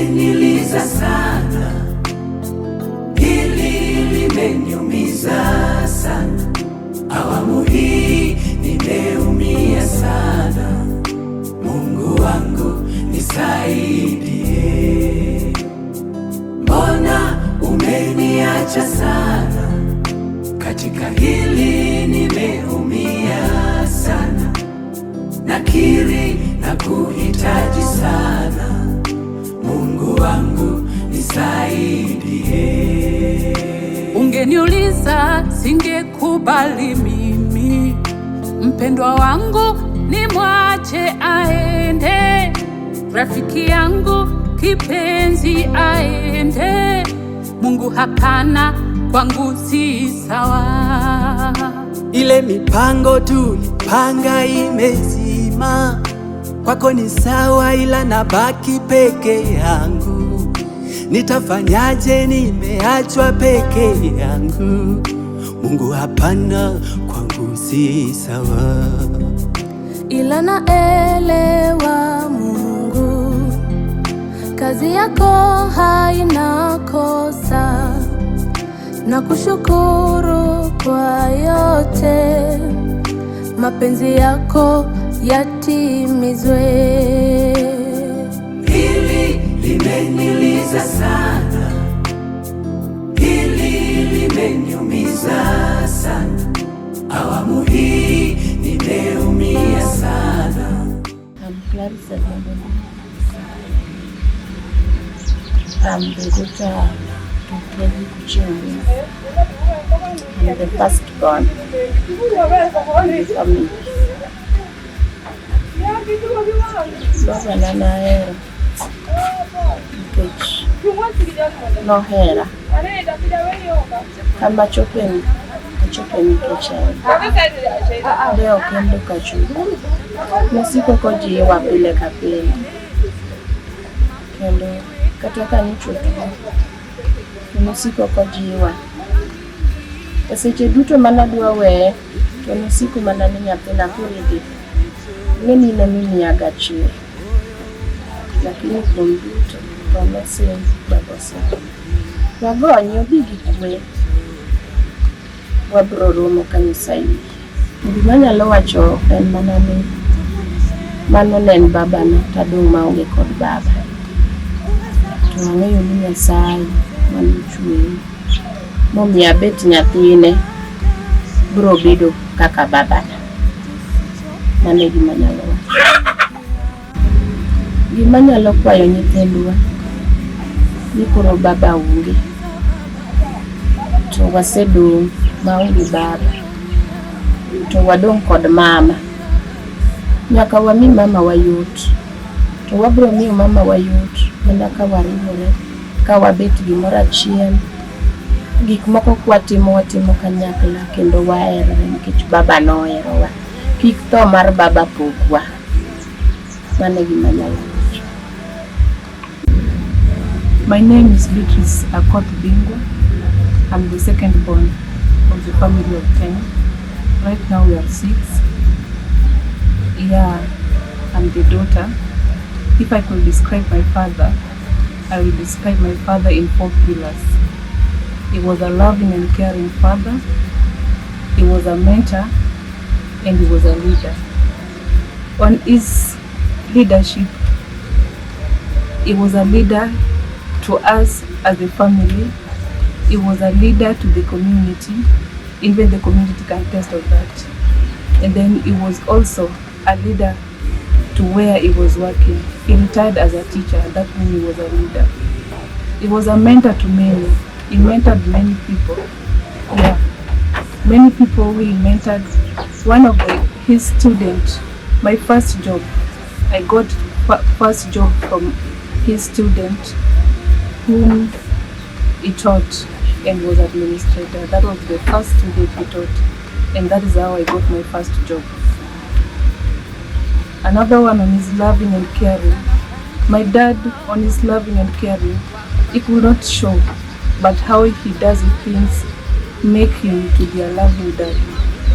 Limeniliza sana, hili limeniumiza sana. Awamu hii nimeumia sana. Mungu wangu nisaidie. Mbona umeniacha sana? Katika hili nimeumia sana. Nakiri na kuhitaji sana. Mungu wangu nisaidie. Ungeniuliza singekubali mimi, mpendwa wangu nimwache aende, rafiki yangu kipenzi aende. Mungu hapana, kwangu si sawa. Ile mipango tulipanga imezima, kwako ni sawa, ila nabaki peke yangu. Nitafanyaje? Nimeachwa peke yangu. Mungu hapana, kwangu si sawa. Ila naelewa Mungu, kazi yako haina kosa, na kushukuru kwa yote, mapenzi yako yatimizwe. Hili limeniliza sana, hili limeniumiza sana. Awamu hii nimeumia sana. I'm Clarissa Gabon. I'm the daughter to Kelly Kuchimbi. I'm the first born in the family. Baba na nahero nikech nohera kama achope achope nikech en. Ne ok en duka chupa. Nosiko kojiwa pile ka pile. Kendo kata ka nyocha otuo, to nosiko kojiwa. E seche duto manadwa weye, to nosiko mana ni nyathina koro idhi. Ing'e ni in ema imiyaga chir. Lakini kuom duto, tho nosin, baba osetho. Wagonye odhi gi kwe. Wabiro romo ka Nyasaye oyie. Gima anyalo wacho en mana ni mano ne en babana to adong' maonge kod baba. To ang'eyo ni Nyasaye manochweya momiyo abet nyathine biro bedo kaka babana. Mano e gima anyalo wacho. Gima anyalo kwayo nyithindwa ni koro baba onge to wasedong' maonge baba to wadong' kod mama. Nyaka wami mama wa yot. To wabiro miyo mama wa yot mana ka wariwore, ka wabet gimoro achiel. Gik moko kwatimo watimo kanyakla kendo waherore nikech baba noherowa. Kik tho mar baba pogwa. Mano e gima anyalo wacho. My name is Beatrice Akoth Bingwa. I'm the second born of the family of 10. Right now we are six. Yeah, I'm the daughter. If I could describe my father, I will describe my father in four pillars. He was a loving and caring father. He was a mentor and he was a leader. On his leadership, he was a leader to us as a family. He was a leader to the community. Even the community can test of that. And then he was also a leader to where he was working. He retired as a teacher, and that means he was a leader. He was a mentor to many. He mentored many people. Yeah. Many people who he mentored. One of his students, my first job, I got first job from his student whom he taught and was administrator. That was the first student he taught, and that is how I got my first job. Another one on his loving and caring. My dad, on his loving and caring, he could not show, but how he does things make him to be a loving dad.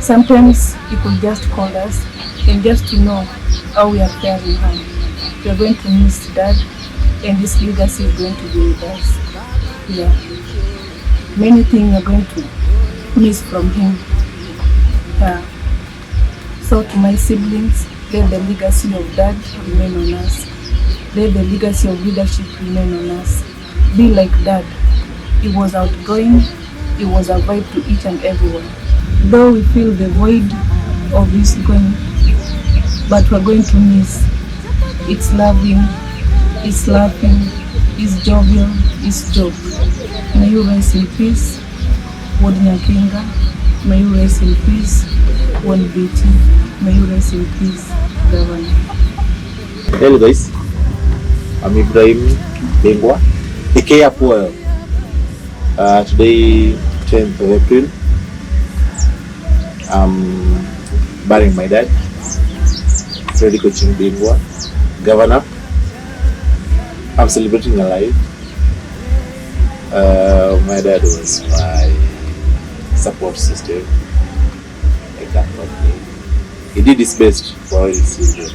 Sometimes he could just call us and just to know how we are faring him. We are going to miss Dad. and his legacy is going to be with us. Yeah. Many things are going to miss from him. Yeah. So to my siblings, let the legacy of Dad remain on us. Let the legacy of leadership remain on us. Be like Dad. He was outgoing. He was a vibe to each and everyone. Though we feel the void of his going, but we're going to miss. It's loving, it's laughing, it's jovial, it's joke. May you rest in peace, Wod Nyakinga. May you rest in peace, Won Biti. May you rest in peace, Governor. Hello guys, I'm Ibrahim Bengwa, aka Apuoyo. Today, 10th of April, I'm burying my dad, Fredrick Ochieng Bingwa, governor. I'm celebrating alive. My dad was my support system. I can't complain. He did his best for all his children.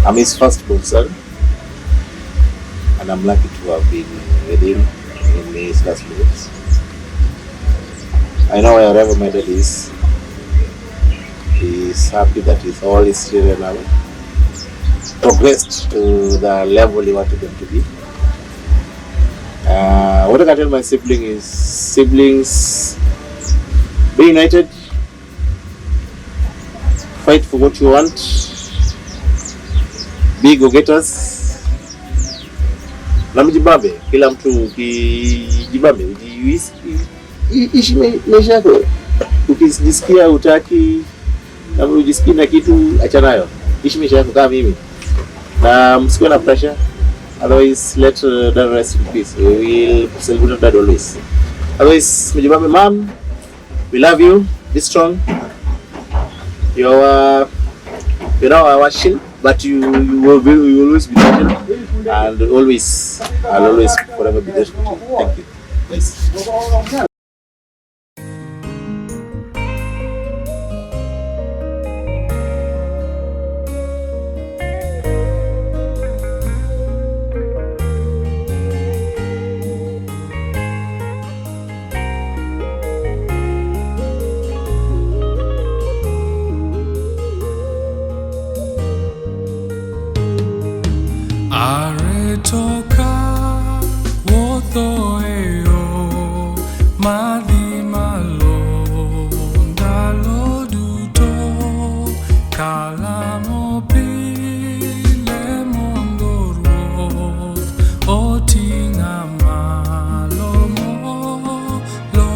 I'm his firstborn son, and I'm lucky to have been with him in his last minutes. I know wherever my dad is, he's happy that all his children have progressed to the level he wanted them to be. What I can tell my sibling is, siblings, be united, fight for what you want, be go-getters, na mjibambe. Kila mtu ukijibambe, ishi maisha yako. Ukijisikia utaki na ujisikii na kitu, acha nayo, ishi maisha yako kama mimi, na msikuwe na pressure. Otherwise, let Dad rest in peace. We will celebrate Dad always. Otherwise, mjibambe. Mom, we love you. Be strong. You're now our shield, but you will always be there, and always, I'll always forever be there for you. Thank you. Nice. Aretoka wuotho e yo madhi malo ndalo duto kalamo pile mondo Ruoth oting'a malo moloyo.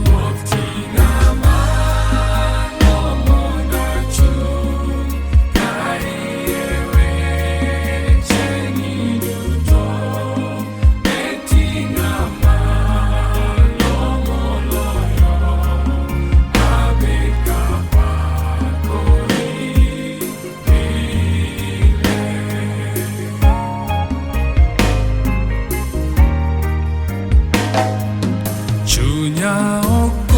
Ruoth ting'a malo mondo achung' karie wecheni duto ting'a malo moloyo abed kapakori pile. Chunya ok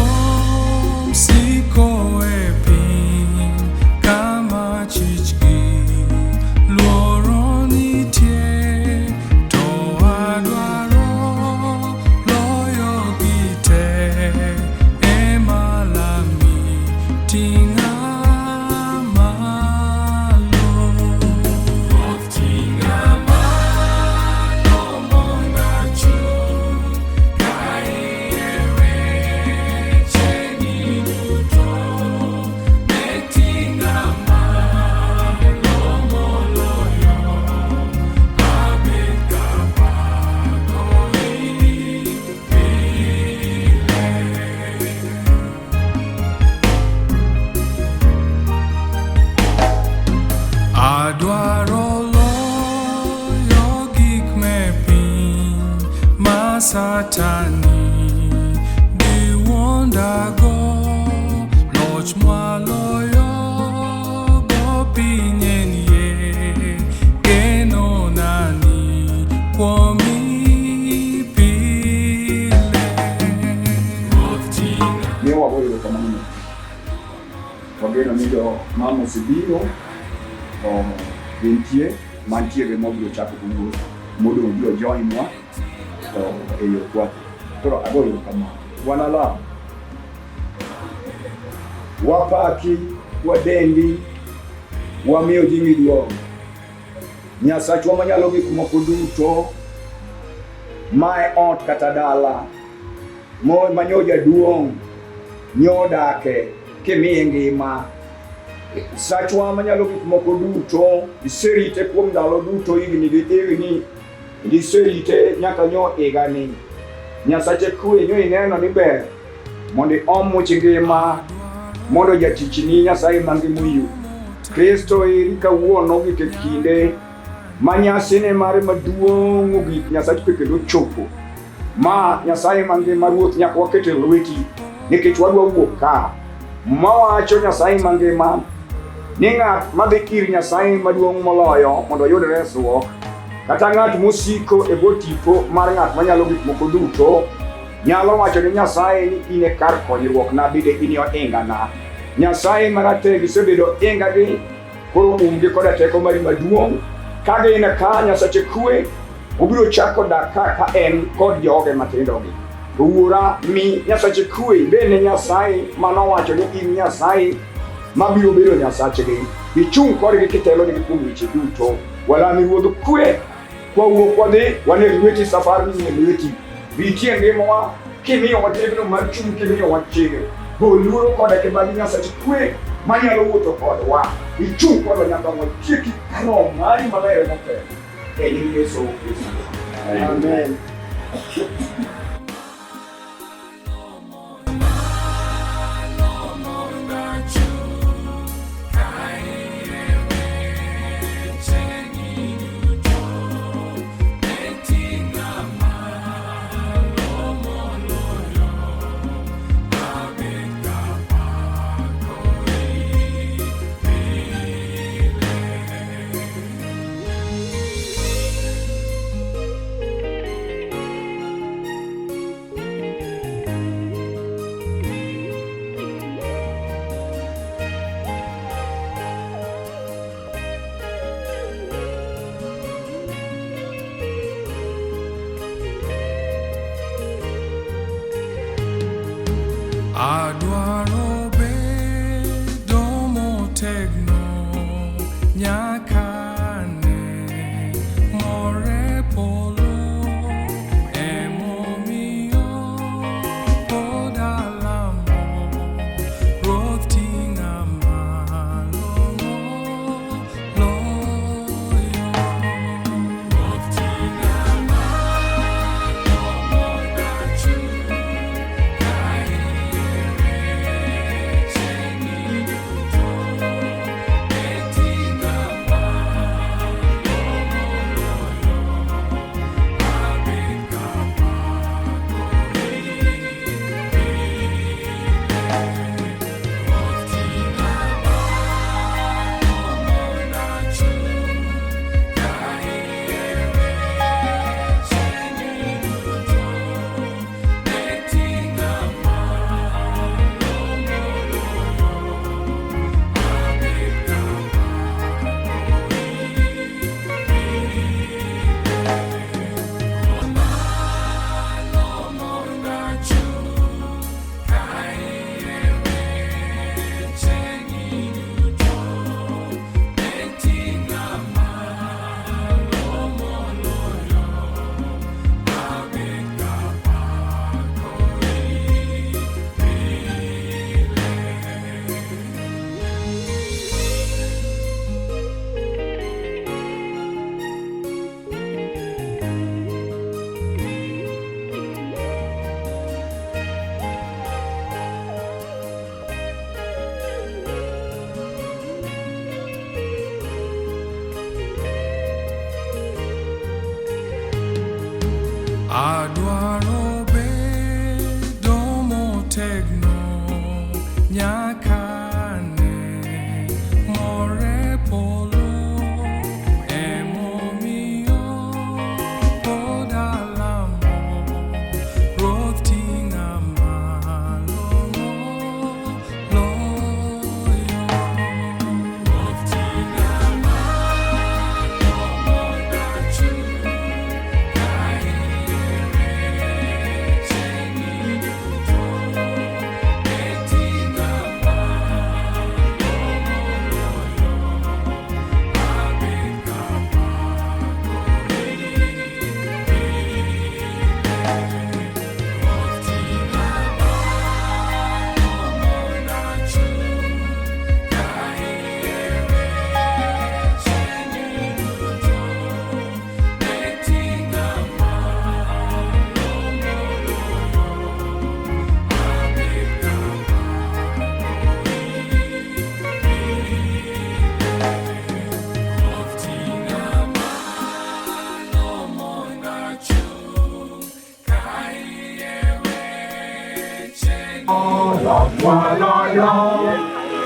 siko e piny kama chich gi luoro nitie to adwaro loyo gi te ema lami ting'a malo. Ruoth ting'a malo mondo achung' kaie wecheni duto ting'a malo moloyo abed kapakori pile. Adwaro loyo gik me piny ma Satani diwuondago loch mwaloyo go piny en yie geno nani kuomi pile. Ruoth ting'a Miyo wago erokamano. Wageno ni jo mama osebiro To gintie mantiere mobiro chako wuoth modong' biro join wa to e yo kwathi. Koro agoyo erokamano. Wan alam. Wapaki, wadendi, wamiyo nyingi duong'. Nyasachwa manyalo gik moko duto, mae ot kata dala, manyo jaduong' nyodake kimiye ngima. Sachwa manyalo gik moko duto, iserite kuom ndalo duto higni gi higni, kendo iserite nyaka nyo higani. Nyasache kwe nyo ineno ni ber mondo iom much ngima mondo jatichni Nyasaye mangima oyu. Kristo eri kawuono gik e kinde ma nyasine mare maduong' mogik Nyasach kwe kendo chopo. Ma Nyasaye mangima Ruoth nyaka waket e lweti nikech wadwa wuok ka. Mawacho Nyasaye mangima ni ng'at madhi ir Nyasaye maduong' moloyo mondo oyud resruok kata ng'at mosiko e bwo tipo mar ng'at manyalo gik moko duto nyalo wacho ni Nyasaye ni in e kar konyruokna bende in e ohingana. Nyasaye maratego isebedo ohingagi koro umgi koda teko mari maduong' ka gin ka Nyasache kwe obiro chako dak ka ka en kod joge matindogi. To wuora mi Nyasache kwe bende Nyasaye manowacho ni in Nyasaye mabiro bedo Nyasachgi. Ichung' kodgi kitelonegi kuom weche duto. Walami Ruodh kwe kwawuok wadhi wan e lweti safar ni e lweti. Ritie ngimawa kimiyowa tegno mar chuny kimiyowa chir. Gol luoro koda kibaji Nyasach kwe manyalo wuotho kodwa. Ichung' kodwa nyaka watieki roho mari maler motelo. E nying Yesu Kristo. Amen.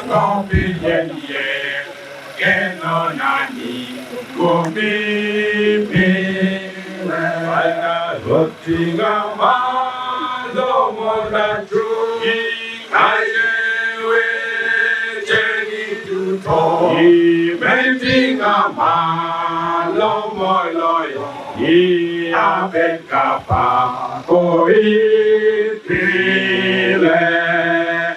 Go pinye geno nani kuomi pile. Ruoth ting'a malo mondo achung' ayie wecheni duto. Med ting'a malo moloyo abed kapako in pile.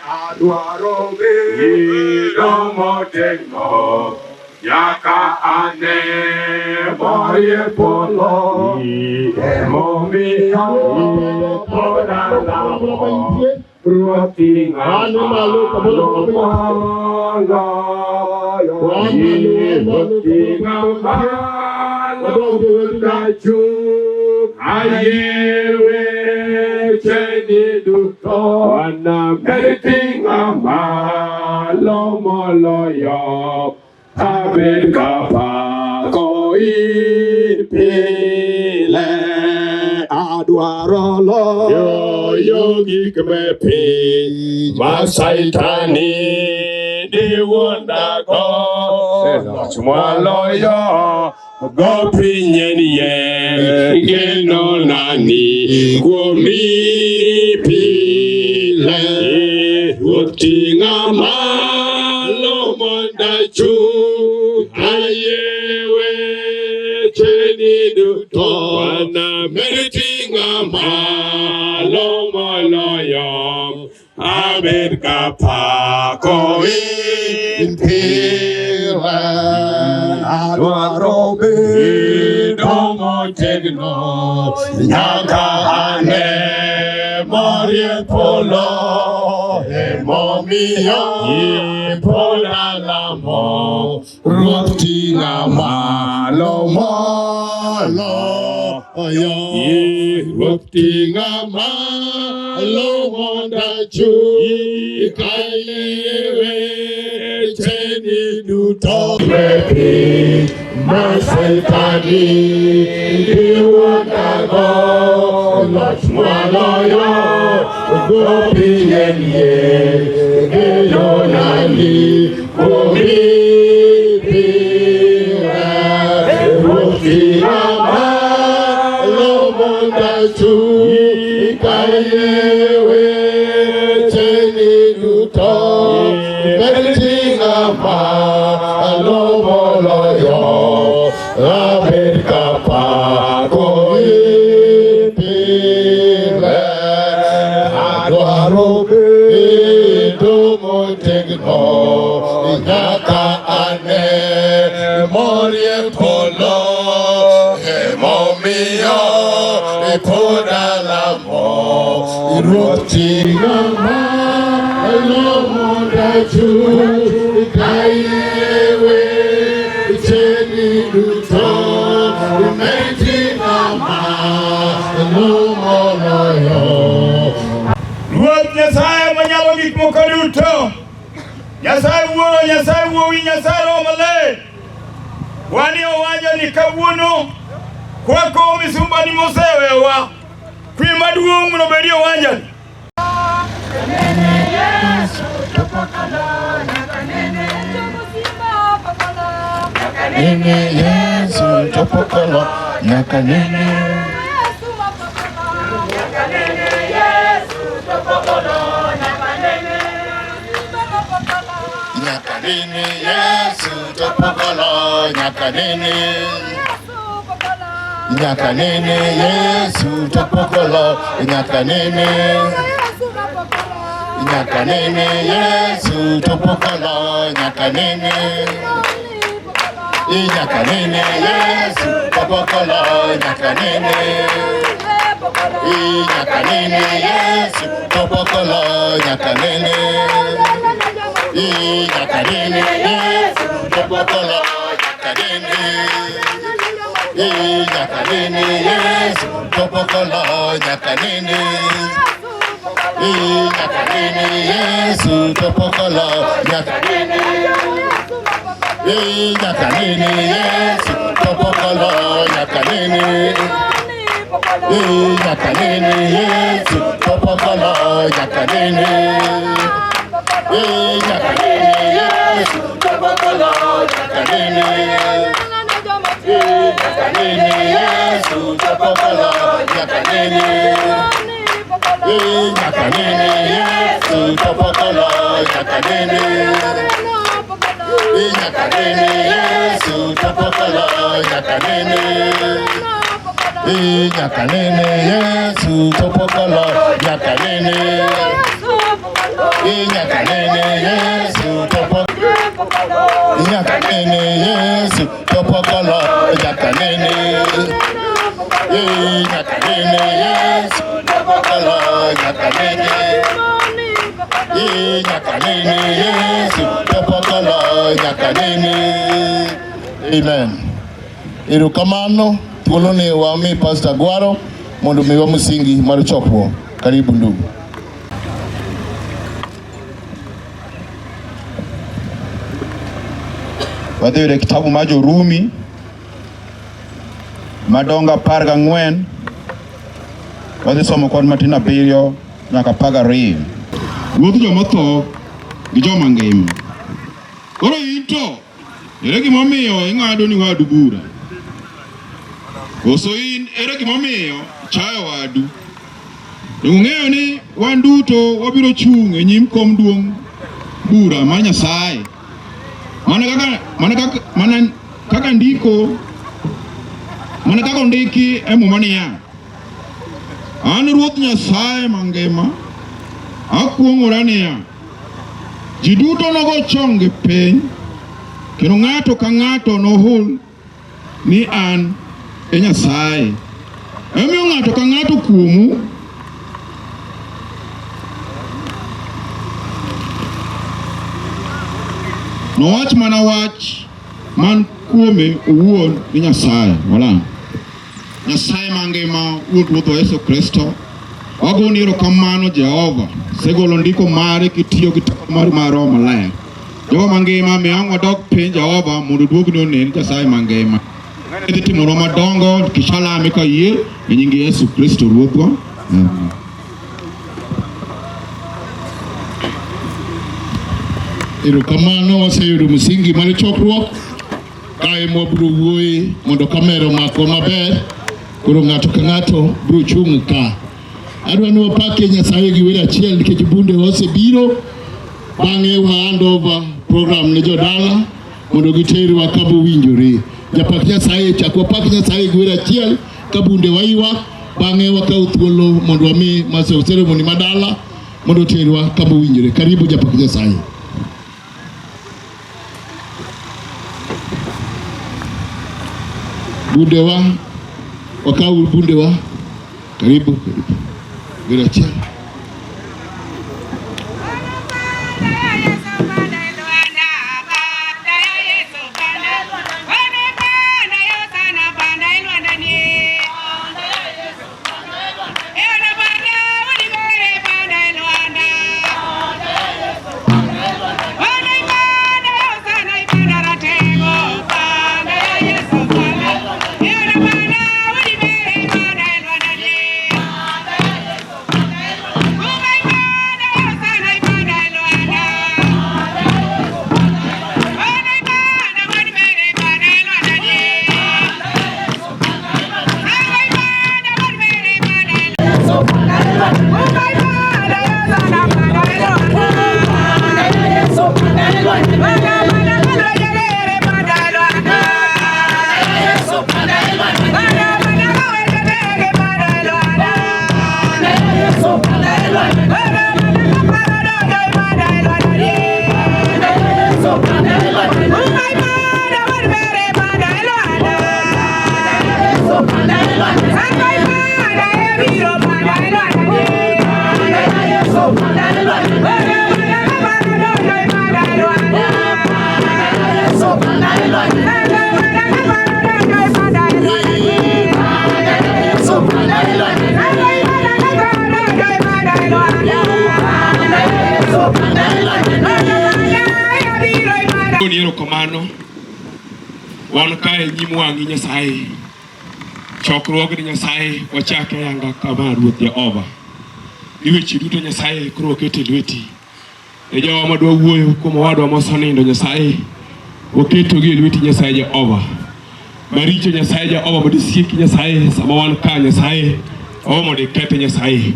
Adwaro bedo motegno nyaka ane mor e polo. Emomiyo pod alamo Ruoth ting'a malo moloyo. Ruoth ting'a malo mondo achung' ayie wecheni duto. Med ting'a malo moloyo abed kapako in pile. Adwaro loyo gik me piny ma Saitani diwuondago. Loch mwaloyo go piny en yie geno nani kuomi pile. Ruoth ting'a malo mondo achung' ayie wecheni duto. Bwana med ting'a malo moloyo abed kapako in pile. Adwaro bedo motegno nyaka ane mor e polo. Emomiyo pod alamo Ruoth ting'a malo moloyo. Ruoth ting'a malo mondo achung' ayie wecheni duto. Piny ma Saitani diwuondago. Loch mwaloyo go piny en yie geno nani kuomi pile. Ruoth ting'a malo mondo achung' ayie wecheni duto. Med ting'a malo moloyo abed kapako in pile. Adwaro bedo motegno nyaka ane mor e polo. Emomiyo pod alamo Ruoth ting'a malo mondo achung' ayie wecheni duto. Med ting'a malo moloyo. Ruoth Nyasaye manyalo gik moko duto, Nyasaye Wuoro, Nyasaye Wuowi, Nyasaye Roho Maler, wanie owanjani kawuono kwako misumbani mosewewa. Kwe maduong' mondo obedie owanjani. Nene Yesu topokolo nyaka nene. Nyaka nene Yesu topokolo nyaka nene. Nyaka nene Yesu topokolo nyaka nene. Nyaka nene Yesu topokolo nyaka nene. Nyaka nene Yesu topokolo nyaka nene. Nyaka nene Yesu topokolo nyaka nene. Nyaka nene Yesu topokolo nyaka nene. Nyaka nene Yesu topokolo nyaka nene. Nyaka nene Yesu topokolo nyaka nene. Nyaka nene Yesu topokolo nyaka nene. Nyaka nene Yesu topokolo nyaka nene. Nyaka nene Nyaka nene Yesu to pok olo nyaka nene. Nyaka nene Yesu to pok olo nyaka nene. Nyaka nene Yesu to pok olo nyaka nene. Nyaka nene Yesu to pok olo nyaka nene. Nyaka nene Yesu to pok nyaka nene Yesu to pok olo nyaka nene. Nyaka nene Yesu to pok olo nyaka nene. Nyaka nene Yesu to pok olo nyaka nene. Amen. Erokamano, thuolo ni wami Pastor Gwaro mondo omiwa msingi mar chokruok. Karibu ndugu. Wadhi yudo e kitabu mar Jorumi madongo 14 wadhi somo kwan matin 7 nyaka 12. Ruodh jomotho gi joma ngima. Koro in to ere gimomiyo ing'ado ni wadu bura? Koso in ere gimomiyo ichayo wadu? Ung'eyo ni wan duto wabiro chung' e nyim kom duong' bura mar Nyasaye. Mana kaka ndiko mana kaka ondiki e Muma niya, An Ruoth Nyasaye mangima, akuong'ora niya, ji duto nogo chonggi piny, kendo ng'ato ka ng'ato nohul ni an e Nyasaye. Emomiyo ng'ato ka ng'ato kuomu nowach mana wach man kuome owuon ni Nyasaye. Wala. Nyasaye mangima, Wuon Ruodhwa Yesu Kristo, wagoni erokamano Jehova, isegolo ndiko mari kitiyo gi teko mari mar Roho Maler. Jehova mangima, mi ang' wadog piny Jehova mondo duogni onen Nyasaye mangima. Idhi timonwa madongo kishalame ka yie e nying Yesu Kristo Ruodhwa. Amen. Erokamano, waseyudo msingi mar chokruok. Kae mwabiro wuoye mondo kamera omakwa maber. Koro ng'ato ka ng'ato biro chung' ka. Adwa ni wapake Nyasaye gi wer achiel nikech bunde osebiro. Bang'e wa hand over program ne jodala mondo giterwa kama owinjore. Japak Nyasaye chak wapak Nyasaye gi wer achiel ka bunde waywak. Bang'e wakaw thuolo mondo wami master of ceremony madala mondo oterwa kama owinjore. Karibu japak Nyasaye. Bundewa, wakaw bundewa. Karibu, karibu. Wer achiel. Goni erokamano. Wan ka e nyim wang'i Nyasaye. Chokruogni Nyasaye wachake yanga kama Ruoth Jehova. Ni weche duto Nyasaye koro waketo e lweti. E jowa madwa wuoyo kuom owadwa mosenindo Nyasaye, waketogi e lweti Nyasaye Jehova. Maricho Nyasaye Jehova mondo isieki Nyasaye sama wan ka Nyasaye o mondo ikethe Nyasaye.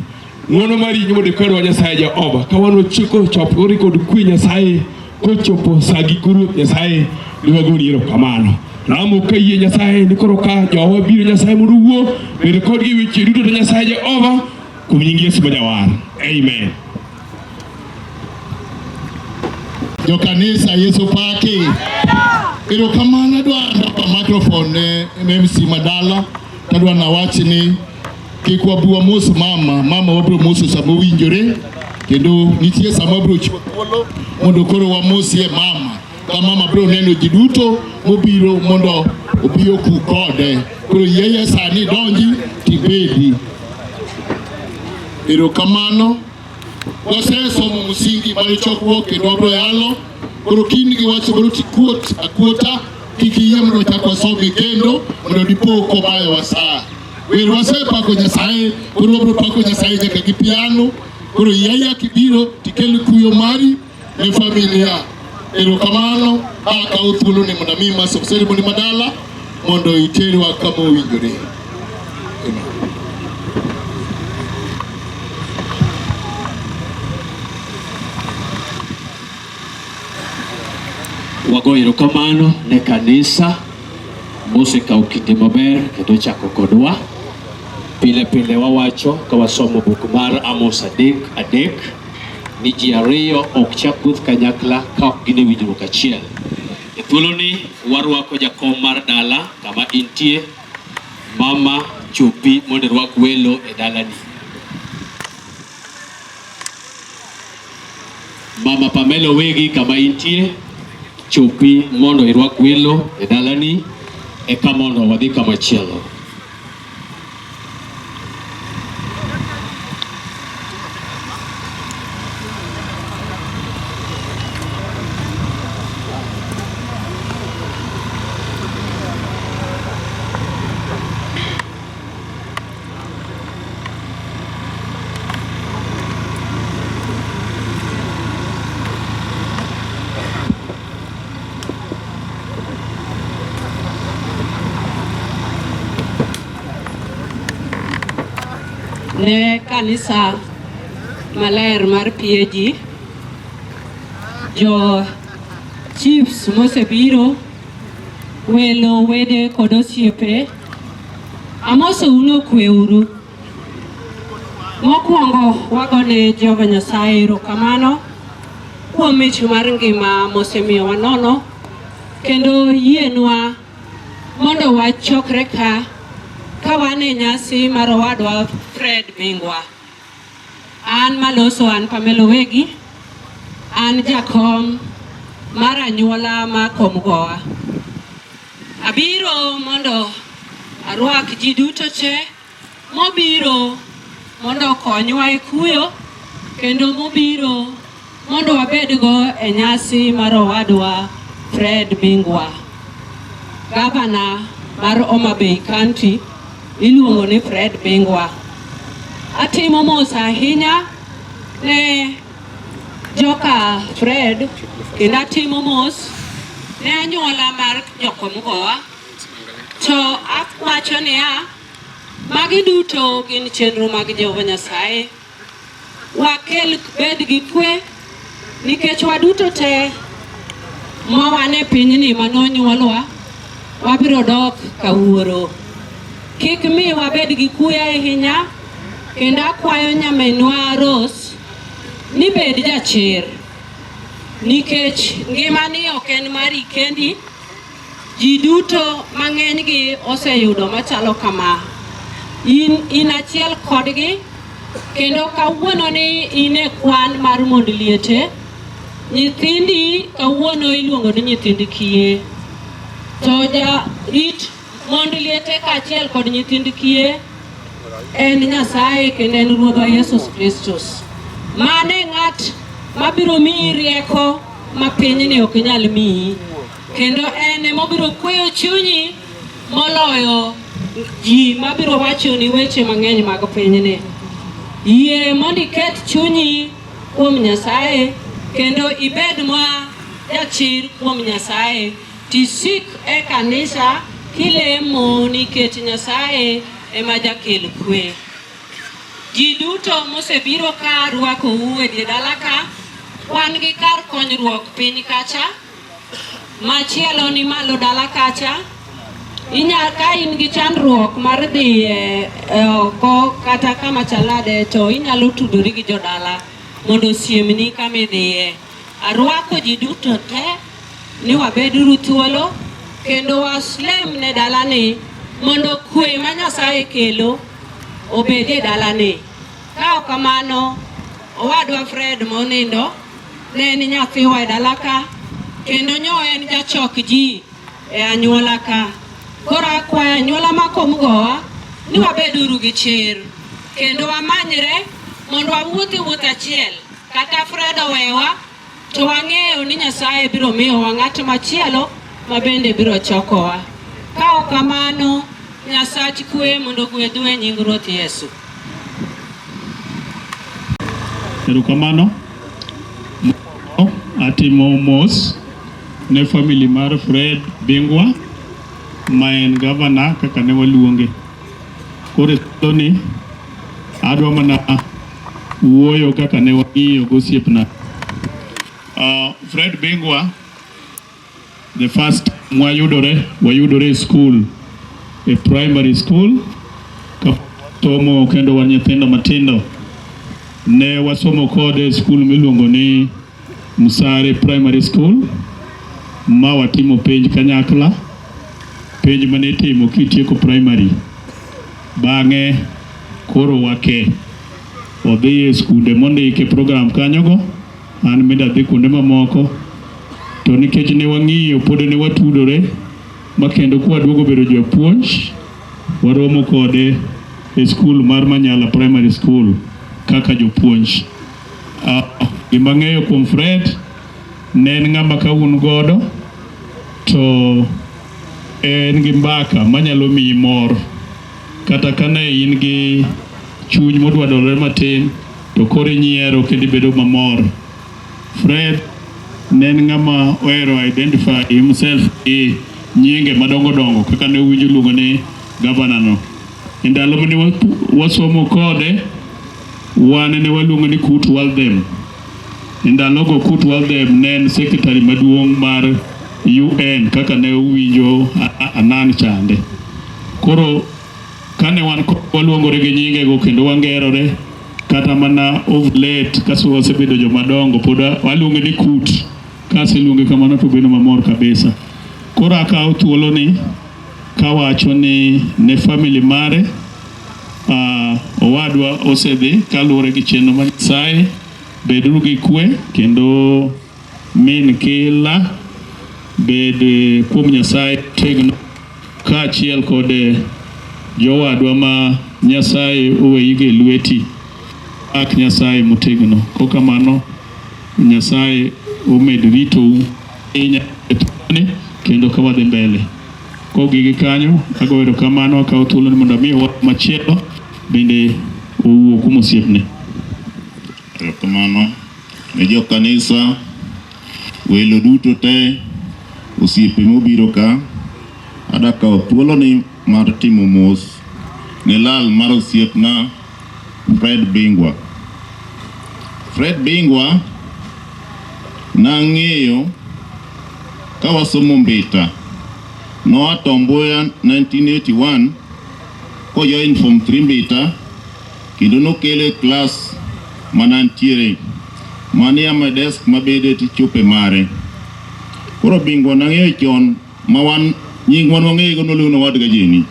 Ng'wono mari mondo ikwedwa Nyasaye Jehova ka wan wachiko chokruok kod kwe Nyasaye kochopo sa giko Ruoth Nyasaye ne wagoni erokamano. Lamo ka yie Nyasaye ni koro ka jowa biro Nyasaye mondo owuo bed kodgi e weche duto to Nyasaye Jehova kuom nying Yesu ma Jawar. Amen. Jokanisa Yesu paki. Erokamano adwa ndoko microphone ne MC Madala tadwa nawach ni kik wabi wamos mama, mama wabiro moso sama owinjore kendo nitie sama wabiro chiwo thuolo mondo koro wamosie mama ka mama biro neno ji duto mobiro mondo obi oku kode. Koro yie sani donji tibedi. Erokamano. Wasesomo msingi mar chokruok kendo wabiro yalo. Koro kiny gi wach moro tikuot akuota kik iyie mondo chak wasomi kendo mondo dipo komayowa sa. Wer wasepako Nyasaye, koro wabiro pako Nyasaye nyaka gi piano. Koro yie kibiro tikel kuyo mari ne familia. Erokamano, akawo thuolo ni mondo ami Master of Ceremony Madala mondo iterwa kama owinjore. Amen. Wago erokamano ne kanisa mosekawo kinde maber kendo chako kodwa. Pile pile wawacho ka wasomo buk mar Amos 3:3 ni ji ariyo ok chak wuoth kanyakla ka ok gin e winjruok achiel. E thuoloni warwako jakom mar dala kama intie, mama chopi mondo irwak welo e dalani. Mama Pamela Owegi kama intie, chopi mondo irwak welo e dalani eka mondo wadhi kama chielo. Ne kanisa maler mar PAG, jo chiefs mosebiro, welo, wede kod osiepe, amosou nokweuru. Mokwongo wagone Jehova Nyasaye erokamano kuom mich mar ngima mosemiyowa nono kendo yienwa mondo wachokre ka ka wan e nyasi mar owadwa Fred Bingwa. An maloso an Pamela Owegi, an jakom mar anyuola ma Komgoa. Abiro mondo arwak ji duto te mobiro mondo okonywa e kuyo kendo mobiro mondo wabedgo e nyasi mar owadwa Fred Bingwa. Gavana mar Homa Bay County iluongo ni Fred Bingwa. Atimo mos ahinya ne joka Fred kendo atimo mos ne anyuola mar Jokomgoa to awacho niya, magi duto gin chenro mag Jehova Nyasaye. Wakel bed gi kwe nikech waduto te ma wan e pinyni manonyuolwa wabiro dok kawuoro. Kik mi wabed gi kuyo ahinya kendo akwayo nyaminwa Rose ni bed jachir nikech ngimani ok en mari kendi. Ji duto mang'enygi oseyudo machalo kama. In, in achiel kodgi kendo kawuono ni in e kwan mar mond liete. Nyithindi kawuono iluongo ni nyithind kiye. To jarit mond liete kaachiel kod nyithind kiye en Nyasaye kendo en Ruodhwa Yesu Kristus. Mano e ng'at mabiro miyi rieko ma pinyni ok nyal miyi. Kendo en emobiro kweyo chunyi moloyo ji mabiro wachoni weche mang'eny mag pinyni. Yie mondo iket chunyi kuom Nyasaye kendo ibed ma jachir kuom Nyasaye tisik e kanisa Kilemo nikech Nyasaye ema jakel kwe. Ji duto mosebiro ka rwakou e dier dala ka, wan gi kar konyruok piny kacha, machielo ni malo dala kacha. Inya ka in gi chandruok mar dhi e oko kata kama chalnade to inyalo tudori gi jodala mondo osiemni kama idhiye. Arwako ji duto te ni wabeduru thuolo kendo waslem ne dalani mondo kwe ma Nyasaye kelo obed e dalani. Ka ok kamano, owadwa Fred monindo ne en nyathiwa e dala ka kendo nyo en jachok ji e anyuola ka. Koro akwayo anyuola ma Komgowa ni wabeduru gi chir kendo wamanyre mondo wawuoth e wuoth achiel. Kata Fred owewa to wang'eyo ni Nyasaye biro miyowa ng'at machielo ma bende biro chokowa. Ka ok kamano, Nyasach kwe mondo ogwedhu e nying Ruoth Yesu. Erokamano. Atimo mos ne family mar Fred Bingwa ma en gavana kaka ne waluonge. Koro e ni adwa mana wuoyo kaka ne wang'iyo gosiepna. Fred Bingwa, the first mwayudore, wayudore e school, e primary school, ka somo kendo wan nyithindo matindo. Ne wasomo kode e school miluongo ni Musare Primary School, ma watimo penj kanyakla, penj mane itimo kitieko primary. Bang'e koro wake odhi e skunde mondike program kanyogo, an bende adhi kuonde mamoko. To nikech ne wang'iyo pod ne watudore ma kendo kwaduogo bedo japuonj, waromo kode e skul mar Manyala Primary School kaka jopuonj. Gima ang'eyo kuom Fred, ne en ng'ama ka un godo to en gi mbaka manyalo miyi mor. Kata ka ne in gi chuny modwadore matin to koro inyiero kendo ibedo mamor. Fred ne en ng'ama ohero identify himself gi nyinge madongo dongo kaka ne uwinjo iluongo ni gavana no. E ndalo mane wasomo kode, wan ne waluongo ni Kurt Waldheim. E ndalogo Kurt Waldheim ne en secretary maduong' mar UN kaka ne uwinjo Anan chande. Koro kane wan waluongore gi nyingego kendo wangerore kata mana of late kaso wasebedo joma dongo pod waluonge ni Kurt. Kaseluonge kamano to obedo mamor kabisa. Koro akawo thuoloni kawacho ni ne family mare owadwa osedhi kaluwore gi chenro mar Nyasaye. Beduru gi kwe kendo min kila bed kuom Nyasaye tegno kaachiel kod jowadwa ma Nyasaye oweyigo e lweti. Ak Nyasaye motegno. Kokamano Nyasaye omed ritou ahinya e thuoloni kendo ka wadhi mbele. Kogigi kanyo, agoyo erokamano, akawo thuoloni mondo ami wach machielo bende owuo kuom osiepne. Erokamano ne jokanisa, welo duto te, osiepe mobiro ka. Adwa kawo thuoloni mar timo mos ne lal mar osiepna Fred Bingwa. Fred Bingwa nang'eyo ka wasomo Mbita. Noa Tom Mboya 1981 kojoin form 3 Mbita kendo nokele e klas manantiere manie ma desk mabede tichope mare. Koro Bingwa nang'eyo chon ma wan nying wan wang'eyego noluongo ni owadga Jeni.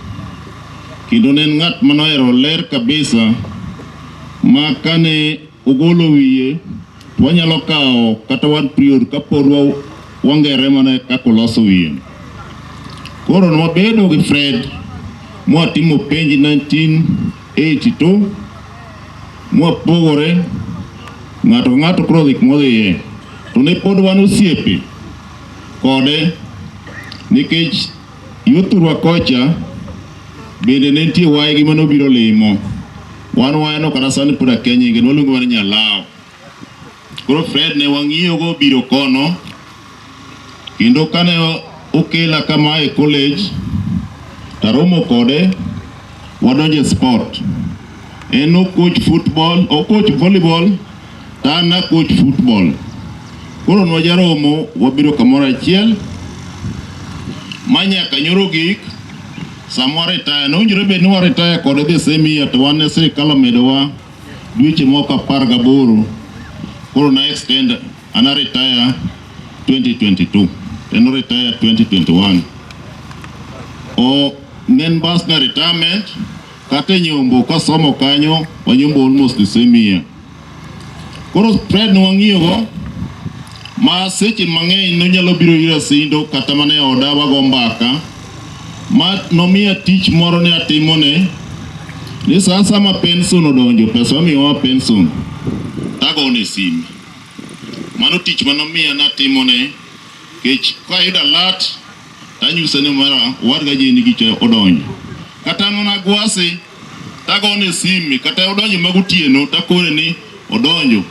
Kendo ne en ng'at manohero ler kabisa ma kane ogolo wiye to wanyalo kawo kata one period kapod wangere mana kaka oloso wiye. Koro nwabedo gi Fred mwatimo penj 1982 mwapogore ng'ato ka ng'ato koro odhi kumodhiye to ne pod wan osiepe kode nikech yothurwa kocha bende ne nitie waygi manobiro limo. Wan wayano kata sani pod akia nyinge, nwaluonge mana ni Nyalao. Koro Fred ne wang'iyogo biro kono kendo kane okela kama e college Taromo kode, wadonjo e sport. En o coach football, o coach volleyball, to an a coach football. Koro nwajaromo, wabiro kamoro achiel, ma nyaka nyoro gik, sama wa retire, nowinjore bed ni wa retire kode the same year, to wan ne sirikal omedowa dweche moko 18. Koro na extend, an a retire 2022, en o retire 2021. O ne en bas na retirement, kata e nyombo kasomo kanyo, wanyombo almost the same year. Koro Fred nwang'iyogo, ma seche mang'eny nonyalo biro ira Sindo kata mana e oda wago mbaka, ma nomiya tich moro ne atimone, ni sa asaya ma pension odonjo, pesa mamiyowa pension, tagone simu. Mano tich manomiya natimone, kech kayudo alert, tanyise ni mara owadga Jane gicha odonjo. Kata mana Gwasi, tagone simu, kata odonjo magotieno, takone ni odonjo.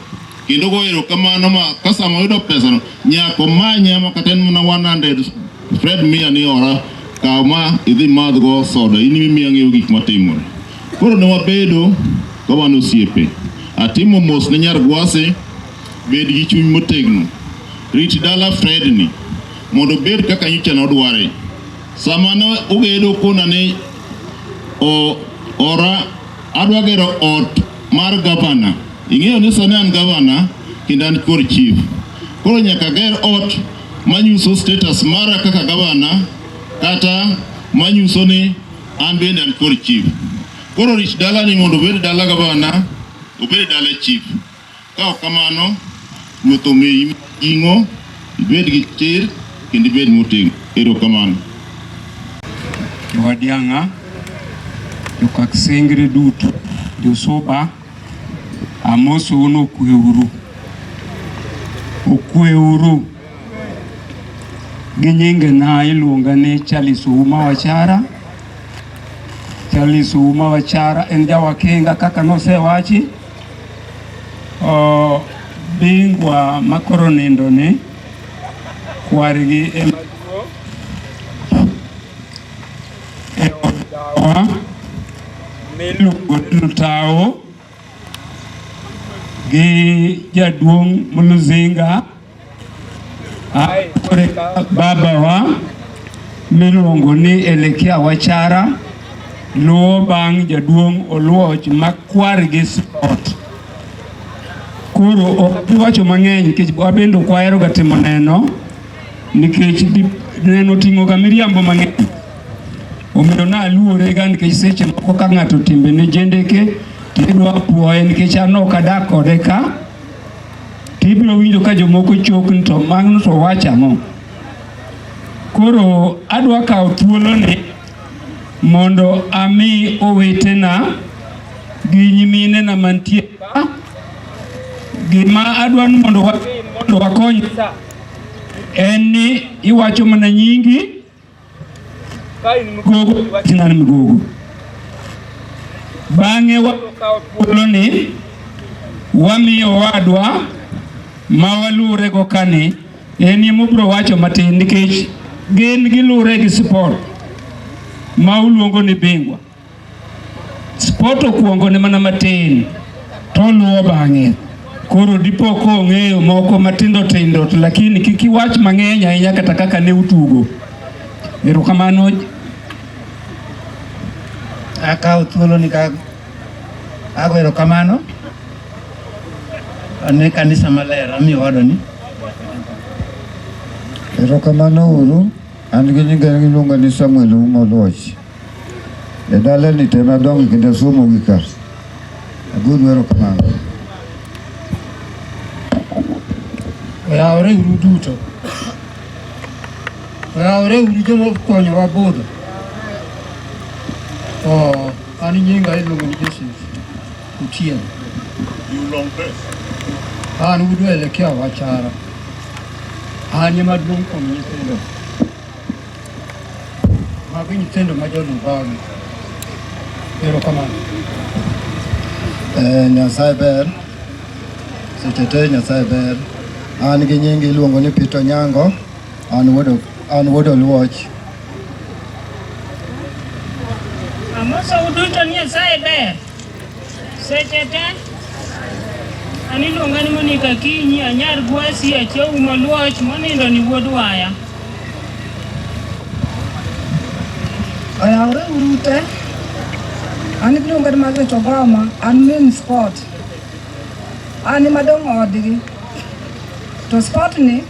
Kendo go erokamano ma ka sama oyudo pesano, nyaka omanya ma kata en mana 100, Fred miya ni ora, kaw ma idhi madh go soda, in imiya ng'eyo gik matimore. Koro ne wabedo ka wan osiepe. Atimo mos ne nyar Gwasi, bed gi chuny motegno. Rit dala Fred ni, mondo obed kaka nyocha nodware. Sama ne ogedo kona ni ora adwa gero ot mar gavana. Ing'eyo ni sani an gavana kendo an kor chief. Koro nyaka ger ot manyiso status mara kaka gavana kata manyiso ni an bende an kor chief. Koro rit dalani mondo obed dala gavana, obed dala chief. Ka ok kamano, Ruoth omiyi jing'o, ibed gi chir kendo ibed motegno. Erokamano. Jowadiang'a, Jokaksengre duto, Josuba, amosou ni okweuru. Okweuru. Gi nyingena iluonga ni Charles Ouma Wachara. Charles Ouma Wachara en jawakinga kaka nosewachi. O, bingwa makoro nindo ni kwargi ema e od dawa miluongo ni Lutawo gi jaduong' Muluzinga ae koreka babawa miluongo ni Elekia Wachara luwo bang' jaduong' Oluoch ma kwargi Sport. Koro ok abi wacho mang'eny nikech wabende ok wahero ga timo neno nikech neno oting'o ga miriambo mang'eny. Omiyo naluore ga nikech seche moko ka ng'ato timbene jendeke to idwa puoye nikech an ok adak kode ka to ibiro winjo ka jomoko chokni to mano to wacho ang'o. Koro adwa kawo thuoloni mondo ami owetena gi nyiminena mantie ka gima adwa ni mondo watim mondo wakony en ni iwacho mana nyingi ka in Mgogo iwach ni an Mgogo. Bang'e wakawo thuoloni wamiyo owadwa ma waluwrego kani en ema obiro wacho matin nikech gin giluwre gi sport ma uluongo ni bingwa. Sport okuongo ne mana matin to oluwo bang'e. Koro dipo kong'eyo moko matindo tindo to lakini kik iwach mang'eny ahinya kata kaka ne utugo. Erokamano. Akawo thuoloni ka ago erokamano ne kanisa maler amiyo owadwa Erokamano uru, an gi nyinga iluonga ni Samuel Ouma Oluoch. E dalani to ema adongo kendo asomo gi ka. Agonu erokamano. Oyawore uru duto. Oyawore uru joma okonyowa budho. Oh, an nyinga iluongo ni Joseph Otieno. An wuod Elekea Wachara. An ema duong' kuom nyithindo. Mago nyithindo ma joluw bang'e. Erokamano. Nyasaye ber. Seche te Nyasaye ber. An gi nying iluongo ni Peter Onyango. An wuod Oluoch. Amosou duto ni Nyasaye ber. Seche te. An iluonga ni Monica Akinyi, anyar Gwasi, achiew Moluoch, monindo ni wuod waya. Oyawre uru te. An iluonga ni Margaret Ogoma, an min Scott. An ema adong' odgi. To Scott ni,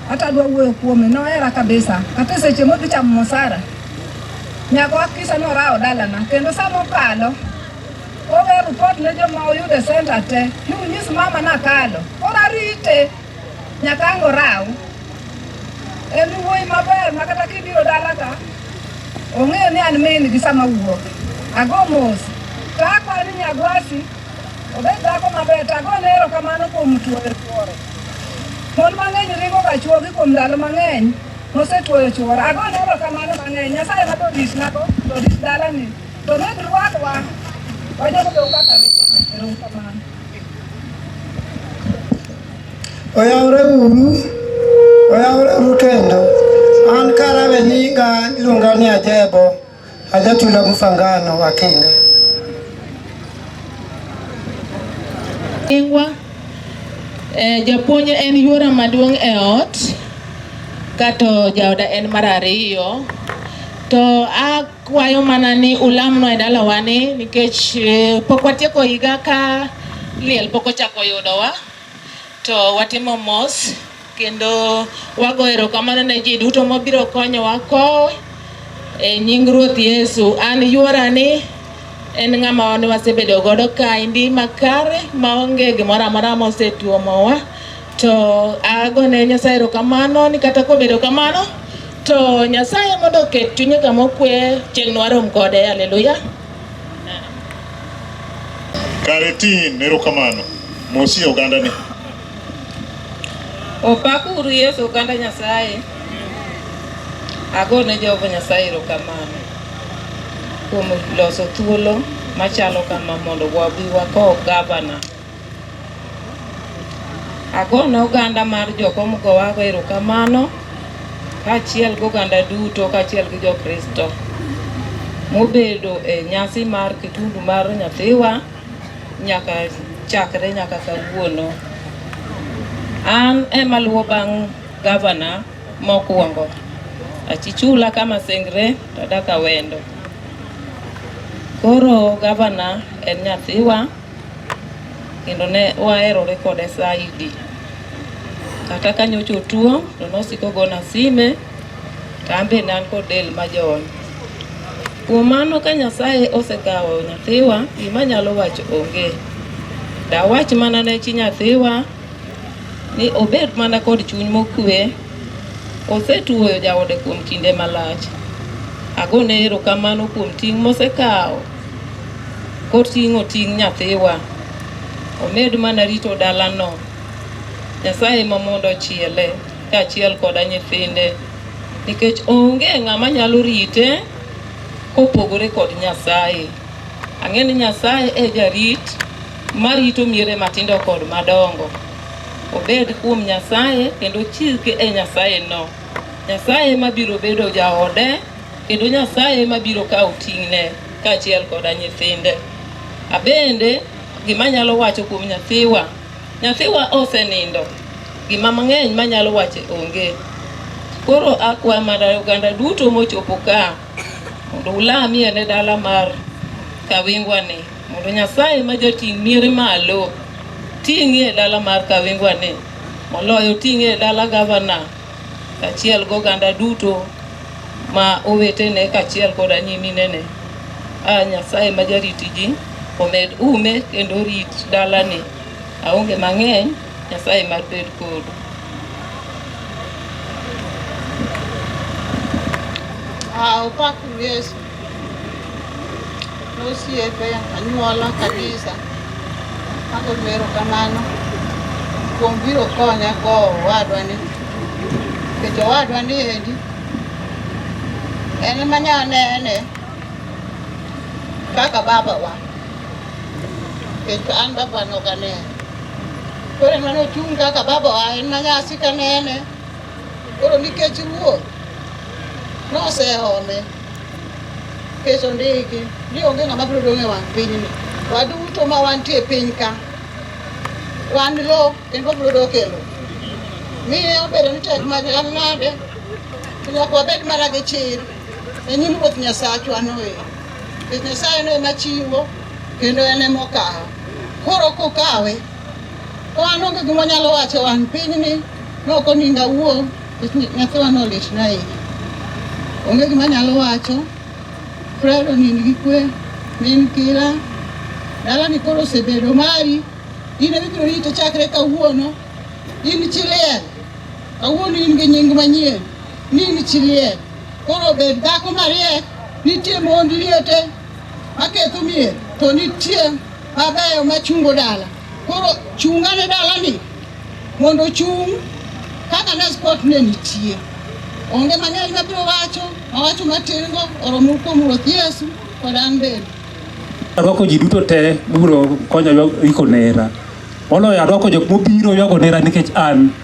hata adwa wuoyo kuome, nohera kabisa. Kata e seche modhi chamo mosara, nyaka wahakikisha ni orawo dalana. Kendo sama okalo, owe report ne joma oyudo e center te, ni unyis mama nakalo. Koro arite, nyaka ang' oraw. En wuoyi maber ma kata kibiro dala ka, ong'eyo ni an min gi sama wuok. Ago mos. To akwayo ni Nyagwasi obed dhako maber to agone erokamano kuom tuoyo chuore. Mon mang'eny ringo ga chuogi kuom ndalo mang'eny mosetuoyo chuore. Agone erokamano mang'eny. Nyasaye ma oritnago, to orit dalani. To med rwakwa. Wanyalo dong' kaka erokamano. Oyawre uru, oyawre uru kendo. An karawe nyinga iluonga ni Ajebo, Ajatula Mufangano Akinga. Ingwa japuonj en yuora maduong' e ot kato jaoda en mar ariyo to akwayo mana ni ulamnwa e dalawa ni nikech pok watieko higa ka liel pok ochako yudowa to watimo mos kendo wago erokamano ne ji duto mobiro konyowa kowo e nying Ruoth Yesu. An yuora ni en ng'ama ne wasebedo godo kaendi makare maonge gimoro amora mosetuomowa to agone Nyasaye erokamano ni kata kobedo kamano to Nyasaye mondo oket chunye kama okwe chieng' nwarom kode. Haleluya. Kare tin, erokamano. Mosi oganda ni. Opakuru Yesu oganda Nyasaye. Agone Jehova Nyasaye erokamano kuom loso thuolo machalo kama mondo wabi wakow gavana. Agone oganda mar jokomgowago erokamano kaachiel gi oganda duto kaachiel gi jokristo mobedo e nyasi mar kitundu mar nyathiwa nyaka chakre nyaka kawuono. An ema luwo bang' gavana mokwongo. Achichula kama sengre to adak Awendo. Koro gavana en nyathiwa kendo ne waherore kode saidi. Kata ka nyocha otuo to nosiko gona sime to an be ne an kod del majony. Kuom mano ka Nyasaye osekawo nyathiwa, gima anyalo wacho onge. Dawach mana ne chi nyathiwa ni obed mana kod chuny mokwe. Osetuoyo jaode kuom kinde malach. Agone erokamano kuom ting' mosekawo koting'o ting' nyathiwa. Omed mana rito dalano. Nyasaye ma mondo ochiele kaachiel koda nyithinde. Nikech onge ng'ama nyalo rite kopogore kod Nyasaye. Ang'e ni Nyasaye e jarit marito miere matindo kod madongo. Obed kuom Nyasaye kendo chike e Nyasaye no. Nyasaye mabiro bedo jaode kendo Nyasaye mabiro kawo ting'ne kaachiel koda nyithinde. Abende gima anyalo wacho kuom nyathiwa, nyathiwa osenindo. Gima mang'eny manyalo wacho onge. Koro akwa mana oganda duto mochopo ka mondo ulamie ne dala mar Kawingwa ni mondo Nyasaye ma jating' miere malo ting'ie dala mar Kawingwa ni moloyo ting'ie dala gavana kaachiel gi oganda duto ma owetene kaachiel koda nyiminene. A Nyasaye ma jarit ji omed ume kendo rit dalani. Aonge mang'eny, Nyasaye mar bed kodu. Opak Yesu. Osiepe, anyuola, kanisa. Agonu erokamano kuom biro konya kowo owadwa ni. Nikech owadwa ni endi en ema ne anene kaka babawa. Nikech an baba ne ok aneno. Koro en mane ochung' kaka babawa, en ma nyasi kanene. Koro nikech Ruoth noseome. Nikech ondiki ni onge ng'ama biro dong' e wang' pinyni. Waduto ma wantie e piny ka, wan lo kendo wabiro dok e lo. Miye obedo ni tek machal nade, to nyaka wabed mana gi chir e nyim Ruoth Nyasachwa no ero. Nikech Nyasaye no ema chiwo kendo en ema okawo. Koro kokawe, to an onge gima wanyalo wacho e wang' pinyni nok oningo awuo nikech nyathiwa no litna ahinya. Onge gima anyalo wacho. Fred onind gi kwe, min Kila, dalani koro osebedo mari, in ema ibiro rite chakre kawuono. In chi liel, kawuono in gi nying manyien, ni in chi liel. Koro bed dhako mariek, nitie mond liete maketho mier, to nitie mabeyo machungo dala. Koro chungane dalani mondo ochung' kaka ne sport ne nitie. Onge mang'eny mabiro wacho, awacho matin go oromo kuom Ruoth Yesu kod an bende. Arwako ji duto te mobiro konyo iko nera. Moloyo arwako jok mobiro ywago nera nikech an.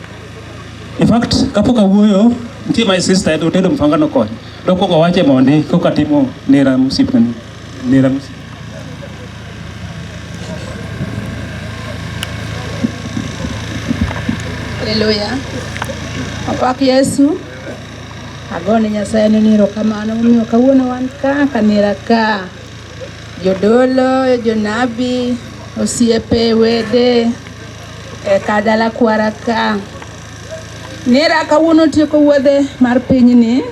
In fact, kapok awuoyo, nitie my sister Otedo Mfangano koni. Dokwongo awache mondi koka timo nera mosiepna. Nera mosiepna. Haleluya. Opak Yesu. Agone Nyasaye ni erokamano momiyo kawuono wan ka kanira ka. Jodolo, jonabi, osiepe, wede, e ka dala kwara ka. Nera kawuono tieko wuodhe mar pinyni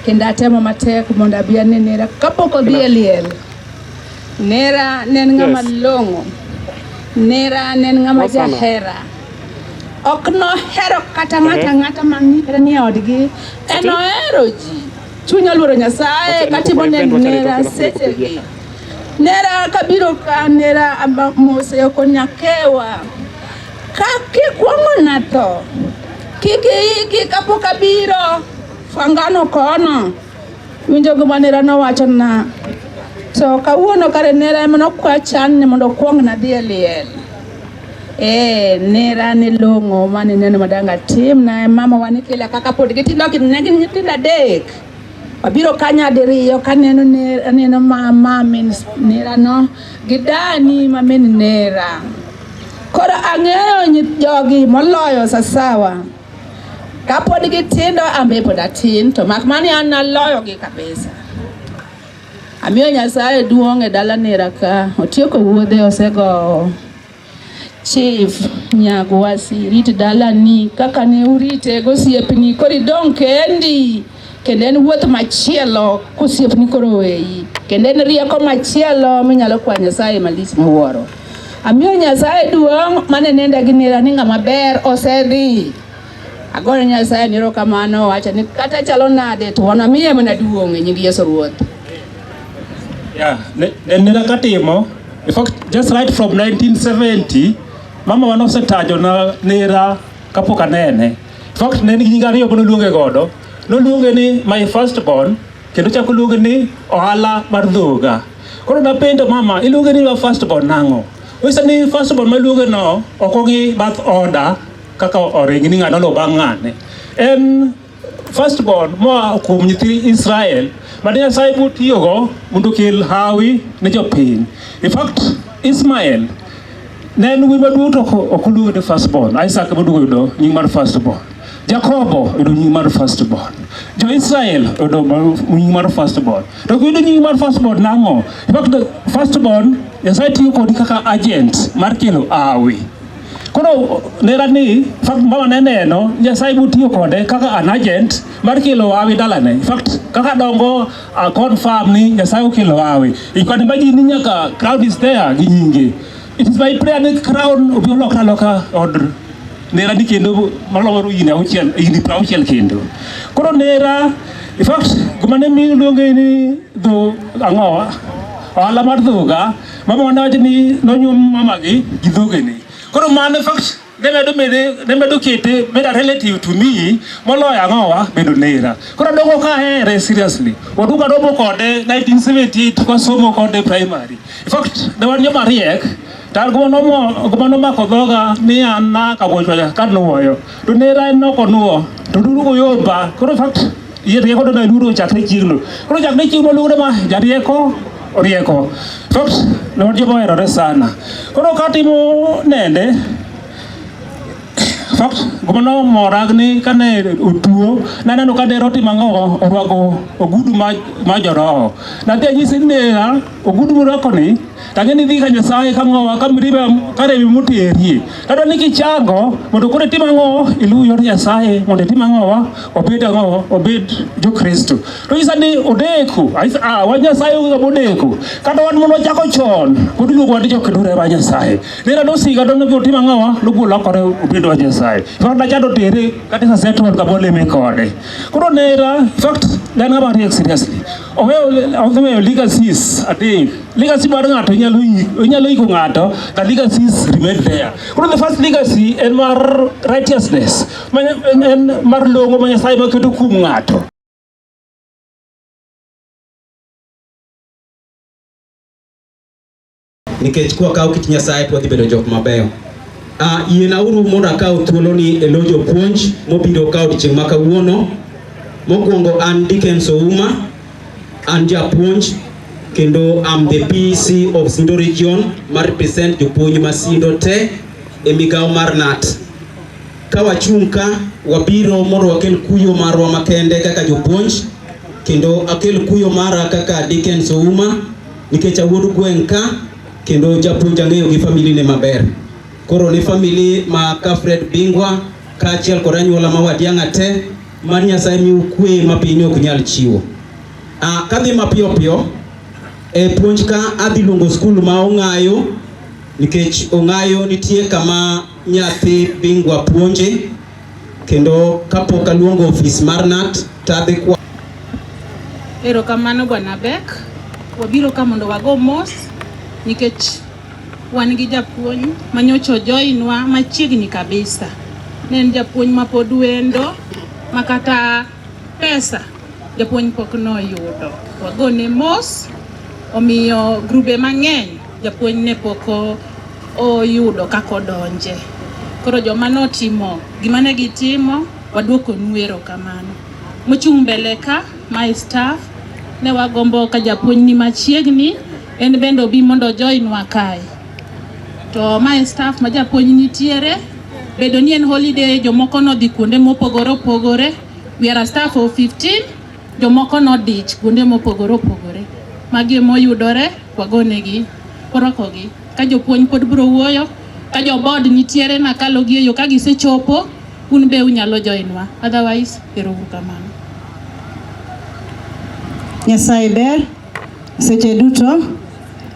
kendo atemo matek mondo abi ane Nera kapok odhi e liel. Nera ne en ng'ama long'o. Nera ne en ng'ama jahera. Ok nohero kata ng'ato ang'ata mani e odgi. En ohero ji. Chuny oluoro Nyasaye katimo ne Nera sechegi. Nera kabiro ka Nera mose ok onyakewa. Ka kikwong'o na tho, kik iiki kapok abiro. Fangano kono. Winjo gima Nera nowachona. To kawuono kare Nera ema nokwa chan ni mondo okwong nadhi e liel. Eh, Nera ne long'o mane neno madanga timna mama wa nikela kaka pod gitindo ne gin nyithindo adek. Wabiro ka nyadiriyo kaneno Nera, aneno mama min Nera no gi dani ma min Nera. Koro ang'eyo jogi moloyo sasawa. Kapod gitindo an be pod atin to mak mani an naloyogi kabisa. Amiyo Nyasaye duong' e dala Nera ka. Otieko wuodhe osegowo. Chief Nyagwasi rit dalani kaka ne urite gosiepni koro idong' kendi kendo en wuoth machielo kosiepni koro oweyi kendo en rieko machielo minyalo kwayo Nyasaye malich miwuoro. Amiyo Nyasaye duong' mane nenda gi nera ni ng'ama ber osedhi. Agoyo Nyasaye ni erokamano wacho ni kata chalo nade to wan amiye mana duong' e nying Yesu Ruoth. Yeah, ne nera katimo. In fact, just right from 1970, mama wa nosetajo na nera kapok anene. In fact, ne en gi nying ariyo mane oluonge godo. Noluonge ni my first born, kendo chako oluonge ni ohala mar dhoga. Koro napenjo mama, iluonge ni your first born nang'o? Onyisa ni first born maluonge no, ok ong'i birth order kaka oringi ni ng'ano oluwo bang' ng'ane. En first born moa kuom nyithi Israel mane Nyasaye botiyogo mondo okel hawi ne jopiny. In fact, Ismael ne en wuoyi maduong' to ok oluonge ni first born. Isaac ema oduogo yudo nying mar first born. Jakobo oyudo nying mar first born. Jo-Israel oyudo nying mar first born. To giyudo nying mar first born nang'o? In fact, the first born Nyasaye tiyo kodi kaka agent mar kelo hawi. Koro nera ni fact mama ne neno Nyasaye botiyo kode kaka an agent mar kelo hawi dalane. In fact kaka dongo a confirm ni Nyasaye okelo hawi. You can imagine ni nyaka crowd is there gi nyinge. It is my prayer ni crown obi olokre aloka od nera ni kendo maloro higni auchiel higni 60 kendo. Koro nera in fact gima ne miyo luonge ni dho ang'owa ohala mar dhoga mama ne wacho ni nonyuom mamagi gi dhogene. Koro mano in fact ne medo mede ne medo kete bedo relative to me moloyo ang'owa bedo nera. Koro adongo ka ahere seriously. Waduka romo kode 1978 kwasomo kode primary. In fact ne wan joma riek to an gima nomako dhoga ni an nakagochwa kanuoyo. To nera en nok onuo to durugo yomba. Koro in fact Rieko to naluoro chakre chieng'no. Koro chakre chieng'no luoro ma jarieko orieko. In fact, ne wan joma oherore sana. Koro katimo nende, in fact, gima nomora ni kane otuo, naneno ka dero otimo ang'o, orwako ogudu ma joroho. Nadhi anyise ni nera, ogudu morwako ni, tang'e ni idhi ka Nyasaye ka ng'owa, ka mirima, ka remi moterie. Tadwa ni kichango, mondo koro itim ang'o, iluw yor Nyasaye, mondo itim ang'owa, obed ang'o, obed jo-Kristo. To nyisa ni odeko, anyisa, ah, wach Nyasaye onge kama odeko. Kata wan mondo wachako chon, pod iluongowa ni jokendore mar Nyasaye. Nera nosiga to nogo otim ang'owa, nogo lokore obedo wach Nyasaye. In fact, nachando tere kata sa settle kama waleme kode. Koro nera, in fact, ne en ng'ama riek seriously. Oweyo legacies adek. Legacy mar ng'ato inyalo iko ng'ato, the legacies remain there. Koro the first legacy en mar righteousness, ma en mar long'o ma Nyasaye maketo kuom ng'ato. Nikech kwakawo kit Nyasaye to wadhi bedo jok mabeyo. Yienauru mondo akaw thuoloni e lo jopuonj mobiro ka odiechieng' ma kawuono. Mokwongo an Dickens Ouma, an japuonj kendo am the PC of Sindo Region ma represent jopuonj ma Sindo te e migawo mar KNUT. Ka wachung' ka, wabiro mondo wakel kuyo marwa makende kaka jopuonj, kendo akel kuyo mara kaka Dickens Ouma nikech awuod gweng' ka kendo japuonj ang'eyo gi family ne maber. Koro ni family ma ka Fred Bingwa kaachiel kod anyuola ma Wadiang'a te, mar Nyasaye miu kwe ma piny ok nyal chiwo. Kadhi mapiyo piyo e puonj ka adhi luongo skul ma Ong'ayo nikech Ong'ayo nitie kama nyathi Bingwa puonje, kendo kapok aluongo ofis mar KNUT to adhi kwa. Erokamano Bwana Bek, wabiro ka mondo wago mos nikech wan gi japuonj manyocha ojoinwa machiegni kabisa. Ne en japuonj mapod wendo ma kata pesa japuonj pok noyudo. Wagone mos, omiyo grube mang'eny japuonj ne pok oyudo kaka odonje. Koro joma notimo gima ne gitimo, waduokonu erokamano. Mochung' mbele ka, my staff, ne wagombo ka japuonj ni machiegni, en bende obi mondo ojoinwa kae. To my staff ma japuonj nitiere, bedo ni en holiday, jomoko nodhi kuonde mopogore opogore. We are a staff of 15, jomoko nodich kuonde mopogore opogore. Magi emoyudore, wagonegi, warwakogi. Ka jopuonj pod biro wuoyo, ka jo board nitiere nakalo gi e yo ka gisechopo, un be unyalo joinwa. Otherwise, ero uru kamano. Nyasaye ber seche duto.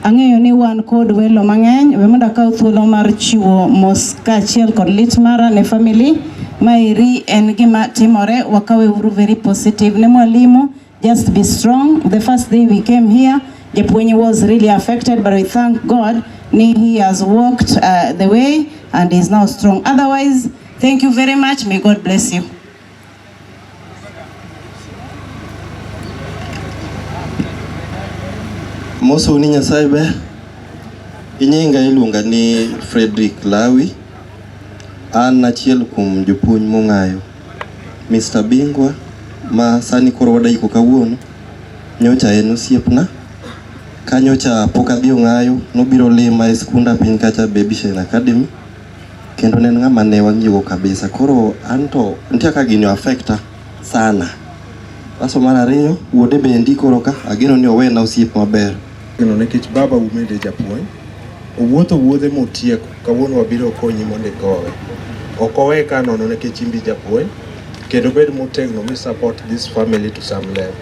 Ang'eyo ni wan kod welo mang'eny. We mondo akaw thuolo mar chiwo mos kaachiel kod lit mara ne family. Maeri en gima timore, wakawe uru very positive. Ne mwalimu, just be strong. The first day we came here, japuonj was really affected, but we thank God ni he has walked the way and is now strong. Otherwise, thank you very much. May God bless you. Mosou ni Nyasaye ber. Inyinga iluonga ni Frederick Lawi. An achiel kuom jopuonj mong'ayo. Mr. Bingwa ma sani koro wadaiko kawuono, nyocha en osiepna. Ka nyocha pok adhi ong'ayo, nobiro lima e skunda piny kacha Baby Shine Academy. Kendo ne en ng'ama ne wang'iyogo kabisa. Koro anto nitie kaka gini affecta sana. Aso mar ariyo, wuode be koro ka, ageno ni owena osiep maber. Geno nikech baba u bende japuonj, owuotho wuodhe motieko, kawuono wabiro konyi mondo ikowe. Ok owe ka nono nikech in be japuonj, kendo bed motegno mi support this family to some level.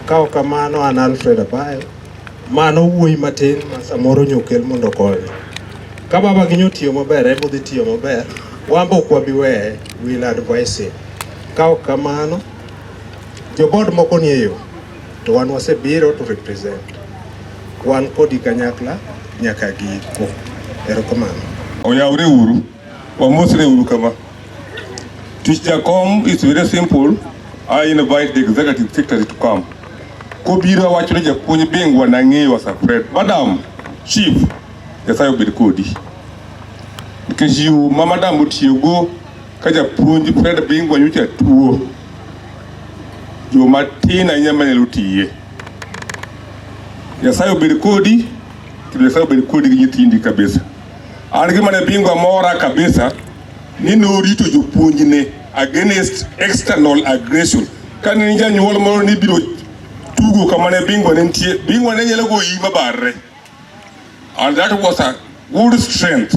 Ka ok kamano an Alfred Abayo, mano wuoyi matin ma samoro nyokel mondo okonye. Ka baba gi nyotiyo maber, en bodhi tiyo maber, wan be ok wabi weye, we'll advise him. Ka ok kamano, jo board moko nie yo, to wan wasebiro to represent. Wan kodi kanyakla nyaka giko. Erokamano. Oyawre uru, wamosre uru kama. Tich jakom is very simple. I invite the executive secretary to come. Kobiro awacho ni japuonj Bingwa nang'eyo as a friend. Madam Chief, Nyasaye obed kodi. Nikech yo ma madam otiyogo ka japuonj Fred Bingwa nyocha tuo. Joma tin ahinya manyalo tiye. Nyasaye obed kodi, kendo Nyasaye obed kodi gi nyithindi kabisa. An gima ne Bingwa mora kabisa ni norito jopuonjne against external aggression. Kane ni janyuol moro ni biro tugo kama ne Bingwa ne nitie, Bingwa ne nyalo goyi mabarre. And that was a good strength.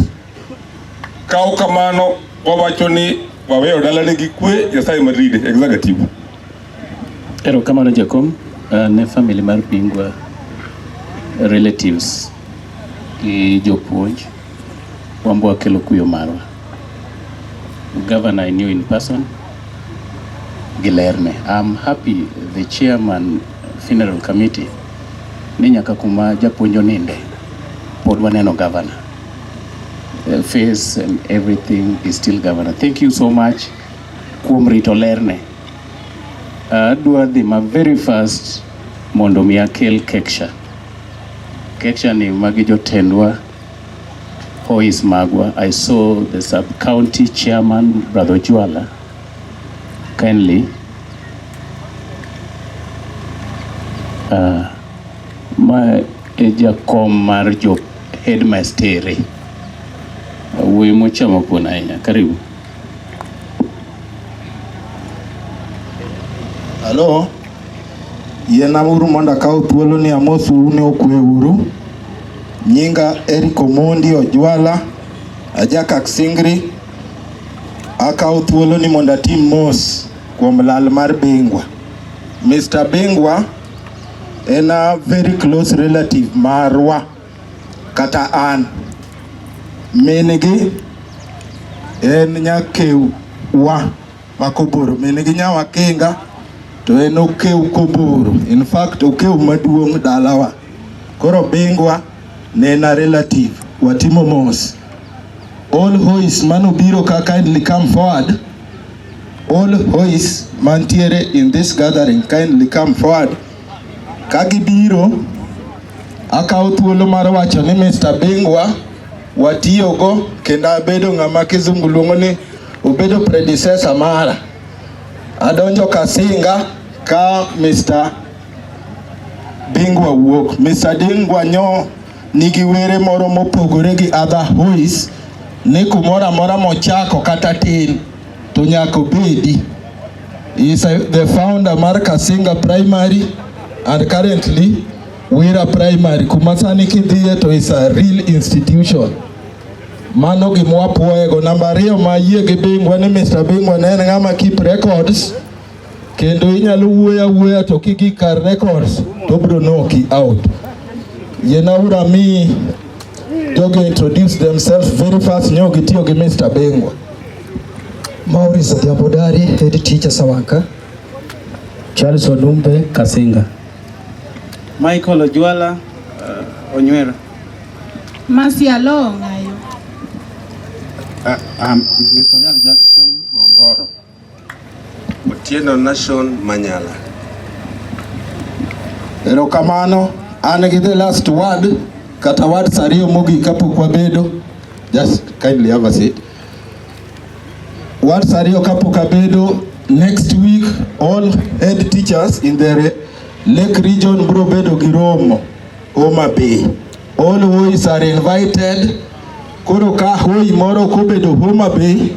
Kaw kamano wawacho ni waweyo dalane gi kwe, Nyasaye Madrid executive. Erokamano jakom ne family mar Bingwa, relatives gi jopuonj wambo wakelo kuyo marwa. Governor I knew in person gi lerne. I'm happy the chairman funeral committee ni nyaka kuma japuonj oninde pod waneno governor. The face and everything is still governor. Thank you so much kuom rito lerne. Adwa dhi ma very fast mondo mi akel Keksha. Keksha ni magi jotendwa HOIs magwa. I saw the sub-county chairman, Brother Ojwala, kindly. Ma e jakom mar jo headmaster. Wuoyi mochamo kuon ahinya. Karibu. Halo. Yiena uru mondo akaw thuolo ni amosou ni okwe uru. Nyinga Eric Omondi Ojwala, aja Kaksingri. Akaw thuolo ni mondo atim mos kuom lal mar Bingwa. Mr. Bingwa en a very close relative marwa kata an. Min gi en nyakew wa ma Koboro. Min gi nyawa Kinga to en okew Koboro. In fact okew maduong' dalawa. Koro Bingwa ne en a relative. Watimo mos. All HOIs manobiro ka kindly come forward. All HOIs mantiere in this gathering kindly come forward. Ka gibiro, akawo thuolo mar wacho ni Mr. Bingwa watiyogo kendo abedo ng'ama kizungu luongo ni obedo predecessor mara. Adonjo Kasinga ka Mr. Bingwa wuok. Mr. Bingwa nyo nigi were moro mopogore gi other HOIs ni kumoro amora mochako kata tin to nyaka obedi. He is the founder mar Kasinga Primary and currently Wira Primary. Kuma sani kidhiye to is a real institution. Mano gima wapuoyego. Namba ariyo ma ayie gi Bingwa ni Mr. Bingwa ne en ng'ama keep records kendo inyalo wuoyo awuoya to kigik kar records to obiro knock out. Yiena uru ami jogi introduce themselves very fast nyo gitiyo gi Mr. Bingwa. Maurice Odhiambo Dari, head teacher Sawanka. Charles Odumbe Kasinga. Michael Ojwala Onywera. Mercy Aloo Ng'ayo. Mr. Oyal Jackson Gongoro. Otieno Nation Manyala. Erokamano, an gi the last word kata words ariyo mogik kapok wabedo. Just kindly have a seat. Words ariyo kapok abedo. Next week all head teachers in the Lake region bro bedo gi romo Homa Bay. All HOIs are invited. Koro ka HOI moro kobedo Homa Bay,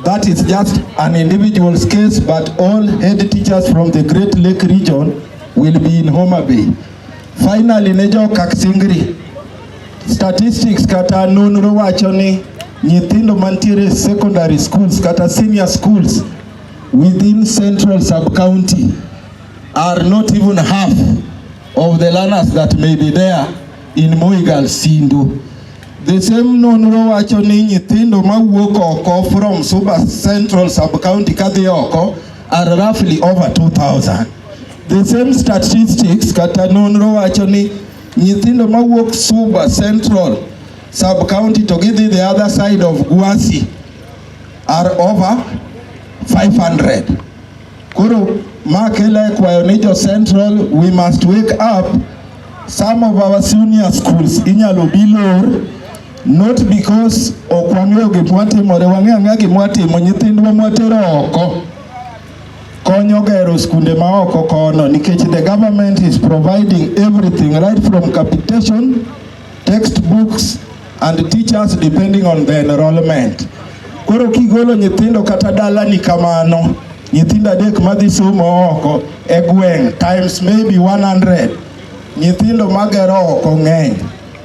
that is just an individual's case, but all head teachers from the Great Lake region will be in Homa Bay. Finally, ne jo Kaksingri, statistics kata nonro wacho ni nyithindo mantiere secondary schools kata senior schools within Central Sub-County are not even half of the learners that may be there in Moi Girls Sindo. The same nonro wacho ni nyithindo mawuok oko from Suba Central Sub-County kadhi oko are roughly over 2,000. The same statistics kata nonro wacho ni nyithindo mawuok Suba Central Sub-County to gidhi the other side of Gwasi are over 500. Koro ma kelo e kwayo ni jo Central, we must wake up. Some of our senior schools inyalo bi lor not because ok wang'eyo gik mwatimore, wang'eyo ang'eya gik mwatimo, nyithindwa mwatero oko. konyo gero skunde ma oko kono nikech the government is providing everything right from capitation, textbooks and teachers depending on the enrollment. Koro kigolo nyithindo kata dalani kamano, nyithindo adek madhi somo oko e gweng' times maybe 100, nyithindo magero oko ng'eny.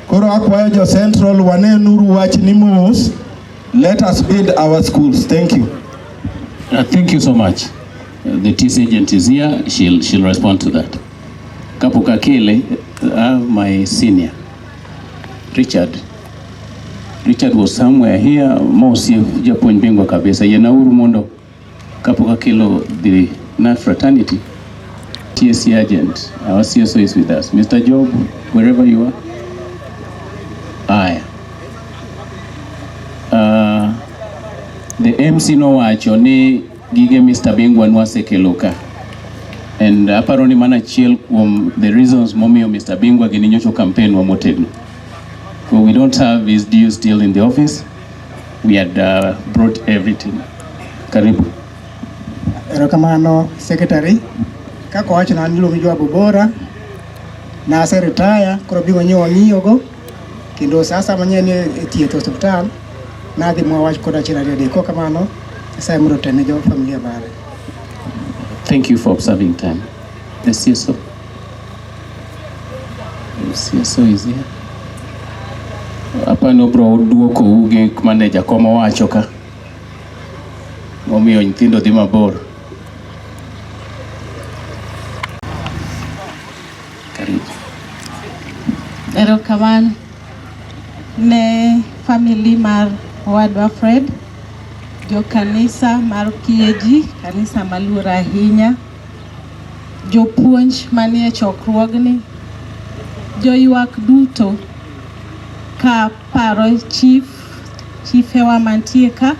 Koro akwayo jo Central wanenuru wach ni mos, let us build our schools. Thank you. Thank you so much. The TC agent is here. She'll respond to that. Kapok akele, I have my senior, Richard. Richard was somewhere here, mosie japuonj bingwa kabisa. Yienauru mondo kapok akelo the NAT fraternity, TSC agent, our CSO is with us. Mr. Job, wherever you are. Aya. The MC nowacho ni gige Mr. Bingwa nwasekelo ka. And aparo ni mano achiel kuom the reasons momiyo Mr. Bingwa gini nyocha campaign wa motegno. So we don't have his due still in the office. We had brought everything. Karibu. Erokamano secretary. Kaka owacho na an iluongo ni Joab Obora. Nase retire koro biro nyo wang'iyogo kendo sasa manyien e thieth e osiptal nadhi mwawach kod achiel ariyo adek. Kok kamano Nyasaye mondo otene jo familia mare. Thank you for observing time. The CSO. The CSO is here. Apani obro duokou gik mane jakom owacho ka. Momiyo nyithindo dhi mabor. Karibu. Erokamano ne family mar owadwa Fred, jokanisa mar PAG, kanisa maluor ahinya, jopuonj manie chokruogni, joywak duto ka paro chief, chifewa mantie ka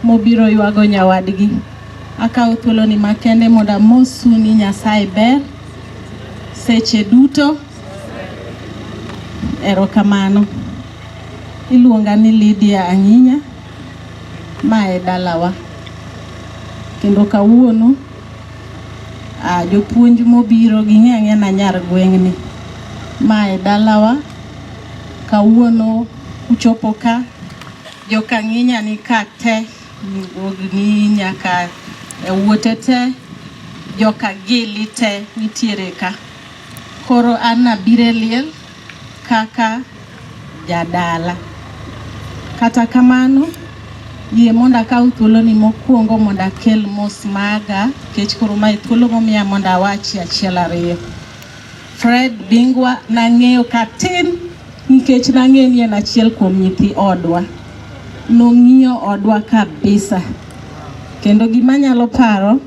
mobiro ywago nyawadgi. Akawo thuoloni makende mondo amosu ni Nyasaye ber seche duto. Erokamano. Iluonga ni Lydia Ang'inya, ma e dalawa. Kendo kawuono jopuonj mobiro ging'e ang'eya na nyar gweng'ni. Ma e dalawa. Kawuono uchopo ka, joka Ng'inya ni ka te, ni nyaka e wuote te, joka Gili te nitiere ka. Koro an nabiro e liel kaka jadala. Kata kamano, yie mondo akaw thuoloni mokwongo mondo akel mos maga, nikech koro mae thuolo momiya mondo awachi achiel ariyo. Fred Bingwa nang'eyo katin nikech nang'eyo ni en achiel kuom nyithi odwa. Nong'iyo odwa kabisa. Kendo gima anyalo paro,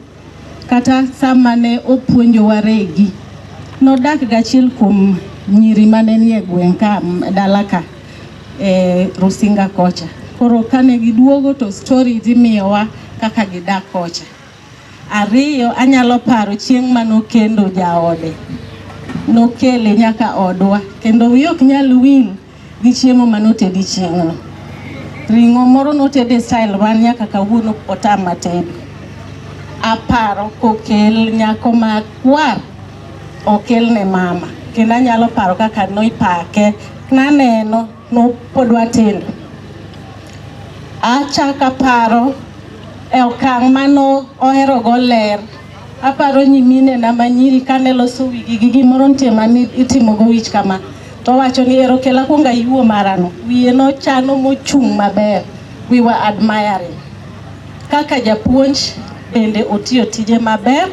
kata sama ne opuonjowa regi, nodak gachiel kuom nyiri mane nie gweng' ka dala ka e Rusinga kocha. Koro kane giduogo to stories imiyowa kaka gidak kocha. Ariyo, anyalo paro chieng' manokendo jaode. Nokele nyaka odwa, kendo wiya ok nyal wil gi chiemo manotedi chieng'no. Ring'o moro notede style man nyaka kawuono otama tedo. Aparo kokel nyako makwar okel ne mama, kendo anyalo paro kaka noipake. Naneno no pod watindo. Achako aparo e okang' mano oherogo ler. Aparo nyiminena manyiri kane loso wigi gi gimoro nitie mane itimogo wich kama. To owacho ni ero kel akuong ayuo marano. Wiye nochano mochung' maber. We were admiring. Kaka japuonj bende otiyo tije maber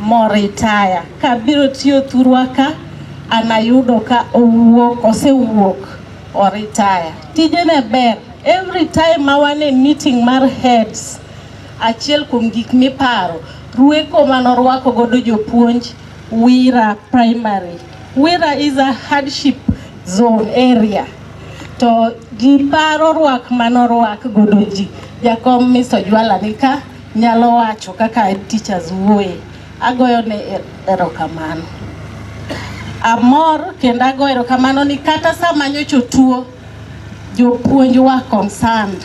moritaya. Kabiro tiyo thurwa ka, an ayudo ka owuok, osewuok oritaya. Tijene ber. Every time ma wan e meeting mar heads, achiel kuom gik miparo, rweko manorwako godo jopuonj Wira Primary. Wira is a hardship zone area. To ji paro rwak manorwak godo ji. Jakom Mr. Ojwala ni ka nyalo wacho kaka head teachers wuoye. Agoyo ne erokamano. Amor kendo agoyo erokamano ni kata sama nyocha otuo, jopuonj wa concerned.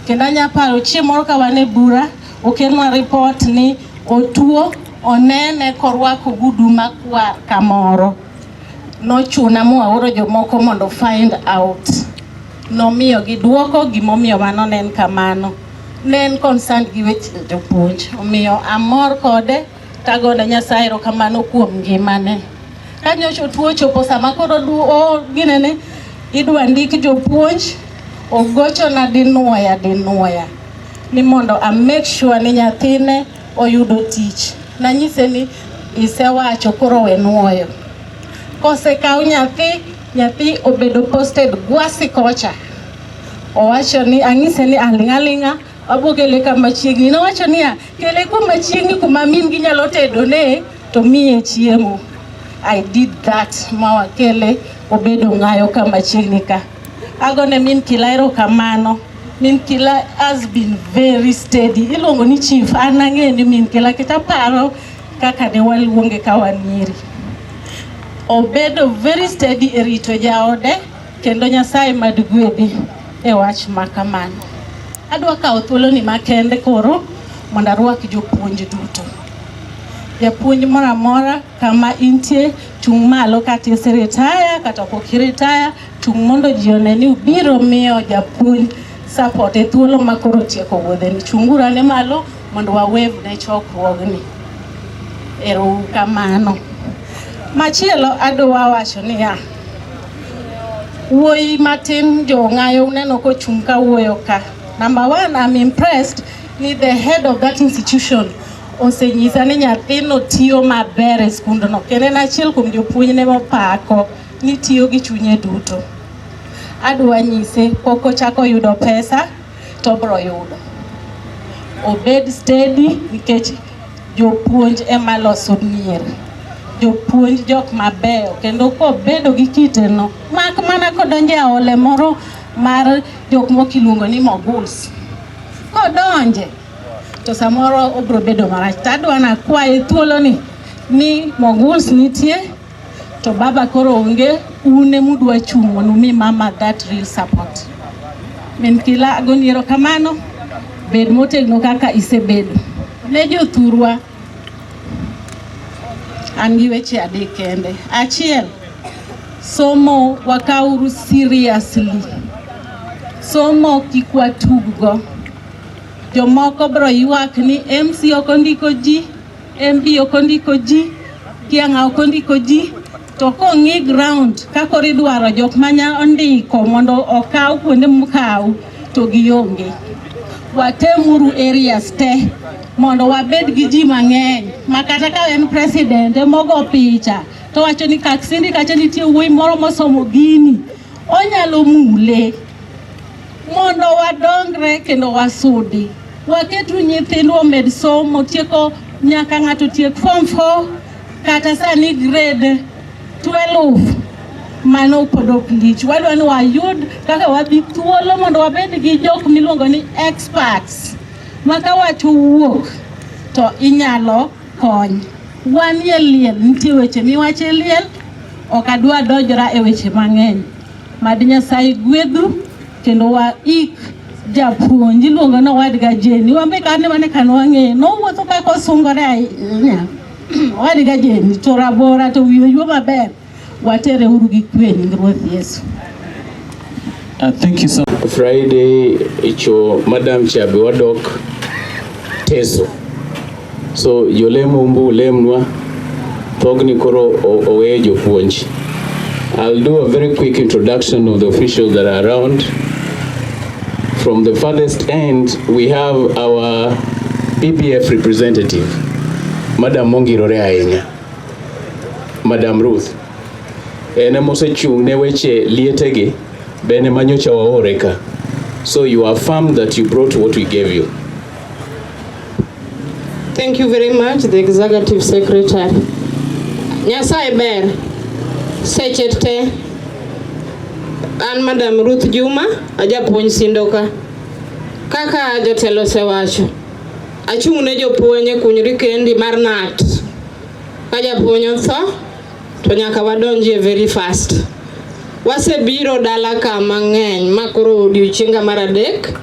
Kendo anya paro chieng' moro ka wan e bura, okelnwa report ni Otuo onene korwako ogudu makwar kamoro. Nochuna moaoro jomoko mondo find out. Nomiyo giduoko gimomiyo mano ne en kamano. Ne en concerned gi weche jopuonj. Omiyo amor kode tagone Nyasaye erokamano kuom ngimane. Ka nyocha otuo ochopo sama koro ginene idwa ndik jopuonj, ogochona dinuoya dinuoya ni mondo a make sure ni nyathine oyudo tich. Nanyise ni isewacho koro we nuoyo. Kosekaw nyathi, nyathi obedo posted Gwasi kocha. Owacho ni ang'ise ni aling' aling'a wabo kele kama chiegni. Nowacho niya, kele kuma chiegni kuma min gi nyalo tedone to miye chiemo. I did that ma wakele obedo ng'ayo kama chiegni ka. Agone min Kila erokamano. Min Kila has been very steady. Iluongo ni chief, an ang'eyo ni min Kila kata aparo kaka ne waluonge ka wan nyiri. Obedo very steady e rito jaode kendo Nyasaye mad gwedhi e wach ma kamano. Adwa kawo thuoloni makende koro mondo arwak jopuonj duto. Japuonj moro amora kama intie, chung' malo kata iseretire kata pok iretire, chung' mondo ji one ni ubiro miyo japuonj support e thuolo ma koro otieko wuodheni. Chunguru ane malo mondo wawave ne chokruogni. Ero uru kamano. Machielo adwa wacho niya, wuoyi matin jong'ayo uneno kochung' ka wuoyo ka. Number one, I'm impressed ni the head of that institution osenyisa ni nyathino tiyo maber e skundno kendo en achiel kuom jopuonjne mopako ni tiyo gi chunye duto. Adwa nyise pok ochako yudo pesa to obro yudo. Obed steady nikech jopuonj ema loso mier. Jopuonj jok mabeyo kendo kobedo gi kiteno mak mana kodonjo e aole moro mar jok moko iluongo ni moguls. Kodonje to samoro obro bedo marach. To adwa nakwaye thuoloni ni moguls nitie to baba koro onge, un emudwa chung' mondo umi mama that real support. Min Kila agoni erokamano, bed motegno kaka isebedo. Ne jothurwa, an gi weche adek kende. Achiel, somo wakawuru seriously. Somo kik watuggo. Jomoko bro ywak ni MC ok ondiko ji, MB ok ondiko ji, kia ng'a ok ondiko ji. To kong'i ground ka koro idwaro jok manya ondiko mondo okaw kuonde mokaw to gionge. Watemuru areas te mondo wabed gi ji mang'eny ma kata ka en president emogo picha to wacho ni Kaksindi kacha nitie wuoyi moro mosomo gini, onyalo mule mondo wadongre kendo wasudi. Waketu nyithindwa omed somo, tieko nyaka ng'ato tiek form 4 kata sani grade 12 mano pod ok lich. Wadwa ni wayud kaka wadhi thuolo mondo wabed gi jok miluongo ni experts ma ka wach owuok to inyalo kony. Wanie liel, nitie weche miwacho e liel, ok adwa donjora e weche mang'eny. Mad Nyasaye gwedhu kendo waik japuonj iluongo ni owadga Jeni. Wan be kane mane kane wang'eye, nowuotho kaka osungore ahinya. Owadga Jeni to rabora to wiye oyuo maber. Watere uru gi kwe e nying Ruoth Yesu. Thank you so Friday icho Madam Chabe wadok Teso. So jolemo umbu ulemnwa thogni koro owe jopuonj. I'll do a very quick introduction of the officials that are around. From the farthest end, we have our PPF representative, Madam Mongirore ahinya, Madam Ruth. En ema osechung' ne weche lietegi, bende manyocha waore ka. So you affirm that you brought what we gave you. Thank you very much, the Executive Secretary. Nyasaye ber, seche te. An Madam Ruth Juma, ajapuonj Sindo ka. Kaka jatelo osewacho, achung' ne jopuonj e kunyri kendi mar NAT. Ka japuonj otho, to nyaka wadonjie very fast. Wasebiro dala ka mang'eny ma koro odiochienga mar adek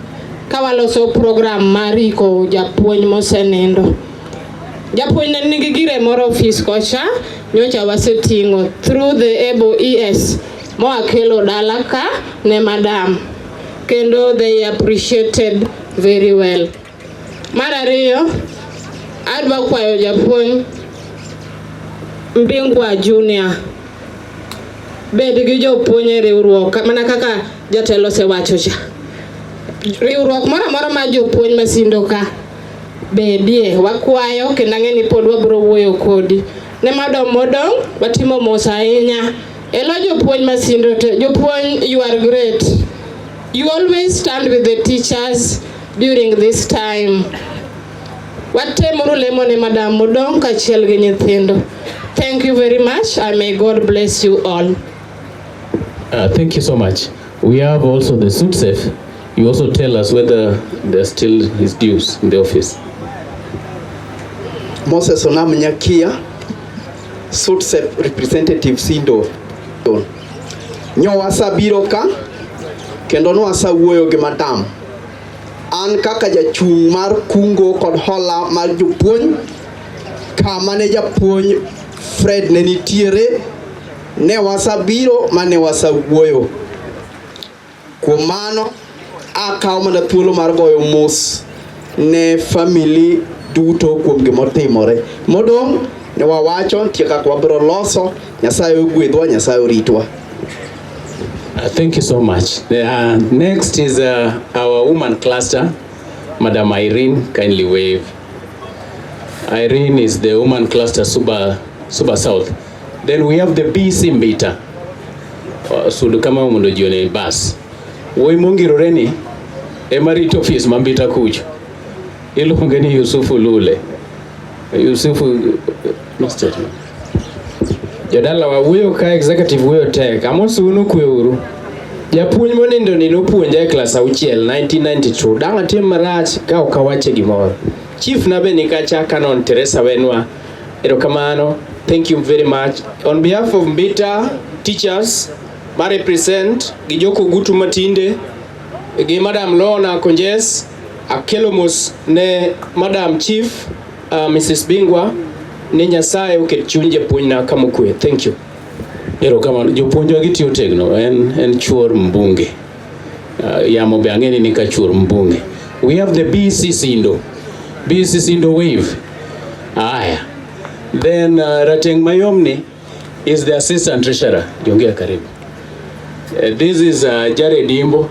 ka waloso program mar iko japuonj mosenindo. Japuonj ne nigi gire moro ofis kocha, nyocha waseting'o through the able ES moakelo dala ka ne madam. Kendo they appreciated very well. Mar ariyo, adwa kwayo japuonj Mbingwa Junior bed gi jopuonj e riwruok mana kaka jatelo osewacho cha. Riwruok moro amora mar jopuonj ma Sindo ka bedie, wakwayo kendo ang'e ni pod wabiro wuoyo kodi. Ne madam modong' watimo mos ahinya. Elo jopuonj ma Sindo te, jopuonj you are great. You always stand with the teachers during this time. Watemuru lemo ne madam modong' kaachiel gi nyithindo. Thank you very much and may God bless you all. Thank you so much. We have also the SUTSEF. You also tell us whether there's still his dues in the office. Moses Onam Nyakia, SUTSEF representative Sindo. Nyo wasabiro ka kendo nwasawuoyo gi madam. An kaka jachung' mar kungo kod hola mar jopuonj, kama ne japuonj Fred ne nitiere, ne wasabiro mane wasawuoyo. Kuom mano, akawo mana thuolo mar goyo mos ne family duto kuom gimotimore. Modong' ne wawacho nitie kaka wabiro loso, Nyasaye ogwedhwa, Nyasaye oritwa. Thank you so much. Next is our woman cluster, Madam Irene, kindly wave. Irene is the woman cluster Suba South. Then we have the BC Mbita. Sudu kama mondo ji one bas. Wuoyi mongirore ni ema rito ofis ma Mbita kucho. Iluonge ni Yusufu Lule. Yusufu, no statement. Jodalawa wuoyo ka executive wuoyo tek. Amosou kwe uru. Japuonj monindo ni nopuonja e klas auchiel 1992. Dang' atim marach ka ok awache gimoro. Chief na be nikacha Canon Teresa Wenwa. Erokamano. Thank you very much. On behalf of Mbita teachers ma represent gi Jokogutu Matinde gi Madam Lorna Konjes, akelo mos ne Madam Chief Mrs. Bingwa ni Nyasaye oket chuny japuonjna kama okwe. Thank you. Erokamano. Jopuonjwa gitiyo tegno. En chuor mbunge. Yamo be ang'e ni ni ka chuor mbunge. We have the BC Sindo. BC Sindo wave. Aya. Then Rateng Mayomni is the assistant treasurer. Jongea karibu. This is Jared Imbo.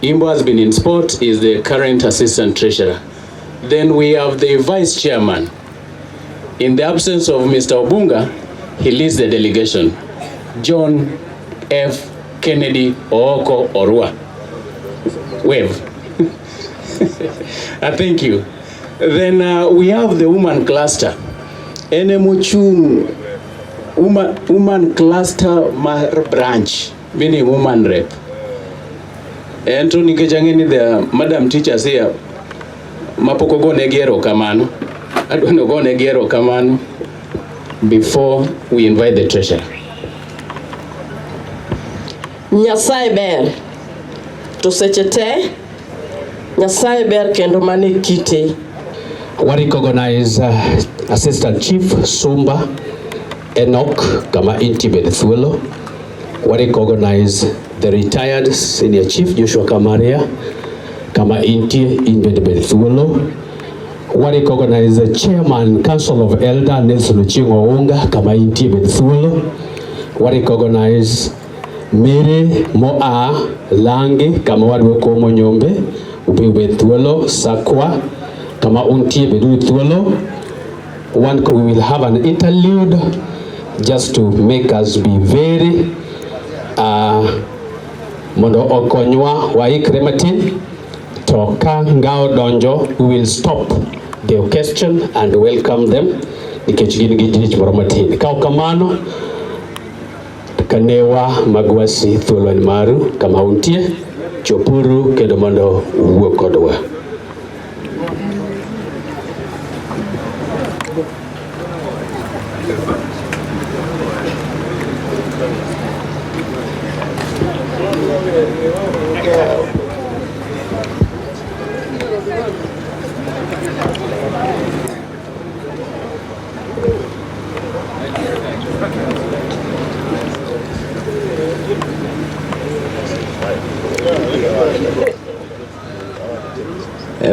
Imbo has been in sport, is the current assistant treasurer. Then we have the vice chairman. In the absence of Mr. Obunga, he leads the delegation. John F. Kennedy Ooko Orua. Wave. Thank you. Then we have the woman cluster. Ene mochung' woman cluster mar branch, meaning woman rep. En to nikech ang'e ni the madam teachers here mapok ogonegi erokamano. Adwa ni ogonegi erokamano before we invite the treasurer. Nyasaye ber to seche te Nyasaye ber kendo mane kite. We recognize Assistant Chief Sumba Enoch kama intie bed thuolo. We recognize the retired Senior Chief Joshua Kamaria kama intie in bed thuolo. We recognize the Chairman Council of Elder Nelson Ochieng Ounga kama intie bed thuolo. We recognize Mary Moa Langi kama wadwa komo nyombe ubi bed thuolo. Sakwa kama untie beduru thuolo. One, we will have an interlude just to make us be very mondo okonywa waikre matin to ka ngao donjo we will stop the orchestra and welcome them nikech gin gi tich moro matin. Ka ok kamano kanewa magwasi thuolo en maru kama untie chopuru kendo mondo uwuo kodwa.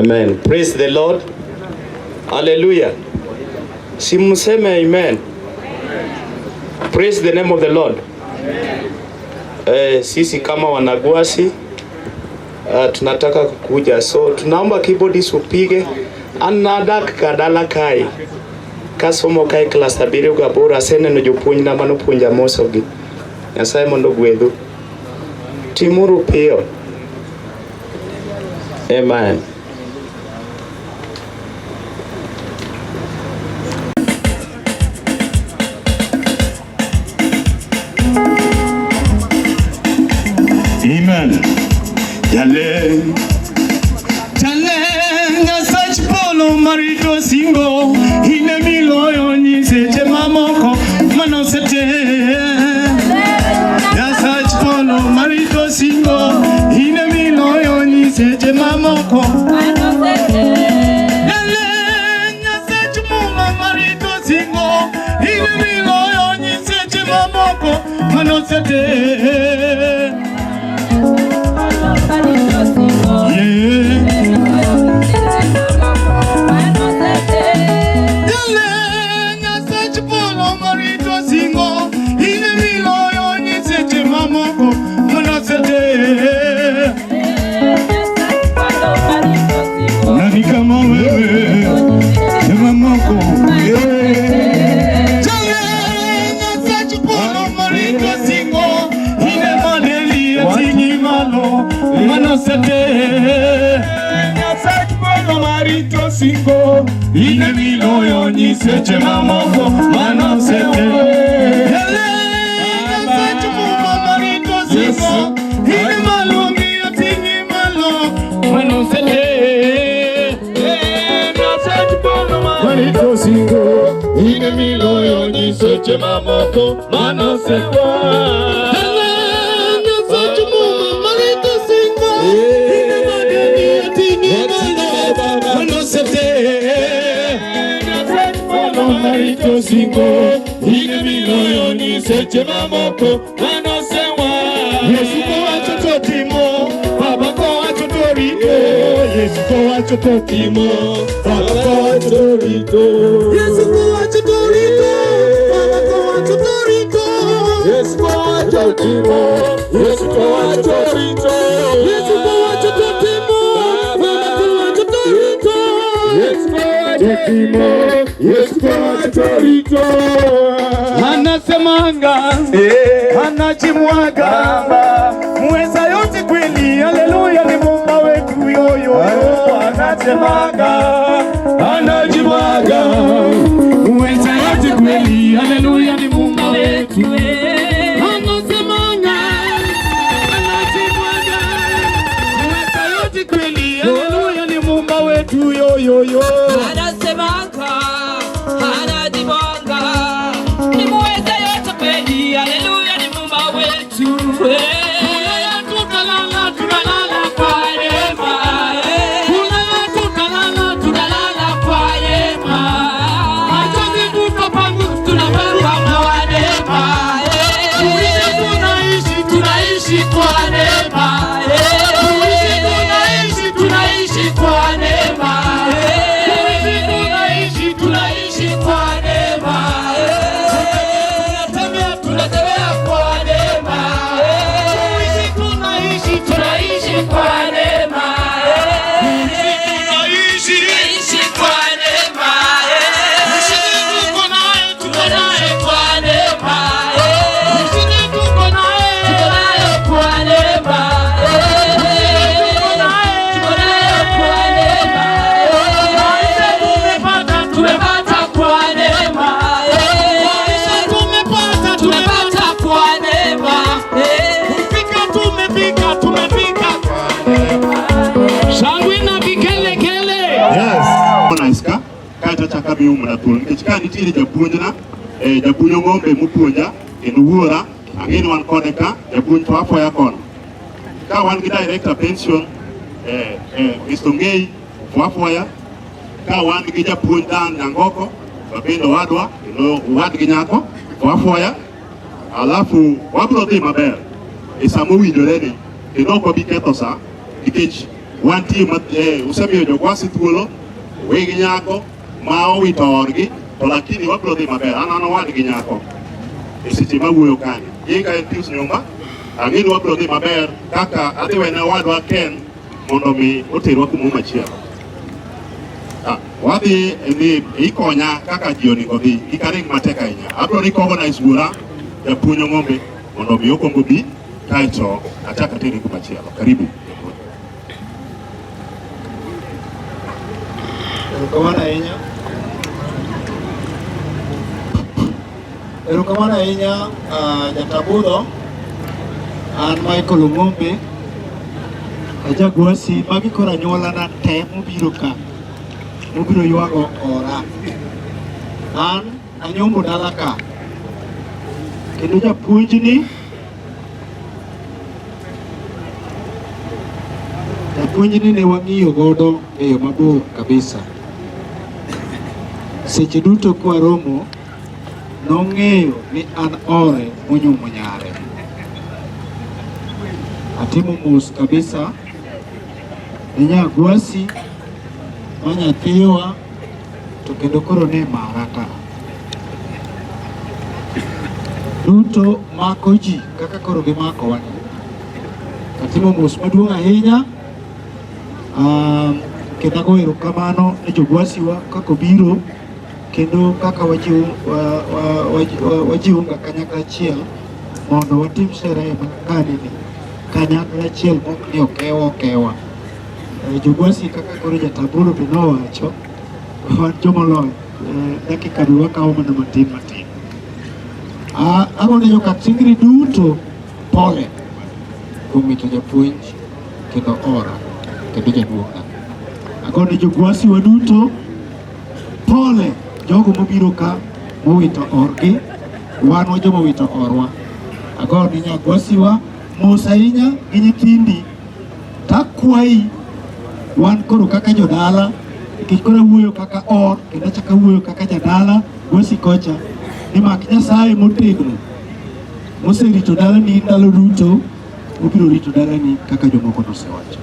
Amen. Praise the Lord. Hallelujah. Simuseme amen. Praise the name of the Lord. Eh, sisi kama wanagwasi tunataka kukuja, so tunaomba keyboardist upige. An nadak ka dala kae kasomo kae klas 7 8, aseneno jopuonjna manopuonja mosogi. Nyasaye mondo ogwedhu. Timuru piyo. Amen. Amen. Jale. Jale Nyasach polo marito singo ine miloyo nyiseche mamoko manosete. Nyasach polo marito singo ine miloyo nyiseche mamoko. Jale Nyasach muma marito singo ine miloyo nyiseche mamoko manosete. Jale Nyasach polo marito singo ine miloyo nyiseche mamoko manosete. Nani kama wewe mamoko? Jale Nyasach polo marito singo ine madeli atingi malo manosete. Nyasach polo marito singo ine miloyo nyiseche mamoko manosete. Jale Nyasach muma marito singo ine maluongi atingi malo manosete. Nyasach polo marito singo ine miloyo nyiseche mamoko manosete. Nyasach muma marito singo ine madeli atingi malo manosete. Nyasach polo marito singo ine miloyo nyiseche mamoko manosewa. Yesu kowacho to timo, Baba kowacho to rito. Yesu kowacho to timo, Baba kowacho to rito. Yesu kowacho to rito, Baba kowacho to rito. Yesu kowacho timo, Yesu kowacho rito. Yesu kowacho to timo, Baba kowacho to rito. Yesu kowacho timo, Yesu kowacho rito. Anasemanga, anachimwaga, mweza yote kweli, haleluya, ni Muumba wetu yoyo. Anasemanga, anachimwaga, mweza yote kweli, haleluya, ni Muumba wetu. Anasemanga, anachimwaga, mweza yote kweli, haleluya, ni Muumba wetu yoyoyo. Anasemanga, anajibonga, ni muweza yote kweli, haleluya, ni Muumba wetu. Kulala tutalala, tunalala kwa neema. Kulala tutalala, tunalala kwa neema. Machozi tutapangu, tunapangwa kwa neema. Kuishi tunaishi, tunaishi kwa neema. Kuishi tunaishi, tunaishi kwa neema. Kuishi tunaishi, tunaishi kwa neema. Tunatembea, tunatembea kwa neema. Kuishi tunaishi, tunaishi kwa neema. Kuishi tunaishi, tunaishi kwa neema. Ushindi tuko naye, tuko naye kwa neema. Ushindi tuko naye, tuko naye kwa neema. Ushindi tuko naye, tuko naye kwa neema. Maisha tumepata, tumepata kwa neema. Maisha tumepata, tumepata kwa neema. Kufika tumefika, tumefika kwa neema. Shangwe na vigelegele. Yes. Nice ka kaeto achako amiyo mana thuolo nikech ka nitiere japuonjna japuonj Ong'ombe mopuonja kendo wuora ang'e ni wan kode ka japuonj to afoya kono ka wan gi director pension Mr. Ongei wafoya ka wan gi japuonj Dan Nyangoko mabende owadwa kendo owadgi nyako wafoya alafu wabiro dhi maber e sama owinjore ni kendo ok wabi ketho sa nikech Wantie ma usemiyo jogwasi thuolo, weg nyako ma owito orgi, to lakini wabiro dhi maber. An an owadgi nyako e seche mawuoyo kanyo. Nyinga en Pius Nyumba, ang'e ni wabiro dhi maber kaka adhi wene owadwa Ken mondo mi oterwa kumoro machielo. Ah, wadhi ni ikonya kaka ji onego dhi, kik aring matek ahinya. Abiro recognize wuora japuonj Ong'ombe mondo mi okwong obi kaeto achak atere kumachielo. Karibu. Erokamano ahinya. Erokamano ahinya Jatabudho. An Michael Ong'ombe, ajagwasi. Magi koro anyuolana te mobiro ka, mobiro ywago ora. An anyombo dala ka, kendo japuonjni japuonjni ne wang'iyo godo e yo mabor kabisa. Seche duto kwaromo, nong'eyo ni an ore monyuomo nyare. Atimo mos kabisa ne Nyagwasi ma nyathiwa to kendo koro ne mara ka. Duto mako ji kaka koro gimako wan. Atimo mos maduong' ahinya. Kendo ago erokamano ne jogwasiwa kaka obiro kendo kaka wajiunga kanyakla achiel mondo watim sherehe makani ni kanyakla achiel mok ni okewa okewa. Jogwasi kaka koro jatabolo be nowacho, wan jomolony, dakika be wakawo mana matin matin. Agone joka Tingri duto pole kuom wito japuonj kendo ora kendo jaduong'na. Agone jogwasiwa duto pole, jogo mobiro ka mowito orgi, wan wa joma owito orwa. Agone nyagwasiwa mos ahinya gi nyithindi takwayi wan koro kaka jodala nikech koro awuoyo kaka or kendo achako awuoyo kaka jadala gwasi kocha ni mak Nyasaye motegno moserito dalani ndalo duto obiro rito dalani kaka jomoko nosewacho.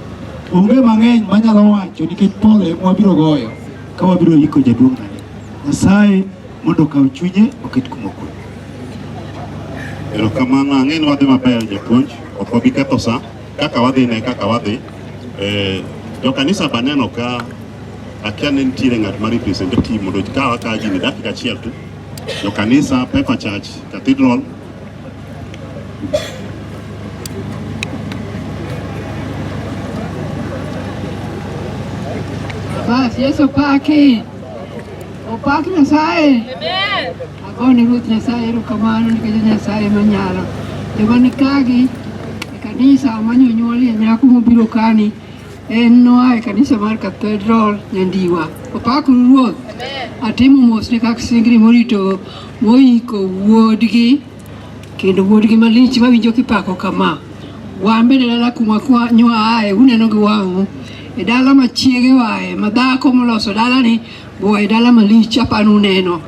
Onge mang'eny manyalo wacho nikech pole mwabiro goyo ka wabiro iko jaduong'nani. Nyasaye mondo okaw chunye oket kuma okwe. Erokamano, ang'e ni wadhi maber japuonj, ok wabi ketho sa, kaka wadhi ne kaka wadhi. Jokanisa be aneno ka akia ni nitiere ng'at ma represent team mondo kawa ka gini dakika achiel tu. Jokanisa, Pepper Church, Cathedral. Bas, Yesu opaki. Opak Nyasaye. Agone Ruoth Nyasaye erokamano nikech Nyasaye manyalo. Joma nikagi e kanisa manyonyuolie nyako mobiro kani en noa e kanisa mar Cathedral Nyandiwa. Opak Ruoth. Atimo mos ne kak Singri morito moiko wuodgi kendo wuodgi malich mawinjo kipako kama. Wan bende dala kuma nywa ae uneno gi wang'u. E dala ma chiege oae, ma dhako moloso dalani boa e dala malich apani uneno.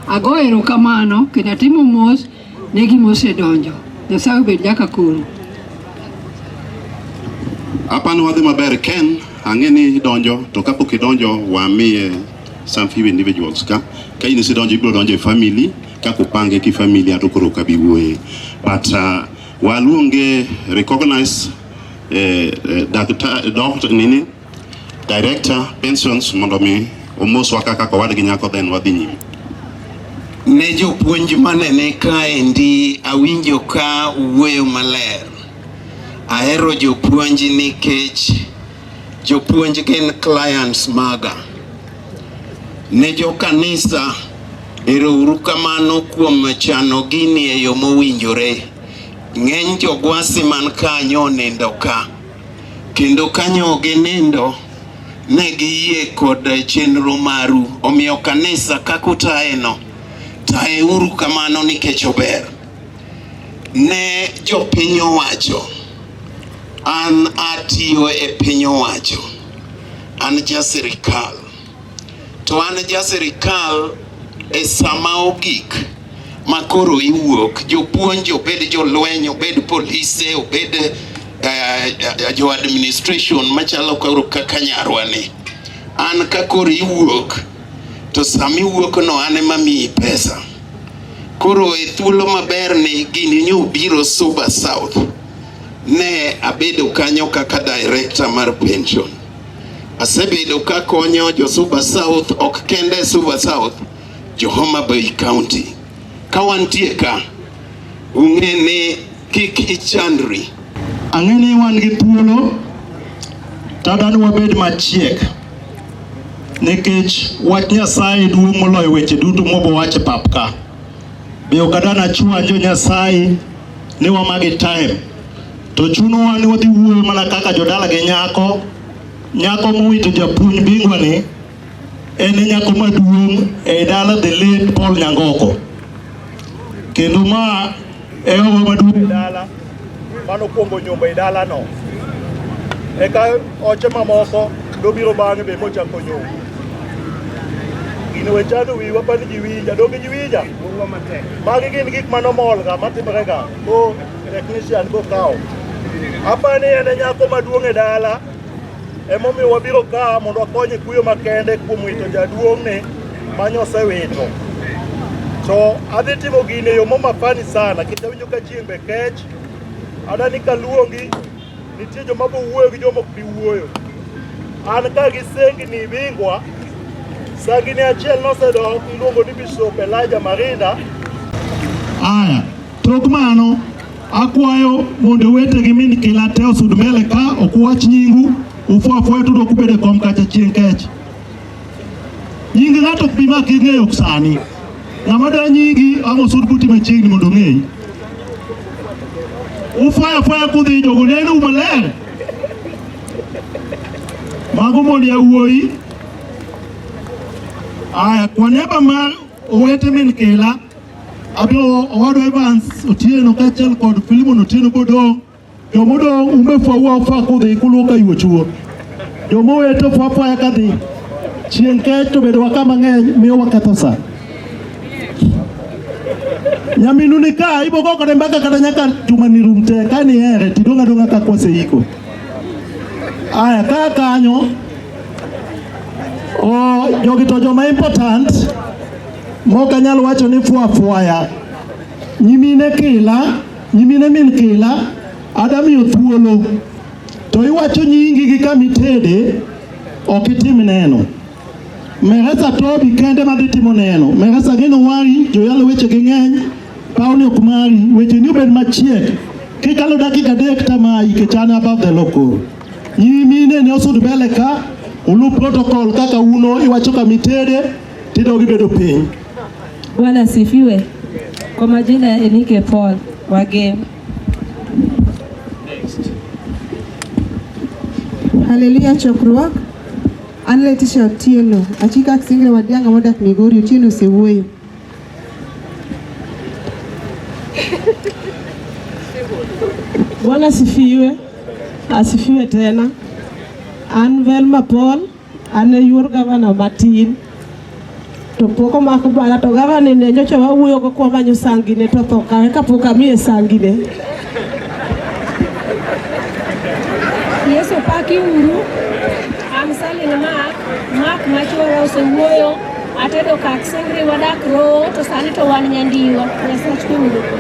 Ago erokamano kendo atimo mos ne gima osedonjo. Nyasaye obed nyaka koro. Apani wadhi maber Ken, ang'e ni idonjo to kapok idonjo wamiye some few individuals ka. Ka in isedonjo ibiro donjo e family kaka upange ki familia to koro ok abi wuoye. But waluonge recognize doctor, nini director pensions mondo mi omoswa kaka owadgi nyako then wadhi nyime. Ne jopuonj manene kaendi awinjo ka wuoyo maler. Ahero jopuonj nikech jopuonj gin clients maga. Ne jokanisa, ero uru kamano kuom chano gini e yo mowinjore. Ng'eny jogwasi man kanyo onindo ka. Kendo kanyo ginindo, ne giyie kod chenro maru. Omiyo kanisa kaka utayeno, tayeuru kamano nikech ober. Ne jopiny owacho, an atiyo e piny owacho, an ja sirikal. To an ja sirikal e sama ogik ma koro iwuok, jopuonj obed jolweny, obed polise, obed Jo administration machalo koro kaka nyarwa ni an ka koro iwuok to sama iwuok no an ema miyi pesa. Koro e thuolo maber ni gini nyo biro Suba South, ne abedo kanyo kaka director mar pension. Asebedo kakonyo jo Suba South, ok kende Suba South, jo Homa Bay County. Ka wantie ka, ung'e ni kik ichandri. Ang'e ni wan gi thuolo tadwa ni wabed machiek nikech wach Nyasaye duong' moloyo weche duto mwabo wacho e pap ka. Be ok adan achwa jo Nyasaye ni wamagi time to chunowa ni wadhi wuoyo mana kaka jodala gi nyako. Nyako mowito japuonj bingwa ni en e nyako maduong' e dala the late Paul Nyangoko. Kendo ma e ogo maduong' e dala manokwongo nyombo e dalano. Eka oche mamoko nobiro bang'e be mochako nyombo. Gino we chando wiwa pani ji winja, donge ji winja? Magi gin gik manomol ga matimore ga ko technician go kawo. Apani en e nyako maduong' e dala emomiyo wabiro ka mondo wakony e kuyo makende kuom wito jaduong'ni manyosewito. To adhi timo gini e yo momafani sana nikech awinjo ka chieng' be kech. Adani kaluongi nitie joma bo wuoyo gi joma ok bi wuoyo. An ka gi sengni bingwa, sangni achiel nosedok iluongo ni Bishop Elijah Marinda. Aya, tok mano akwayo mondo owete gi min kila te osud mbele ka ok uwach nyingu, ufwa afwaya to udok ubedo e kom kacha chieng' kech. Nying ng'ato ok bi mak ing'eyo sani. Ng'ama dwa nyingi ang' osud buti machiegni mondo ong'eyi. Ufwaya afwaya kudhi jogo neno maler. Mago mondo yawuoyi. Aya, kwa niaba mar owete min kila abiro owadwa Evans Otieno kaachiel kod Philemon Otieno bodong' jomodong' umbe fwaua fwa kudhi kuluwo ka yuochuo jomowete fwa fwaya kadhi chieng' kech to bedowa ka mang'eny miyo waketho sa nyaminu ni ka ibo go kode mbaka kata nyaka juma ni rum te ka ni here tidong' adong'a ka kwaseiko aya ka kanyo o jogi to joma important mok anyal wacho ni fwa fwaya nyimine kila nyimine min kila adamiyo thuolo to iwacho nyingi gi kama itede ok itim neno Meresa Tobi kende madhi timo neno. Meresa geno wari, joyalo weche gi ng'eny, pawni ok mari, weche ni obed machiek. Kikalo dakika 3 tamayi nikech an above the law koro. Nyimine ne osud mbele ka, ulu protocol kaka uno iwacho kama itede, tidog ibedo piny. Bwana asifiwe. Kwa majina Enike Paul Wagem. Haleluya chokruok. An Letitia Otieno, achika Singre Wadianga modak Migori. Otieno osewuoyo. Bwana asifiwe, asifiwe tena. An Velma Paul, an e yuor gavana matin. To pok omako bala to gavana ne nyocha wawuoyo go kwamanyo sangine to tho kawe kapok amiye sangine. Yesu paki uru. An Salin Mark, Mark machuora osewuoyo. Atedo kak Singri wadak Roho to sani to wan Nyandiwa. Nyasach kwe mondo okwe.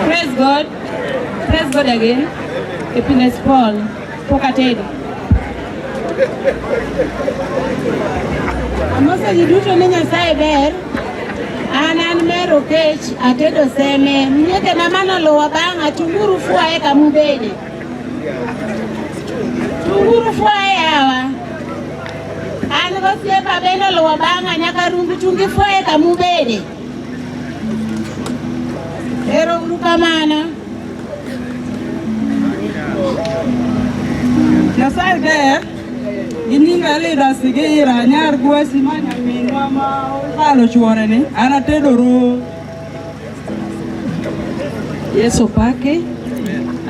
Praise God. Praise God again. Happiness Paul. Pok atedo. Amoso ji duto ni Nyasaye ber. An Mero Kech atedo seme. Mnyekena manoluwa bang'a chunguru fwaye kamubede. Chunguru fwaye yawa. An gosiepa bende oluwa bang'a nyaka rungu chungi fwaye kamubede. Ero uru kamano. Nyasaye ber. Gi nyinga Lida Sigira, nyar Gwasi ma nyaminwa ma olalo chuore ni, an atedo ro. Yesu pake.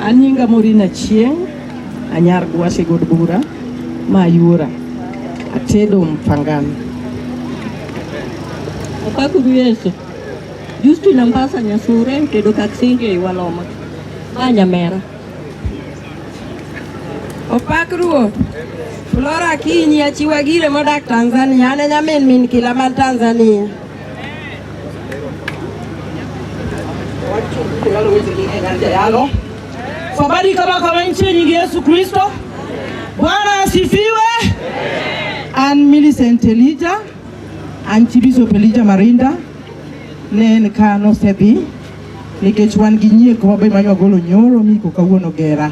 An nyinga Morina Chieng', anyar Gwasi god bura, ma yuora. Atedo Mpangani. Opakuru Yesu. Justina Mbasa Nyasure tedo kak Singe Waloma. Ma nyamera. Opak Ruoth. Flora Akinyi achiwa gire modak Tanzania. An e nyamin min Kila man Tanzania. Habari kama kama nchi nyingi Yesu Kristo. Bwana asifiwe. An Millicent Elijah, an chi Bishop Elijah Marinda, ne en ka nosedhi nikech wan gi nyiek wabe ma wagolo nyoro miko kawuono gera.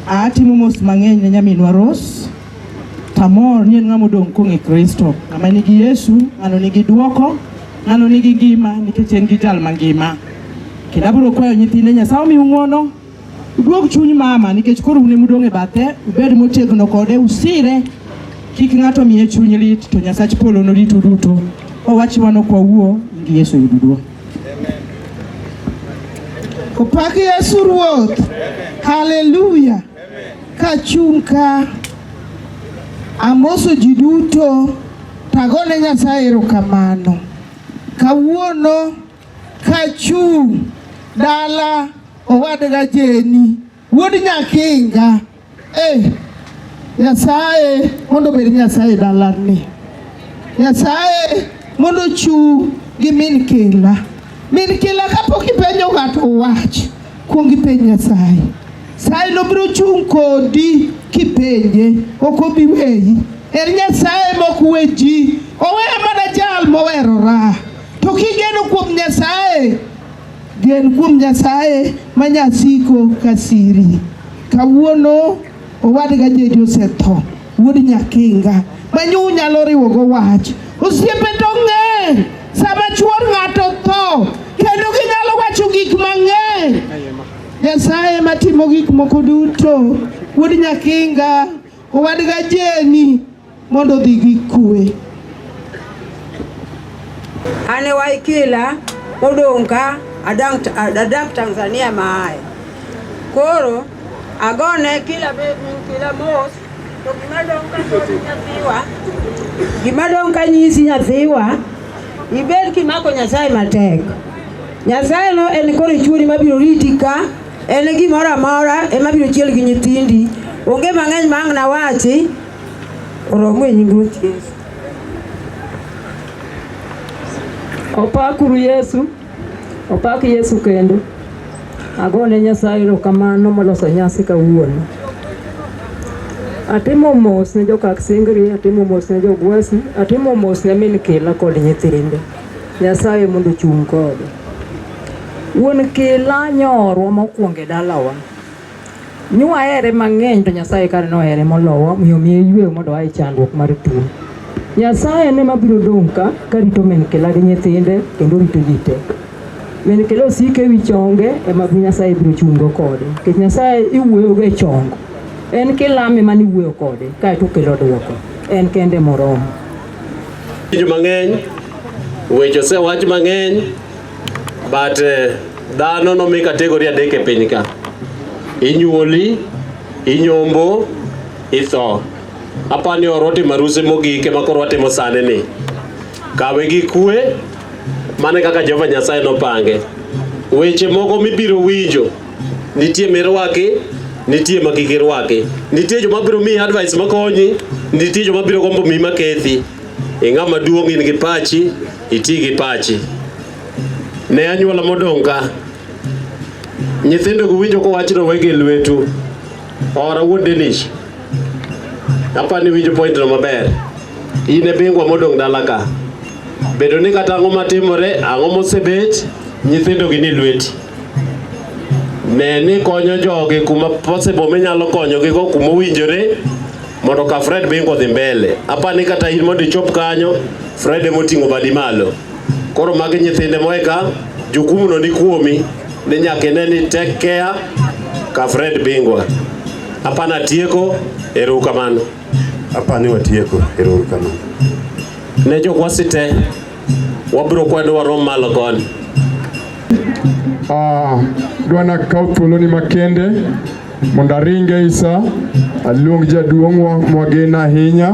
Atimo mos mang'eny ne nyaminwa Rose, tamor ni en ng'ama odong' kong'e Kristo. Ng'ama nigi Yesu, ng'ano nigi duoko, ng'ano nigi ngima nikech en gi jal mangima. Kendo abiro kwayo nyithinde Nyasaye omiu ng'uono, uduog chuny mama nikech koro un emudong' e bathe, ubed motegno kode, usire kik ng'ato miye chuny lit to Nyasach polo noritu duto. Owachi wan ok wawuo, nying Yesu oyud duong'. Opak Yesu Ruoth. Haleluya. Kachung' ka amoso ji duto tagone Nyasaye erokamano. Kawuono kachung' dala owadga Jeni wuod Nyakinga. Eh, Nyasaye mondo obed Nyasaye dalani. Nyasaye mondo ochung' gi min Kila. Min Kila kapok ipenjo ng'ato wach, kuong ipenj Nyasaye. Nyasaye nobiro chung' kodi kipenje, ok obi weyi. En Nyasaye mok we ji, oweyo mana jal mowerora. To kigeno kuom Nyasaye, gen kuom Nyasaye ma nyasiko kasiri. Kawuono owadga Jedi osetho, wuod Nyakinga, ma nyu nyalo riwogo wach. Osiepe to ng'eny, sama chuor ng'ato tho, kendo ginyalo wacho gik mang'eny. Nyasaye matimo gik moko duto, wuod Nyakinga, owadga Jeni, mondo odhi gi kwe. An e Waikila modong' ka adak Tanzania maaye. Koro agone kila min Kila mos to gima dong' ka nyathiwa gima dong' ka nyisi nyathiwa ibed kimako Nyasaye matek. Nyasaye no en koro chuori mabiro riti ka en gimoro amora ema biro chiel gi nyithindi. Onge mang'eny ma ang' nawachi oromo e nying Ruoth Yesu. Opakuru Yesu, opak Yesu kendo. Agone Nyasaye erokamano moloso nyasi kawuono. Atimo mos ne jo-Kaksingri, atimo mos ne jo-Gwasi, atimo mos ne min Kila kod nyithinde. Nyasaye mondo ochung' kode. Wuon Kila nyorwa mokwongo e dalawa. Nwahere mang'eny to Nyasaye kare nohere molowa omiyo omiye yweyo mondo oa e chandruok mar tuo. Nyasaye en ema biro dong' ka karito min Kila gi nyithinde kendo rito ji te. Min Kila osiko ewi chonge ema Nyasaye biro chung'go kode. Nikech Nyasaye iwuoyogo e chong. En kilame mane iwuoyo kode kaeto okelo duoko. En kende moromo. Winjo mang'eny, weche osewach mang'eny, but dhano nomi kategori adek e piny ka. Inyuoli, inyombo, itho. Apani orwa timo aruse mogik ema koro watimo sani ni. Kawe gi kwe, mano e kaka Jehova Nyasaye nopange. Weche moko mibiro winjo, nitie mirwaki, nitie ma kik irwaki. Nitie joma biro miyi advice makonyi, nitie joma biro gombo miyi makethi. Ing'ama duong' in gi pachi, iti gi pachi. Ne anyuola modong' ka, nyithindo go winjo kowach ni owegi e lwetu. Ora wuod Denish. Apani winjo point no maber. In e bingwa modong' dala ka. Bedo ni kata ang'o matimore, ang'o mosebet, nyithindo gi ni lweti. Ne ni konyo jogi kuma possible minyalo konyogi go kuma owinjore mondo ka Fred Bingwa odhi mbele. Apani kata in mondo ichop kanyo, Fred emoting'o badi malo. Koro magi nyithinde moe ka, jukumu no ni kuomi ni nyaka ine ni take care ka Fred Bingwa. Apana atieko, ero kamano. Apani watieko, ero kamano. Ne jogwasi te, wabiro kwedo warom malo koni. Dwana kaw thuoloni makende mondo aring e isa aluong jaduong'wa mwageno ahinya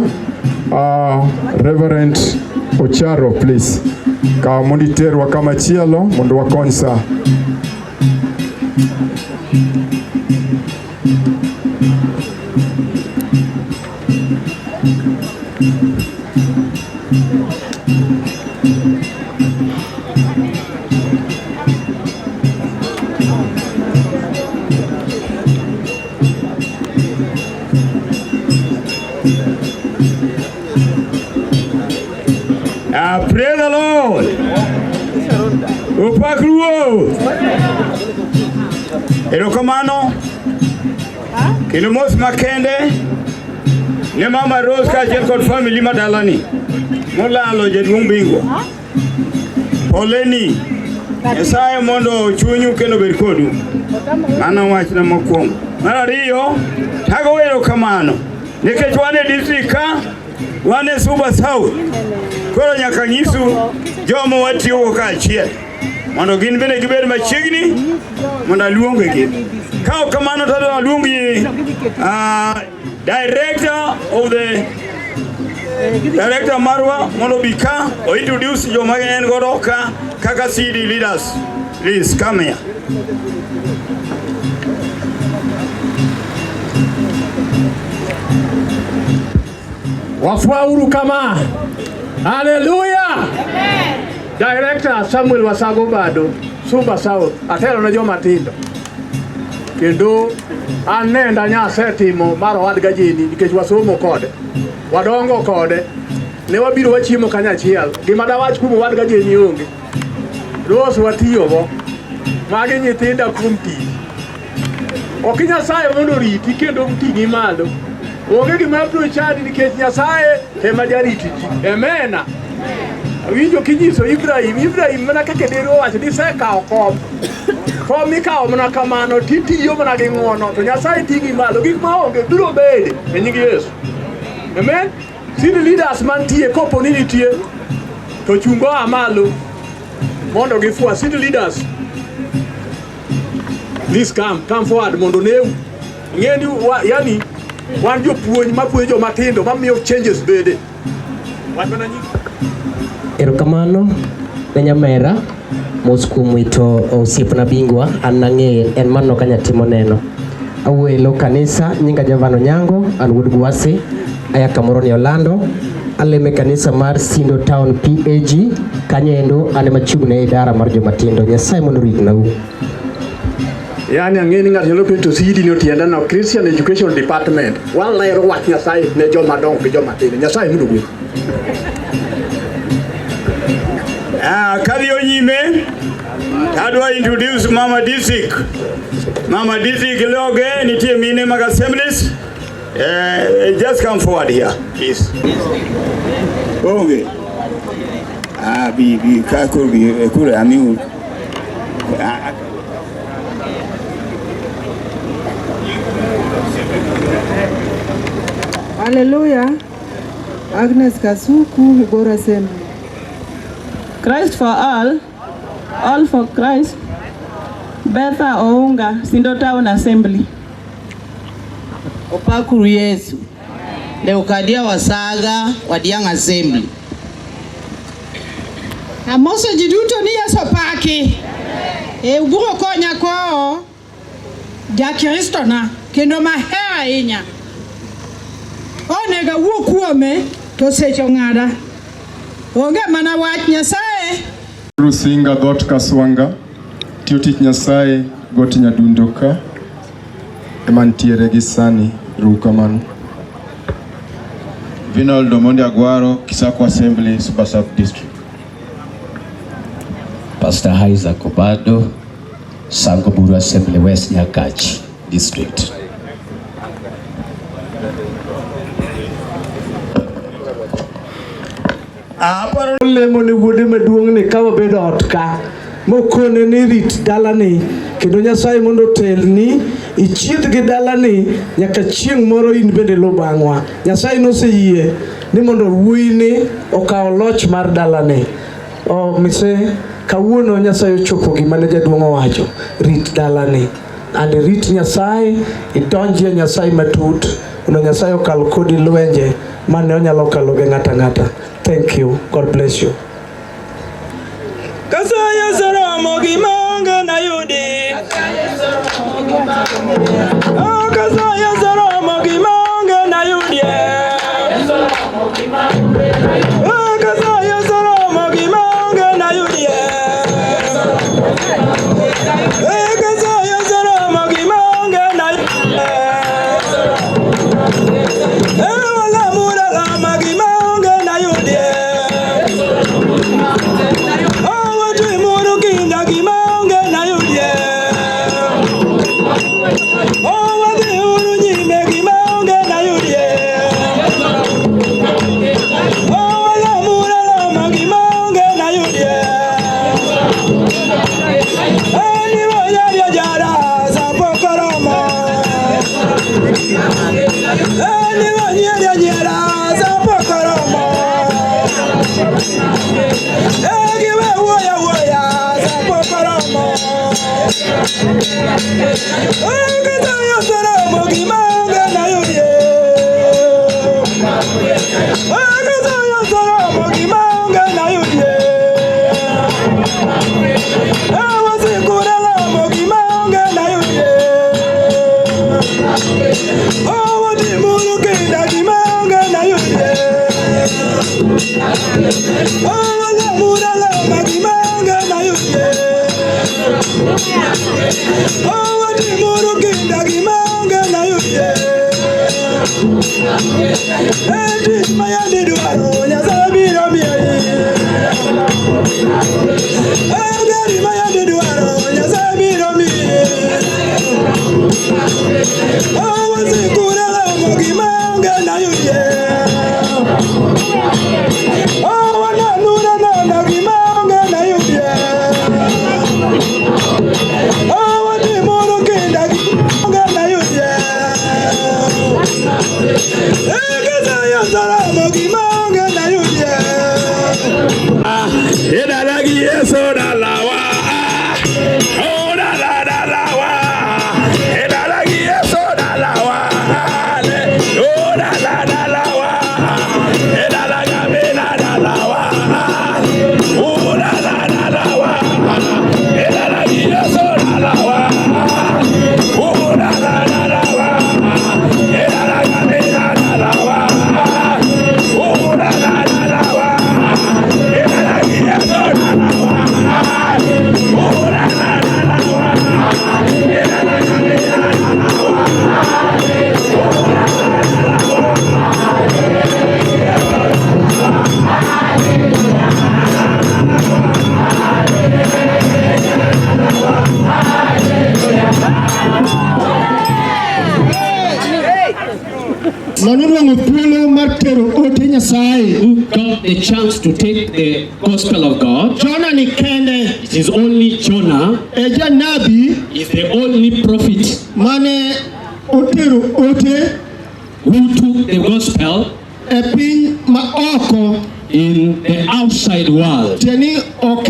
Reverend Ocharo please kaw mondo iterwa kamachielo mondo wakony sa. Praise the Lord. Opak Ruoth. Erokamano. Kendo mos makende ne Mama Rose kaachiel kod family ma dalani molalo jaduong' Bingwa. Poleni. Nyasaye mondo chunyu kendo obed kodu. Mano wachna mokwongo. Mar ariyo, tago erokamano nikech wan e district ka, wan e Suba South. Koro nyaka nyisu joma watiyogo kaachiel mondo gin bende gibed machiegni mondo aluongegi. Ka ok kamano to adwa aluongi director of the director marwa mondo obi ka o introduce joma en godo ka kaka CD leaders. Please come here. Wafuauru kama. Haleluya. Director Samuel Wasago Bado, Suba South, atelo ne joma tindo. Kendo an nenda nyasetimo mar owadga Jeni nikech wasomo kode. Wadongo kode. Ne wabiro wachiemo kanyachiel. Gima dawach kuom owadga Jeni onge. Rose watiyogo. Magi nyithinda kuom tich. Ok Nyasaye mondo oriti kendo oting'i malo. Onge gima biro chandi nikech Nyasaye ema jarit ji. Amena. Awinjo kinyiso Ibrahim, Ibrahim mana kaka dere owacho ni isekawo kom. Kom ikawo mana kamano titiyo mana gi ng'uono to Nyasaye ting'i malo gik ma onge biro bede e nying Yesu. Amen. City leaders mantie kopo ni nitie to chungo a malo mondo gifwa city leaders. Please come forward mondo neu. Ng'e ni yani wan jopuonj mapuonjo joma tindo mamiyo changes bede. Wach mana nying. Erokamano ne nyamera mos kuom wito osiepna Bingwa, an nang'eye en mano kanya timo neno. Awuoyo e kanisa, nyinga Javan Onyango, an wuod Gwasi, aya kamoro ni Olando, alemo e kanisa mar Sindo Town PAG, kanyo endo an ema achung' ne idara mar joma tindo. Nyasaye mondo oritnau. Yani ang'e ni ng'ato nyalo penjo to CD ni otiende no Christian Education Department. Walero wach Nyasaye ne joma dongo gi joma tindo. Nyasaye mondo ogwedhu. Kadhiyo nyime, adwa introduce Mama District. Mama District Loge, nitie mine mag assemblies. Just come forward here, please. Onge. Bi, bi, ka koro bi, koro amiu. Hallelujah. Agnes Kasuku, Igoro Assembly. Christ for all, all for Christ. Betha Ounga, Sindo Town Assembly. Opakuru Yesu. Leukadia Wasaga, Wadiang Assembly. Amoso ji duto ni Yesu opaki. E ubiro konya kowo ja-Kristo na kendo mahero ahinya. Onego awuo kuome to seche ong'ada. Onge mana wach Nyasaye. Rusinga dhoot Kaswanga, tiyo tich Nyasaye got Nyadundo ka ema nitiere gi sani ru kamano. Vinol Domondi Agwaro, Kisaku Assembly, Suba South District. Pastor Isaac Obado, Sangoburu Assembly West Nyakach District. Aparo lemo ne wuode maduong' ni ka wabedo ot ka mokone ni rit dalani kendo Nyasaye mondo otelni ichiedh gi dalani nyaka chieng' moro in bende lu bang'wa. Nyasaye noseyie ni mondo wuoyini okaw loch mar dalani. O mise kawuono Nyasaye ochopo gima ne jaduong' owacho, rit dalani. And rit Nyasaye, idonjie Nyasaye matut mondo Nyasaye okal kodi lwenje mane onyalo kalo gi ng'ato ang'ata. Thank you. God bless you. Kasaye soromo gima onge nayudi. Koso Yesu romo gima onge nayudie. Koso Yesu romo gima onge nayudie. Koso Yesu romo gima onge nayudie. Walamura lama gima onge nayudie. Watimuru kinda gima onge nayudie. Wadhiuru nyime gima onge nayudie. Walamura lama gima onge nayudie. Ni wanyari jara sapok oromo. Ni wanyieri nyiera sapok oromo. Giwe wuoyo wuoya sapok oromo. Koso Yesu romo gima onge nayudie. Koso Yesu romo gima onge nayudie. Wasikure lamo gima onge nayudie. Watimuru kinda gima onge nayudie. Walamura lama gima onge nayudie. Watimuru kinda gima onge nayudie. Tich ma yande dwaro Nyasaye biro miyi. Gari ma yande dwaro Nyasaye biro miyi. Wasikure lamo gima onge nayudie. Wananure nono gima onge nayudie. Watimuru kinda gima onge nayudie. Koso Yesu romo gima onge nayudie. Edala gi Yesu dalawa. Oh dala dalawa. Edala gi Yesu dalawa. Oh dala dalawa. Edala gamena dalawa. Oh dala dalawa. Edala gi Yesu dalawa. Oh dala dalawa. Edala gamena dalawa. Oh dala dalawa. Edala gi Yesu dalawa. Oh dala dalawa. Edala gamena dalawa. Manonwang'o thuolo mar tero ote Nyasaye. Who got the chance to take the gospel of God? Jona ni kende. It is only Jonah. E janabi. Is the only prophet Mane otero ote who took the gospel e piny ma oko. in the outside world. Tieni ok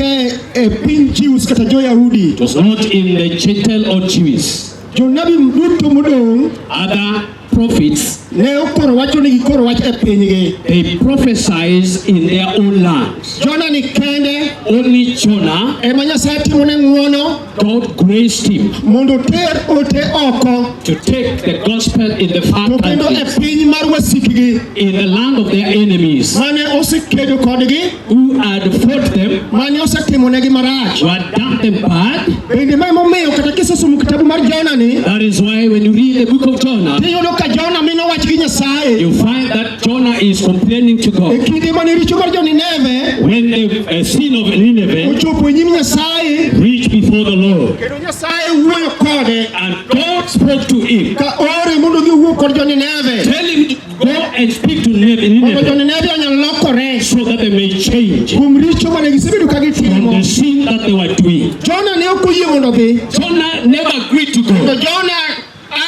e piny Jews kata jo-Yahudi. It was not in the Gentile or Jews. Jonabi duto modong' Other prophets, ne okoro wacho ni gikoro wach e pinygi. they prophesied in their own lands. Jona ni kende Only Jonah, ema Nyasaye timone ng'uono God graced him mondo oter ote oko to take the gospel in the far to kendo e countries, piny mar wasikgi in the land of their enemies, mane osekedo kodgi who had fought them, mane osetimonegi marach. who had done them bad. Bende ma emomiyo kata kisesomo kitabu mar Jona ni That is why when you read the book of Jonah, tiyudo ka Jona mino wach gi Nyasaye you find that Jonah is complaining to e God. kinde mane richo mar jo-Nineve When the sin of Nineveh ochopo e nyim Nyasaye reached before the Lord, kendo Nyasaye wuoyo kode and God spoke to him, ka ore mondo odhi owuo kod jo-Nineve tell him to go and speak to mondo Nineveh jo-Nineve onyal lokore so that they may change kuom richo mane gisebedo ka from gitimo. the sin that they were doing. Jona ne ok oyie mondo odhi. Jonah never agreed to To go. Jona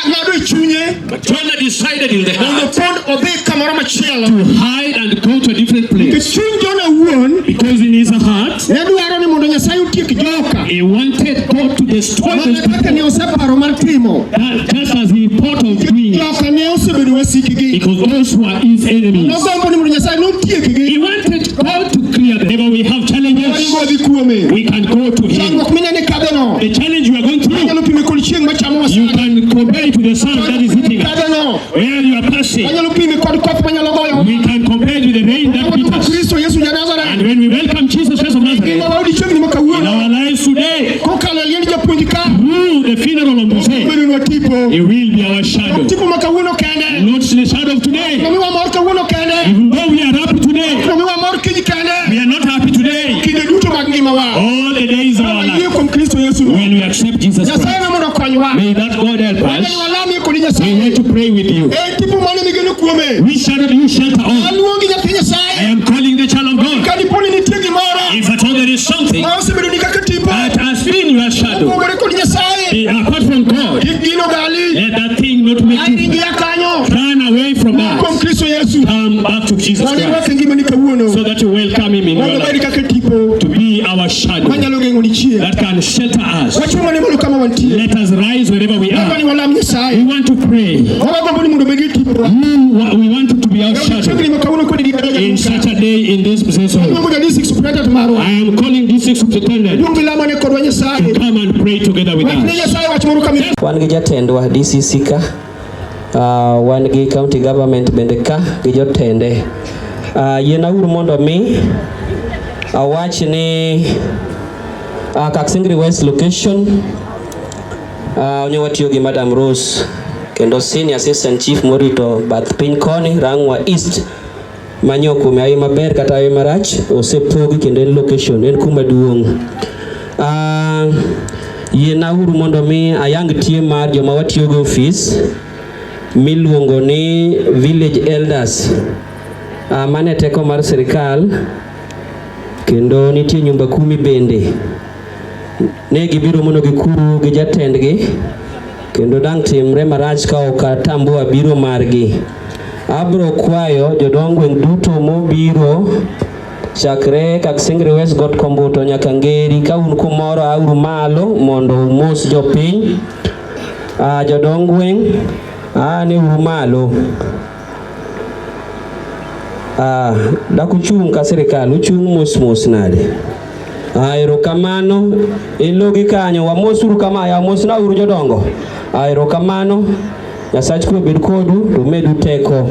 ng'ado e chunye But Jonah decided in the mondo heart pond odhi kamoro machielo. to hide and go to a different Nikech place. chuny Jona wuon Because in his heart, ne dwaro ni mondo Nyasaye otiek joka he wanted God to destroy mana those kaka people. ne oseparo mar timo. That just as he thought of doing it. Joka ne osebedo wasikgi. Because those who are his enemies. Nogombo ni mondo Nyasaye notiekgi. He wanted God to clear them. Whenever we have challenges, Waringo odhi kuome. we can go to him. Chandruok minene kadheno The challenge you are going through, inyalo pime kod chieng' machamo you You can compare it to the sun that is hitting us. Where you are passing. Wanyalo pime kod koth manyalo goyo. We can compare it with the rain that hit us. Kristo Yesu ja Nazareth. And when we welcome Jesus Christ of Nazareth Ngima wa odiechiengni ma kawuono. in our lives today, Kokalo e liend japuonj ka. through the funeral of Moses, Obedonwa tipo. he will be our shadow. Ok tipo ma kawuono kende. Not the shadow of today. Nomiwa mor kawuono kende. Even though we are happy today, Nomiwa mor kiny kende. we are not happy today. Kinde duto mag ngimawa. All the days of our Yie life, kuom Kristo Yesu. when we accept Jesus Nyasaye Christ, no mondo okonywa. may that God help Wadwa us. ni walamie kodi We Nyasaye. want to pray with you. En tipo mane migeno kuome. Which shadow do you shelter on? Aluongi nyathi I Nyasaye. am calling the child of God. Ka dipo ni nitie gimoro If at all there is something ma osebedoni kaka tipo that has been your shadow, opogore kod Nyasaye. apart from God, Kik gino gali. let that thing not make you Ringi ya kanyo. run away from Kuom that. Kristo Yesu. Come back to Jesus Mondo Christ irwake ngimani kawuono. so that you welcome him in your Mondo obed life kaka tipo to be our shadow manyalo geng'oni chieng'. that can shelter us. Wachung' mana malo kama wantie. Let us rise wherever we Wadwa ni are. walam We Nyasaye. want to pray. Wagombo ni mondo obed gi tipo. We want to be our shadow Odiechiengni ma kawuono kod daraja in such a day in this presence. Aluongo ja district superintendent marwa. I am calling district superintendent Duong' milamone kodwa Nyasaye. to come and pray together with Wach ne us. Nyasaye wach moro kama Wan gi jatendwa DCC ka, wan gi county government bende ka gi jotende. Yienauru mondo mi awach ni Kaksingri West location onyo watiyo gi Madam Rose kendo senior assistant chief morito bath piny koni Rangwa East manyo kuome aye maber kata aye marach osepogi kendo en location en kuma duong'. Yienauru mondo mi ayang tie mar joma watiyogo e ofis miluongo ni village elders. Mano e teko mar sirikal kendo nitie nyumba kumi bende. Ne gibiro mondo gikuru gi jatendgi kendo dang' timre marach ka ok atambua biro margi. Abro kwayo jodong gweng' duto mobiro chakre Kaksingri West Got Kombuto nyaka Ngeri ka un kumoro auru malo mondo umos jopiny. Jodong gweng' ane uru malo. Dak uchung' ka sirikal, uchung' mos mos nade? Erokamano, elogi kanyo, wamosuru kama, wamosnauru jodongo. Erokamano, Nyasach kwe obed kodu, to omedu teko.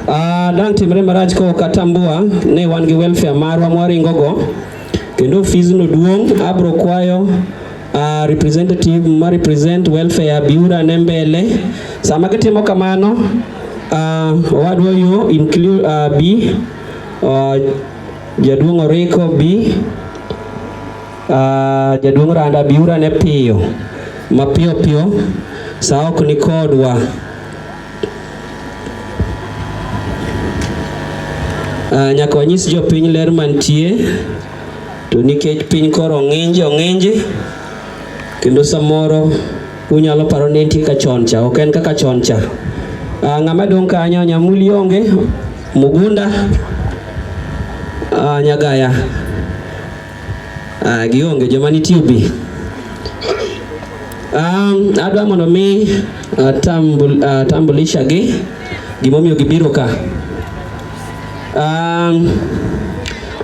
Dang' timre marach ka ok atambua ni wan gi welfare marwa mwaringo go, kendo ofisno duong', abro kwayo representative ma represent welfare biuru ane mbele. Sama gitimo kamano, owadwa yo include bi jaduong' Oriko bi jaduong' Randa biuru ane piyo mapiyo piyo sa ok ni kodwa. Nyaka wanyis jopiny ler mantie to nikech piny koro ong'inji ong'inji kendo samoro unyalo paro ni entie kaka chon cha, ok en kaka chon cha. Ng'ama dong' kanyo Nyamuli onge, Mugunda, Nyagaya, gionge joma nitie obi. Adwa mondo mi atambulisha gi gimomiyo gibiro ka.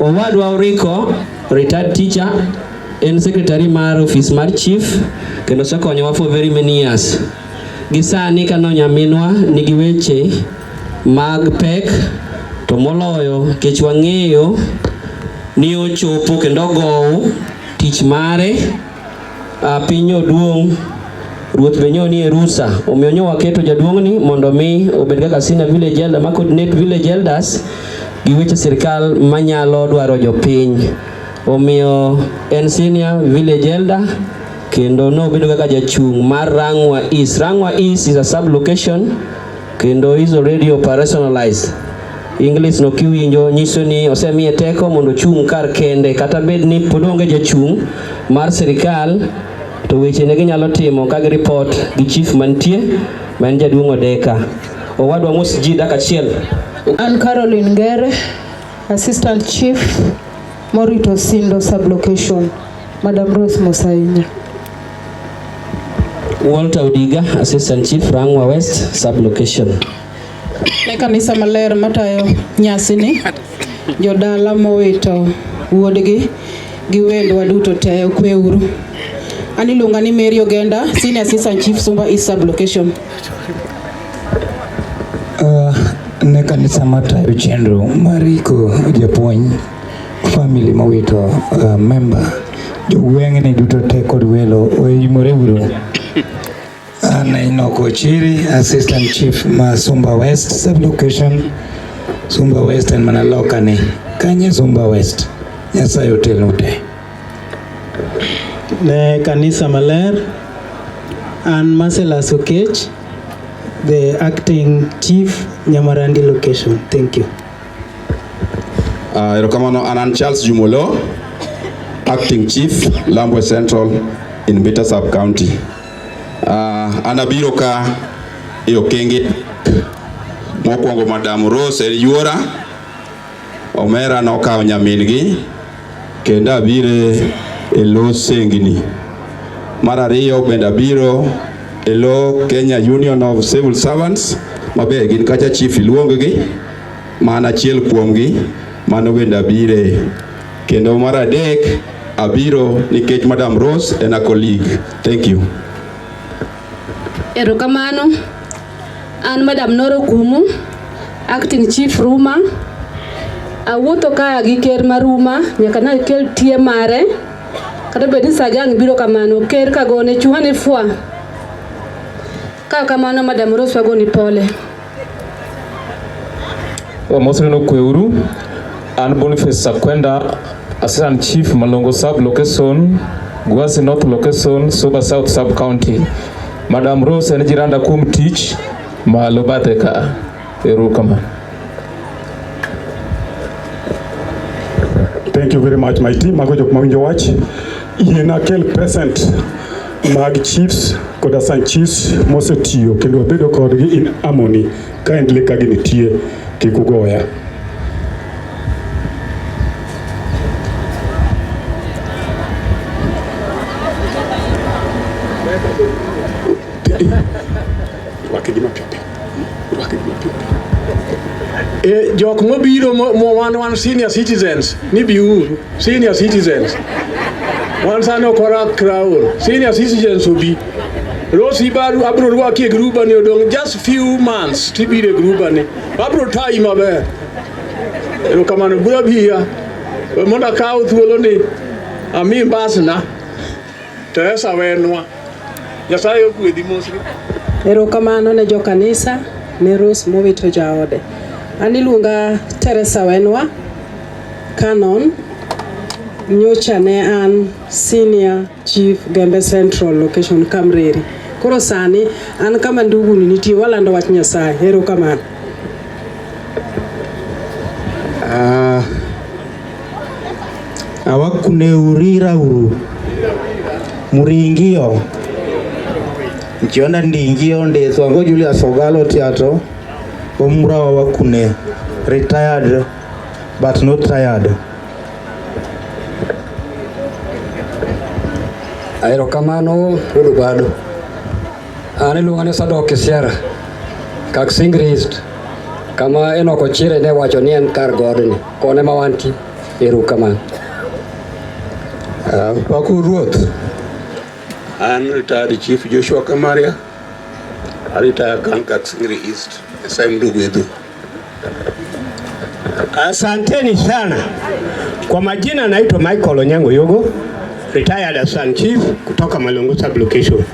Owadwa Oriko, retired teacher, en secretary mar office mar chief kendo osekonyowa for very many years. Gi sani kano nyaminwa nigi weche mag pek to moloyo kech wang'eyo ni ochopo kendo ogow tich mare piny oduong' ruoth be nyo nie rusa omiyo nyo waketo jaduong'ni mondo mi obed kaka senior village elder ma coordinate village elders gi weche sirikal manyalo dwaro jopiny. Omiyo en senior village elder kendo nobedo kaka jachung' mar Rangwa East. Rangwa East is a sub-location kendo is already operationalized. English no kiwinjo nyiso ni osemiye teko mondo ochung' kar kende kata bed ni pod onge jachung' mar sirikal to weche ne ginyalo timo ka gi report gi chief mantie ma en jaduong' Odeka. Owadwa mos ji dak achiel. An Caroline Ngere, Assistant Chief morito Sindo Sub-Location. Madam Rose Mosainya. Walter Odiga, Assistant Chief, Rangwa West Sub-Location. Ne kanisa maler matayo nyasini, jodala mowito wuodgi gi wendwa duto te okweuru. An iluonga ni Mary Ogenda, Senior Assistant Chief Sumba East Sub-Location. Ne kanisa matayo chenro mar iko japuonj family mowito member jogweng'ni duto te kod welo oimore uru. An Enoch Ochiri, Assistant Chief ma Sumba West Sub-Location. Sumba West en mana lokani. Kanye Sumba West? Nyasaye otelnu te. Ne kanisa maler, an Marcellus Okech, the acting chief Nyamarandi location. Thank you. Erokamano an an Charles Jumolo, acting chief Lambwe Central in Mbita Sub County. An abiro ka e okenge mokwongo Madam Rose en yuora, omera nokawo nyamin-gi kendo abire e lo sengni. Mar ariyo bende abiro e lo Kenya Union of Civil Servants maber gin kacha chief iluong-gi man achiel kuomgi mano bende abire. Kendo mar adek abiro nikech Madam Rose en a colleague. Thank you. Erokamano. An Madam Noro Kumu, acting chief Ruma. Awuotho ka gi ker mar Ruma nyaka nakel tie mare. Kata bed ni Sagang biro kamano, ker kagone chuane fwa. Ka kamano Madam Rose wagoni pole. Wamosreno kweuru. An Boniface Sakwenda, Assistant Chief Malongo Sub Location, Gwasi North Location, Suba South Sub County. Madam Rose en jiranda kuom tich malo bathe ka. Erokamano. Thank you very much my team. Mago jok mawinjo wach. Yiena kel present mag chiefs koda assistant chiefs mosetiyo kendo wabedo kodgi in harmony kindly ka ginitie kik ugoya. Rwakgi mapiyo piyo. Rwakgi mapiyo piyo. E, jok mobiro mo wan senior citizens ni biuru senior citizens wan sani ok warwak crown senior citizens obi Rosi baru abro rwaki e gruba ni odong' just few months tibiro e gruba ni abro tayi maber erokamano bura biya we mondo akaw thuolo ni ami mbasna Teresa wenwa Nyasaye ogwedhi mosri. Erokamano ne jokanisa ne Rose mowito jaode. An iluonga Teresa Wenwa, Canon. Nyocha ne an Senior Chief Gembe Central Location Kamreri. Koro sani an kama nduguni nitie walando wach Nyasaye. Erokamano. Awakuneurira uru muringio nchiona ndingio ndethwango Julius Ogalo Tiato omura wa wakune retired but not tired. Erokamano wuod Obado. An iluonga ni Sadok Kisiera, Kaksingri East, kama Enoch Ochire ne wacho ni en kar godni, kone ma wantie. Erokamano. Paku ruoth. An retired Chief Joshua Kamaria. A retire kan Kaksingri East. Nyasaye mondo ogwedhu. Asanteni sana. Kwa majina naitwa Michael Onyango Yogo, retired assistant chief kutoka Malongo sub location.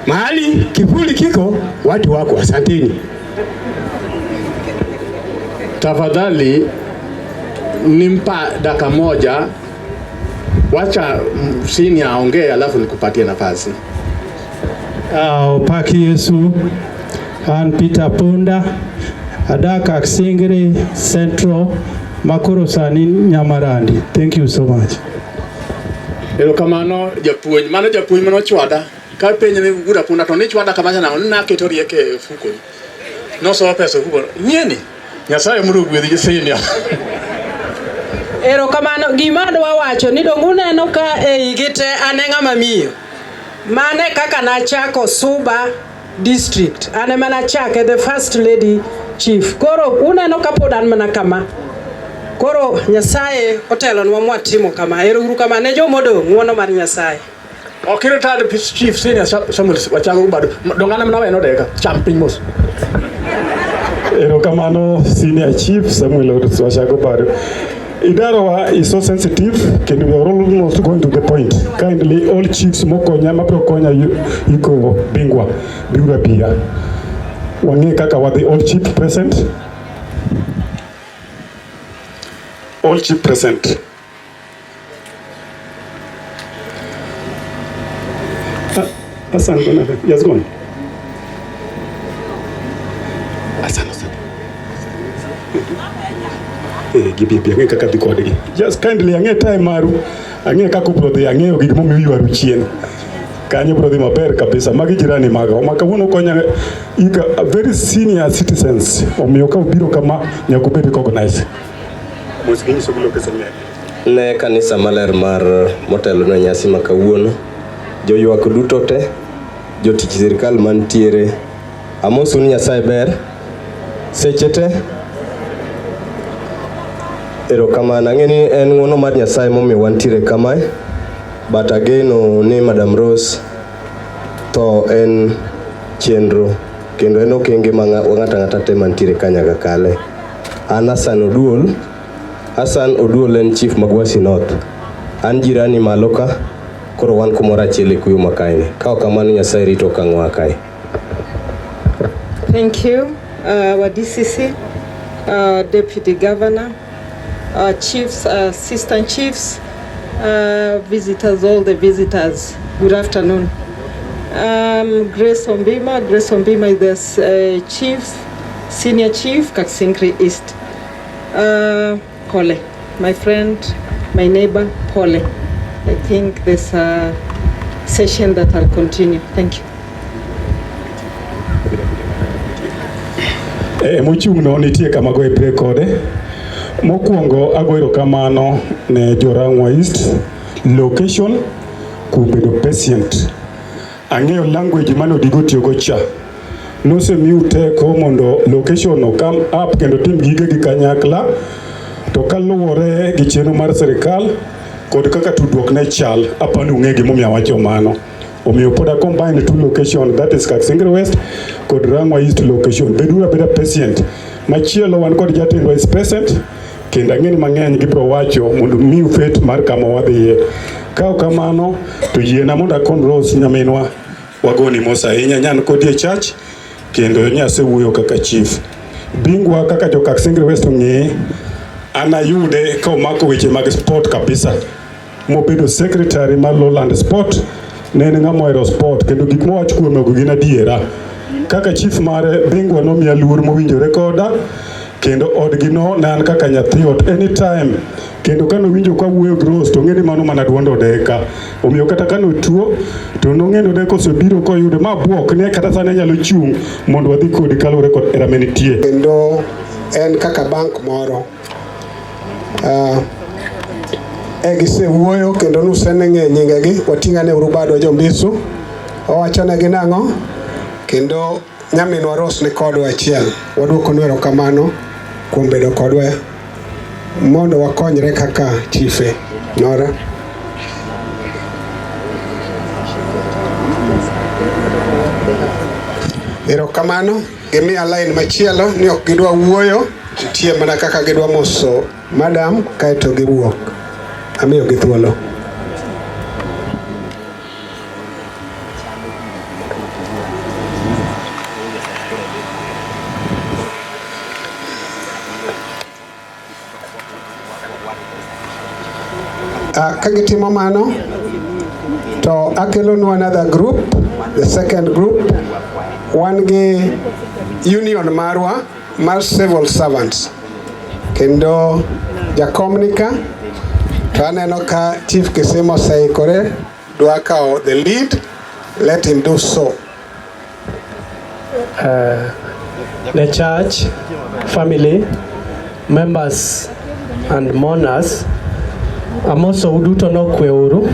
Mahali kivuli kiko, watu wako. Asanteni. Tafadhali nimpa dakika moja, wacha senior aongee, alafu nikupatie nafasi. Opaki Yesu, an Peter Punda, adak Kaksingri Central, makoro sani Nyamarandi. Thank you so much. Erokamano japuonj, mano japuonj manochwada ka penje ni wuod Apunda to nichwada kamacha nang'o ni naketo rieko e ofuko nosomo pesa e ofuko nyieni Nyasaye mondo ogwedhi senior. Erokamano. Gima adwa wacho ni dong uneno ka e igi te an e ng'ama miyo. Mane kaka nachako Suba district. An ema nachake the first lady chief. Koro uneno ka pod an mana kama. Koro Nyasaye otelonwa mwatimo kama. Ero uru kamano ne jomodong' ng'uono mar Nyasaye. Ok retired chief senior Samuel Wachago Bado. Dongana mana weno deka. Cham piny mos. Erokamano Senior Chief Samuel Washago Bado. Idarawa is so sensitive, kendo we are almost going to the point. Kindly, all chiefs mokonya, mabro konya iko bingwa, biura pia. Wang'e kaka wadhi, all chief present. All chief present. Ah, Hassan, gone. Yes, gone. Hassan, Hassan. Eh, gibi bi ang'e kaka dhi kodgi. Just kindly ang'e time maru. Ang'e kaka ubro dhi, ang'eyo gik momiyo ywaru chien. Kanyo bro dhi maber kabisa. Magi jirani maga. Ma kawuono konya ika very senior citizens. Omiyo ka ubiro kama nyaka ubed recognized. Mos ginyiso gi location meke. Ne kanisa maler mar motelo ne nyasi ma kawuono, joywak duto te, jotich sirkal mantiere, amosu ni Nyasaye ber seche te. Erokamano, ang'e ni en ng'uono mar Nyasaye momiyo wantiere kamae, but ageno ni Madam Rose tho en chenro kendo en okenge ma ng'ato ang'ata te mantiere ka nyaka kale. An Hassan Oduol, Hassan Oduol en chief ma Gwasi North. An jirani malo ka, koro wan kumoro achiel e kuyo ma kae. Ka ok kamano Nyasaye rito okang'wa kae. Thank you, our DCC, Deputy Governor, chiefs, assistant chiefs, visitors, all the visitors. Good afternoon. Grace Ombima. Grace Ombima is the chief, senior chief, Kaksingri East. Pole, my friend, my neighbor, Pole. I think there's a session that I'll continue. Thank you. E, mochung' no nitie kama goye break kode. Mokwongo ago erokamano ne Jorangwa East location kuom bedo patient. Ang'eyo language mane Odigo tiyogo cha. Nosemiu teko mondo location no come up kendo tim gigegi kanyakla. To kaluwore gi chenro mar sirikal kod kaka tudruok ne chal, apani ung'e gimomiyo awacho mano. Omiyo pod a combine two location, that is Kaksingri West kod Rangwa East location. Beduru abeda patient. Machielo wan kod jatendwa is present, kendo ang'e ni mang'eny gibiro wacho mondo miu fet mar kama wadhiye. Ka ok kamano, to yiena mondo akon Rose nyaminwa wagoni mos ahinya nyan kodi e church kendo nyasewuoyo kaka chief. Bingwa kaka jo Kaksingri West ong'eye, an ayude ka omako weche mag sport kabisa. Mobedo secretary mar Lowland Sport, ne en ng'ama ohero sport kendo gik mowach kuome go gin adiera. Kaka chief mare, Bingwa nomiya luor mowinjore koda kendo odgi no ne an kaka nyathi ot anytime kendo kanowinjo ka wuoyo gi Rose to ng'e ni mano mana duond Odeka. Omiyo kata kanotuo to nong'e ni Odeka osebiro koyude ma buok ni kata sani anyalo chung' mondo wadhi kodi kaluwore kod hera me nitie. Kendo en kaka bank moro. E gisewuoyo kendo nuseneng'e nyingegi, wating'ane uru badwa jombisu. Owachonegi nang'o? Kendo nyaminwa Rose ni kodwa achiel. Waduokonu erokamano kuom bedo kodwa mondo wakonyre kaka chife. Nora. Erokamano, gimiya line machielo ni ok gidwa wuoyo, nitie mana kaka gidwa moso madam kaeto giwuok. Amiyogi thuolo. Ka gitimo mano, to akelonu another group, the second group. Wan gi union marwa mar civil servants. Kendo jakom nika, to aneno ka Chief Kisimo oseikore, dwa kawo the lead, let him do so. The church, family, members and mourners, amoso uduto nokweuru.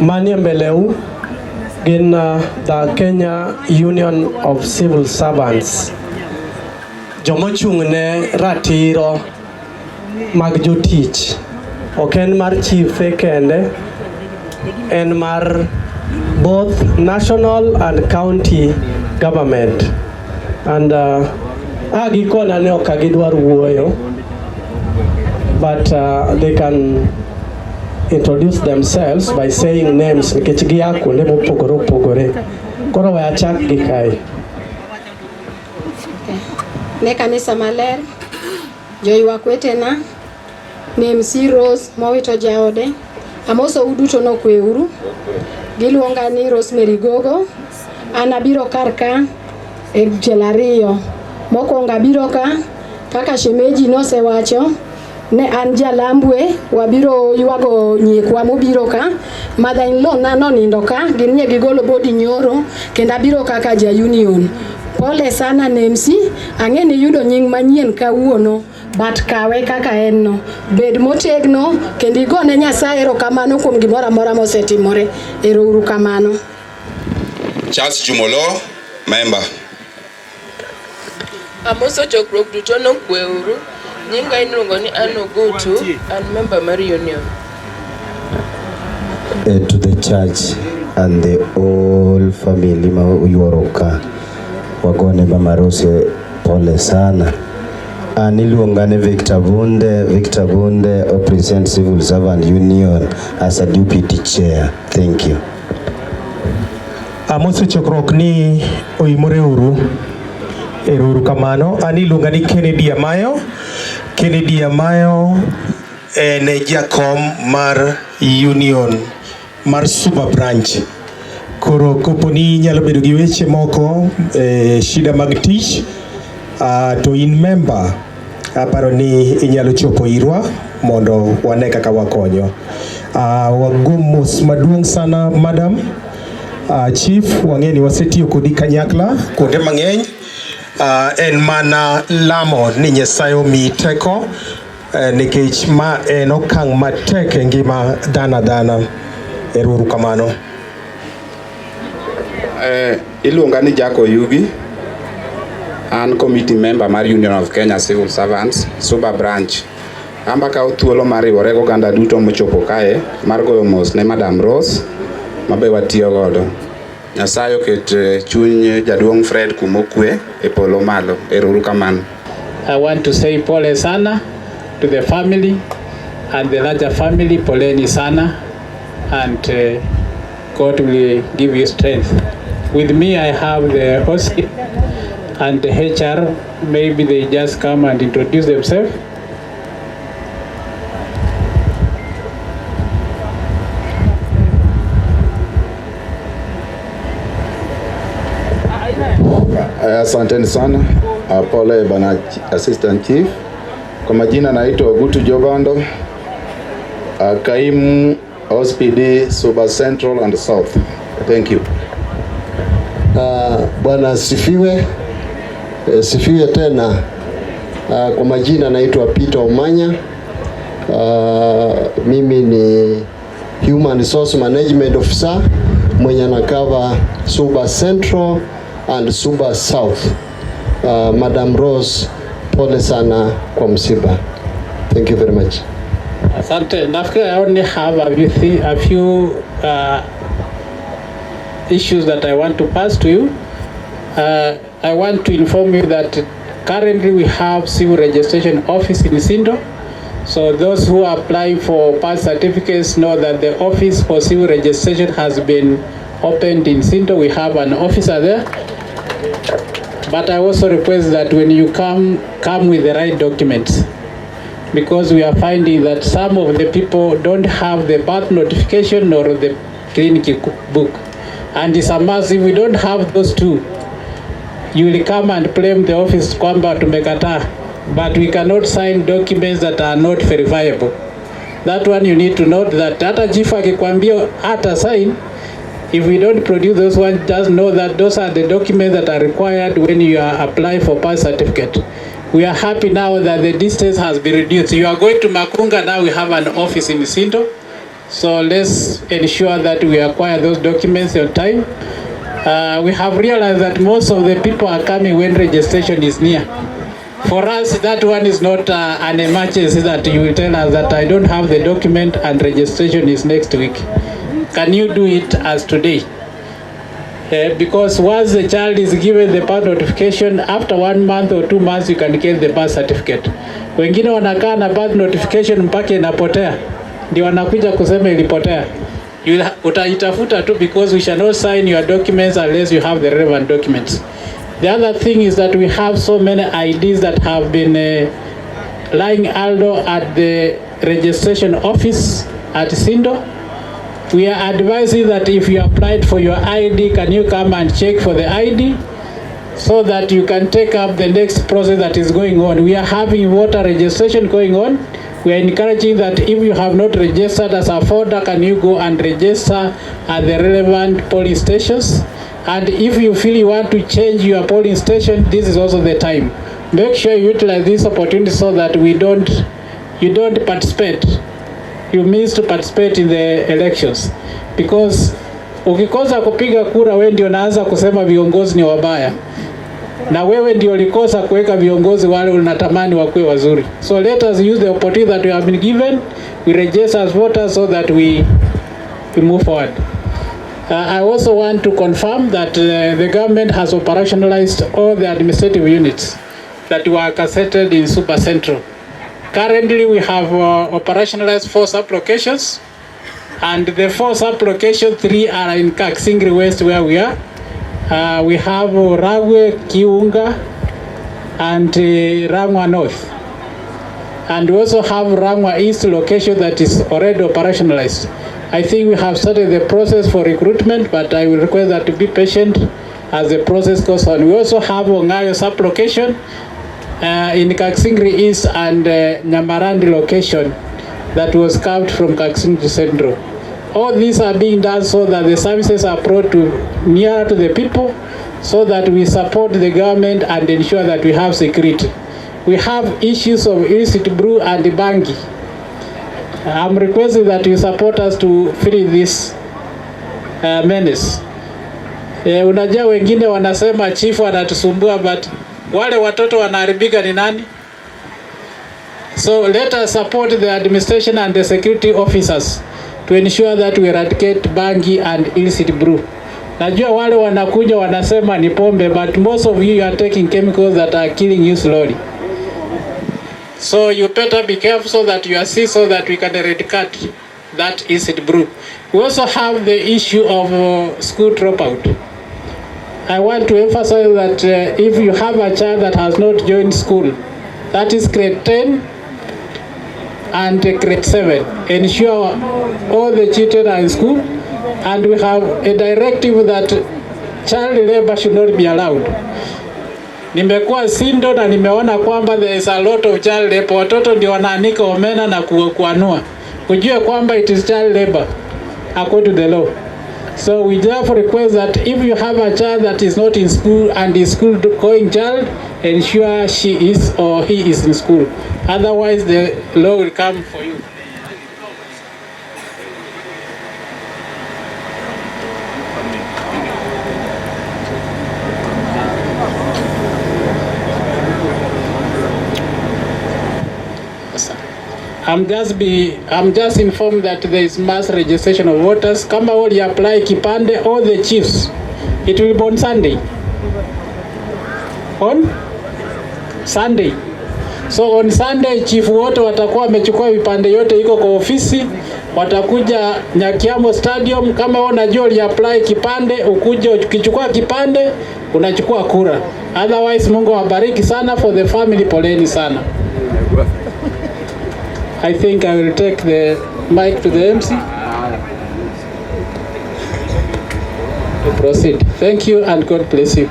Manie mbeleu gin the Kenya Union of Civil Servants, jomochung' ne ratiro mag jotich, ok en mar chife kende. En mar both national and county government. And a gikona ne ok gidwar wuoyo, but they can introduce themselves by saying names nikech gia kuonde mopogore opogore. Koro we achak gi kae. Ne kanisa maler, joywak wetena, ne MC Rose mowito jaode, amosou duto nokweuru. Giluonga ni Rosemary Gogo. An abiro kar ka e tielo ariyo. Mokwongo abiro ka kaka shemeji nosewacho ne an jalambwe wabiro ywago nyikwa mobiro ka mother in law na nonindo ka gin nye gigolo body nyoro kendo abiro kaka ja union. Pole sana Nemsi, ang'e ni yudo nying manyien kawuono but kawe kaka en no. Bed motegno kendo igone Nyasaye erokamano kuom gimoro amora mosetimore. Ero uru kamano. Charles Jumolo, member. Amoso chokruok duto nokweuru. Nyinga iluongo ni Ann Ogutu, an member mar union. To the church and the whole family ma oyuoro ka wagone Mama Rose pole sana. An iluonga ni Victor Bunde. Victor Bunde represent Civil Servant Union as a deputy chair. Thank you. Amoso chokruok ni oimore uru. Ero uru kamano. An iluonga ni Kennedy Amayo. Kennedy Amayo en jakom mar union mar Suba Branch. Koro kopo ni inyalo bedo gi weche moko shida mag tich to in member aparo ni inyalo chopo irwa mondo wane kaka wakonyo. Wago mos maduong' sana madam Chief, wang'e ni wasetiyo kodi kanyakla kuonde mang'eny. En mana lamo ni Nyasaye omiyi teko nikech ma en okang' matek e ngima dhano adhana. Ero uru kamano. Iluonga ni Jack Oyugi. An committee member mar Union of Kenya Civil Servants, Suba Branch. Amba kawo thuolo mar riwore gi oganda duto mochopo kae mar goyo mos ne Madam Rose mabe watiyo godo. Nyasaye oket chuny jaduong' Fred kumokwe e polo malo. Ero uru kamano. I want to say pole sana to the family and the larger family, poleni sana, and God will give you strength. With me, I have the OC and the HR. Maybe they just come and introduce themselves. Asanteni sana. Pole bana Assistant Chief. Kwa majina naitwa Ogutu Jobando, kaimu OSPD Suba Central and South. Thank you. Bwana asifiwe. Sifiwe tena. Kwa majina naitwa Peter Omanya. Mimi ni Human Resource Management Officer mwenye anakava Suba Central and Suba South. Madam Rose, pole sana kwa msiba. Thank you very much. Asante. Nafikiri I only have a few issues that I want to pass to you. I want to inform you that currently we have civil registration office in Sindo. So those who are applying for birth certificates know that the office for civil registration has been opened in Sindo. We have an officer there. But I also request that when you come, come with the right documents, because we are finding that some of the people don't have the birth notification nor the clinic book. And it's a must, if we don't have those two, you will come and blame the office kwamba tumekataa, but we cannot sign documents that are not verifiable. That one you need to note that hata chief akikwambia hata sign, if we don't produce those ones, just know that those are the documents that are required when you are apply for birth certificate. We are happy now that the distance has been reduced. You are going to Makunga, now we have an office in Sindo. So let's ensure that we acquire those documents on time. We have realized that most of the people are coming when registration is near. For us, that one is not an emergency that you will tell us that I don't have the document and registration is next week. Can you do it as today? Because once the child is given the birth notification, after 1 month or 2 months you can get the birth certificate. Wengine wanakaa na birth notification mpaka inapotea, ndio wanakuja kusema ilipotea. Utaitafuta tu because we shall not sign your documents unless you have the relevant documents. The other thing is that we have so many IDs that have been lying idle at the registration office at Sindo. We are advising that if you applied for your ID, can you come and check for the ID so that you can take up the next process that is going on. We are having voter registration going on. We are encouraging that if you have not registered as a voter, can you go and register at the relevant polling stations? And if you feel you want to change your polling station, this is also the time. Make sure you utilize this opportunity so that we don't, you don't participate, you miss to participate in the elections, because ukikosa kupiga kura, wewe ndio unaanza kusema viongozi ni wabaya, na wewe ndio ulikosa kuweka viongozi wale unatamani wakuwe wazuri. So let us use the opportunity that we have been given, we register as voters so that we move forward. I also want to confirm that the government has operationalized all the administrative units that were gazetted in Suba Central. Currently, we have operationalized four sub-locations, and the four sub-locations, three are in Kaksingri West where we are. We have Ragwe, Kiunga, and Rangwa North. And we also have Rangwa East location that is already operationalized. I think we have started the process for recruitment, but I will request that to be patient as the process goes on. We also have Ongayo sub-location in Kaksingri East and Nyamarandi location that was carved from Kaksingri Central. All these are being done so that the services are brought to nearer to the people, so that we support the government and ensure that we have security. We have issues of illicit brew and bangi. I'm requesting that you support us to finish this menace. Unajua wengine wanasema chifu anatusumbua, but wale watoto wanaharibika ni nani? So let us support the administration and the security officers to ensure that we eradicate bangi and illicit brew. Najua wale wanakuja wanasema ni pombe, but most of you are taking chemicals that are killing you slowly. So you better be careful so that you assist so that we can eradicate that illicit brew. We also have the issue of school dropout. I want to emphasize that if you have a child that has not joined school, that is grade 10 and grade 7, ensure all the children are in school, and we have a directive that child labor should not be allowed. Nimekuwa Sindo na nimeona kwamba there is a lot of child labor. Watoto ndio wanaanika omena na kuanua. Ujue kwamba it is child labor according to the law. So we therefore request that if you have a child that is not in school and is school going child, ensure she is or he is in school. Otherwise the law will come for you. I'm just informed that there is mass registration of voters. Kama wali apply kipande, all the chiefs, it will be on Sunday. On Sunday. So on Sunday chief wote watakuwa wamechukua vipande yote iko kwa ofisi, watakuja Nyakiamo Stadium. Kama wewe unajua uli apply kipande, ukuje ukichukua kipande unachukua kura. Otherwise Mungu awabariki sana for the family, poleni sana. I think I will take the mic to the MC to proceed. Thank you and God bless you.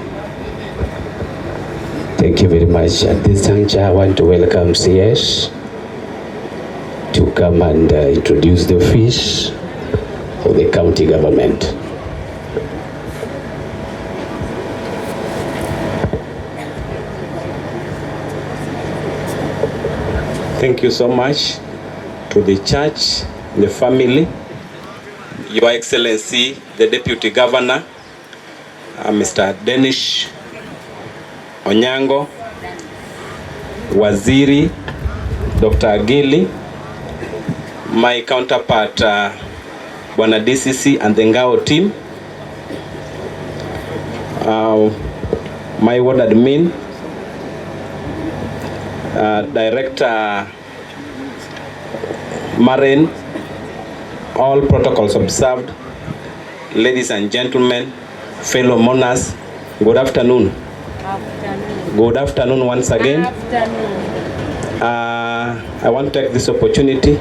Thank you very much. At this juncture, I want to welcome CS to come and introduce the office of the county government. Thank you so much to the church, the family, Your Excellency, the Deputy Governor, Mr. Denish Onyango, Waziri, Dr. Agili, my counterpart, Bwana DCC and the Ngao team, my ward admin, Director Maren, all protocols observed, ladies and gentlemen, fellow mourners, good afternoon. Good afternoon once again. I want to take this opportunity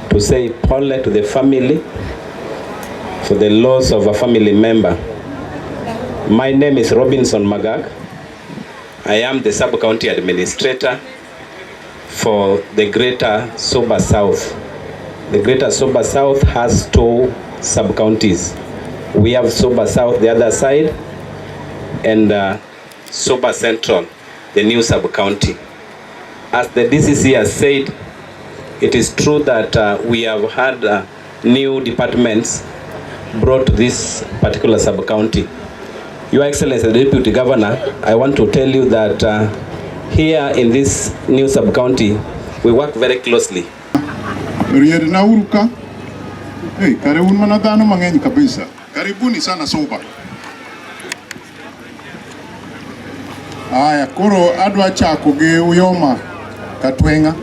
to say pole to the family for the loss of a family member. My name is Robinson Magag. I am the sub-county administrator for the Greater Suba South. The Greater Suba South has two sub-counties. We have Suba South, the other side, and Suba Central, the new sub-county. As the DCC has said, it is true that we have had new departments brought to this particular sub-county. Your Excellency, the Deputy Governor, I want to tell you that here in this new sub-county, we work very closely. Rier uru ka. Hey, kare un mana dhano mang'eny kabisa. Karibuni sana Suba. Aya, koro adwa chako gi Uyoma Katwenga.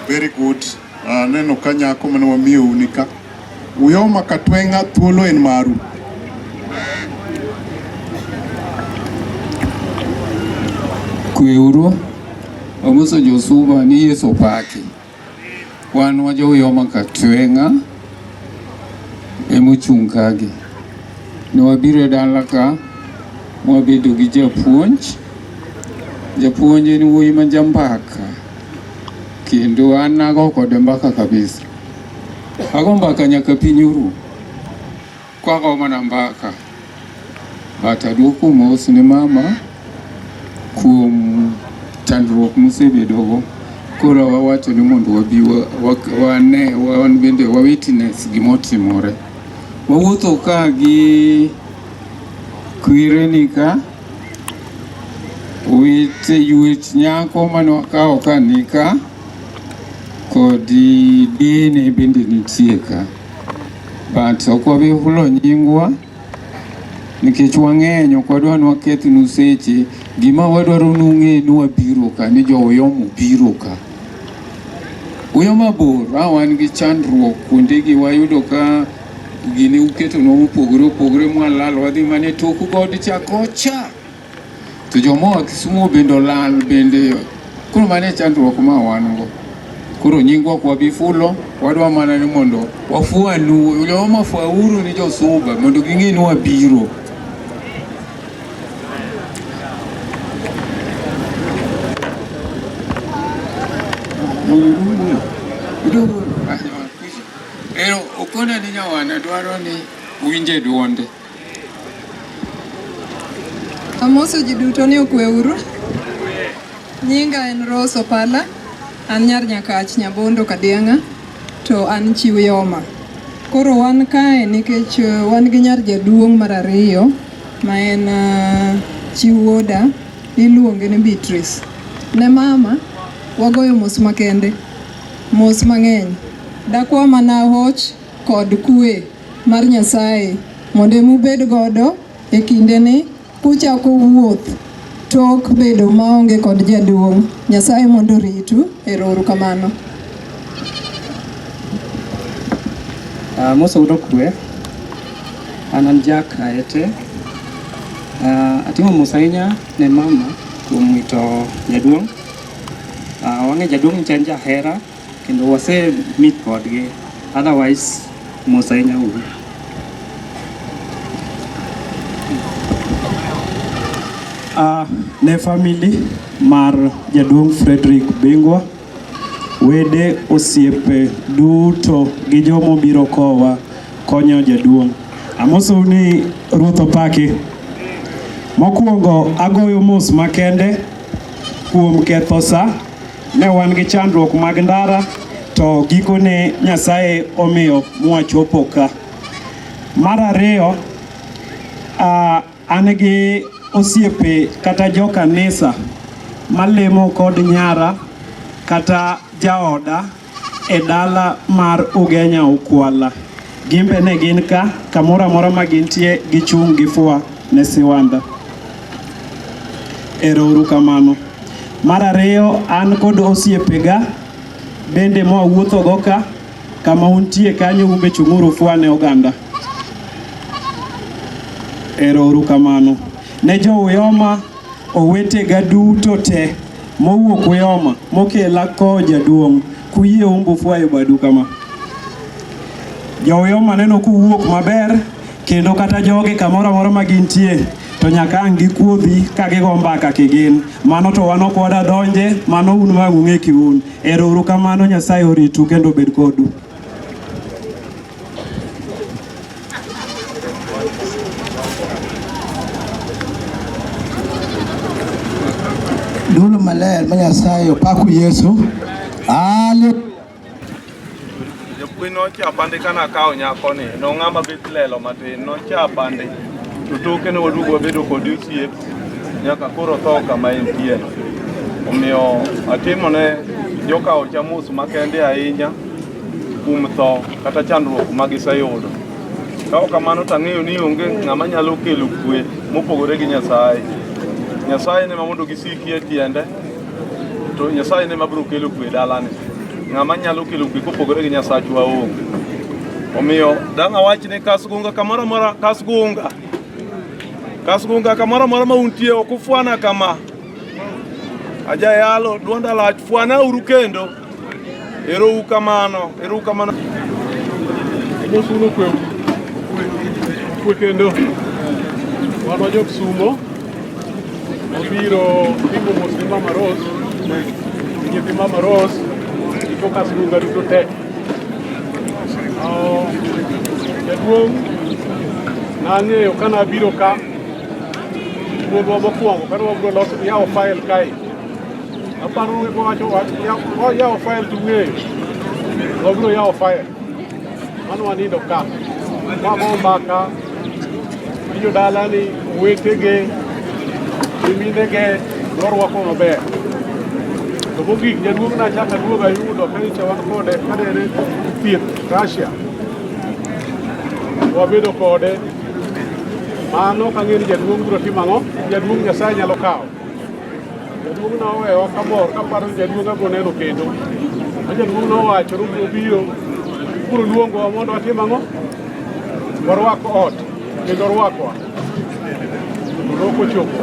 Very good. Aneno ka nyako mane wamiyou ni ka. Uyoma Katwenga, thuolo en maru. Kweuru, amoso josuba ni Yesu opaki. Wan wa jo Uyoma Katwenga emochung' kagi. Ne wabiro e dala ka mwabedo gi japuonj. Japuonj en wuoyi ma jambaka kendo an nago kode mbaka kabisa. Ago mbaka nyaka piny oru. Kwago mana mbaka. But aduoko mos ne mama kuom chandruok mosebedogo. Koro wawacho ni mondo wabi wane wan bende wa witness gimotimore. Wawuotho ka gi kwereni ka, wete ywech nyako mane wakawo ka ni ka, kod dene bende nitie ka. But ok wabi hulo nyingwa nikech wang'eny ok wadwa ni wakethnu seche. Gima wadwaro ni ung'e ni wabiro ka, ni jo Uyoma obiro ka. Uyoma bor, a wan gi chandruok kuondegi wayudo ka gini uketonwa mopogore opogore mwalal wadhi mana e tok god cha kocha. To jomoa Kisumu bende olal bende. Koro mano e chandruok ma wan go. Koro nyingwa ok wabi fulo, wadwa mana ni mondo wafuanu, Uyoma fwauru ni josuba mondo ging'e ni wabiro. Ero okona ni nyawana dwaro ni winje duonde. Amoso ji duto ni okweuru. Nyinga en Rose Opala, an nyar Nyakach Nyabondo Kadiang'a, to an chi Uyoma. Koro wan kae nikech wan gi nyar jaduong' mar ariyo ma en chi wuoda, iluonge ni Beatrice. Ne mama, wagoyo mos makende, mos mang'eny. Dakwa mana hoch kod kwe mar Nyasaye mondo emubed godo e kindeni kuchako wuoth tok bedo maonge kod jaduong'. Nyasaye mondo oritu. Ero uru kamano. Amoso udo kwe. An an Jack Aete. Atimo mos ahinya ne mama kuom wito jaduong'. Wang'e jaduong' ni en jahera kendo wase meet kodgi. Otherwise, mos ahinya uru. Ne family mar jaduong' Frederick Bingwa, wede, osiepe duto gi jomobiro kowa konyo jaduong'. Amosou ni Ruoth opaki. Mokwongo agoyo mos makende kuom ketho sa. Ne wan gi chandruok mag ndara to gikone Nyasaye omiyo mwachopo ka. Mar ariyo, an gi osiepe kata jokanisa malemo kod nyara kata jaoda e dala mar Ugenya Ukwala. Gimbe ne gin ka, kamoro amora ma gintie gichung' gifwa ne Siwanda. Ero uru kamano. Mar ariyo, an kod osiepega bende mwawuothogo ka, kama untie kanyo umbe chung'uru fwa ne oganda. Ero uru kamano. Ne jo Uyoma, owetega duto te mowuok Uyoma mokela ko jaduong' kuyie umbu fwayo badu kama. Jo Uyoma neno kuwuok maber kendo kata jogi kamoro amora ma gintie to nyaka ang' gikuodhi ka gigo mbaka kigin. Mano to wan ok wada donje, mano un ma ung'e kiun. Ero uru kamano, Nyasaye oritu kendo obed kodu. Dolo maler ma Nyasaye opaku Yesu. Haleluya. Jopuonj nochapa ndi kana akawo nyakoni, nong'ama bet lelo matin, nochapa ndi. To toke ne waduogo wabedo kode osiep nyaka koro otho kama entie no. Omiyo atimo ne jokaocha mos makende ahinya kuom tho kata chandruok ma giseyudo. Ka ok kamano to ang'eyo ni onge ng'ama nyalo kelo kwe mopogore gi Nyasaye. Nyasaye ne ma mondo gisiki e tiende, to Nyasaye ne ma biro kelo kwe e dalani. Ng'ama nyalo kelo kwe kopogore gi Nyasachwa onge. Omiyo dang' awach ni Kasgunga kamoro amora, Kasgunga, Kasgunga kamoro amora ma untie ok ufwana kama. Ajayalo duonda lach, fwana uru kendo. Ero uru kamano, ero uru kamano. Omosuno kwe kwe kendo wan wa jo Kisumo wabiro timo mos ni Mama Rose nyithi Mama Rose gi jo Kasgunga duto te. Jaduong' nang'eyo ka nabiro ka wuodhwa mokwongo kane wabiro loso yawo file kae aparo ni wacho yawo file to ung'eyo wabiro yawo file mano wanindo ka wago mbaka gi jodala ni owetege nyiminege norwako maber. To mogik jaduong' nachako aduogo ayudo kanyocha wan kode kane en thieth Russia. Wabedo kode mano kang'eyo ni jaduong' biro timo ang'o? Jaduong' Nyasaye nyalo kawo. Jaduong' nowewa kamor kaparo ni jaduong' abiro neno kendo. Ma jaduong' nowacho ni obiro biro biro luongowa mondo watim ang'o? Warwak ot kendo orwakwa. To nok ochopo.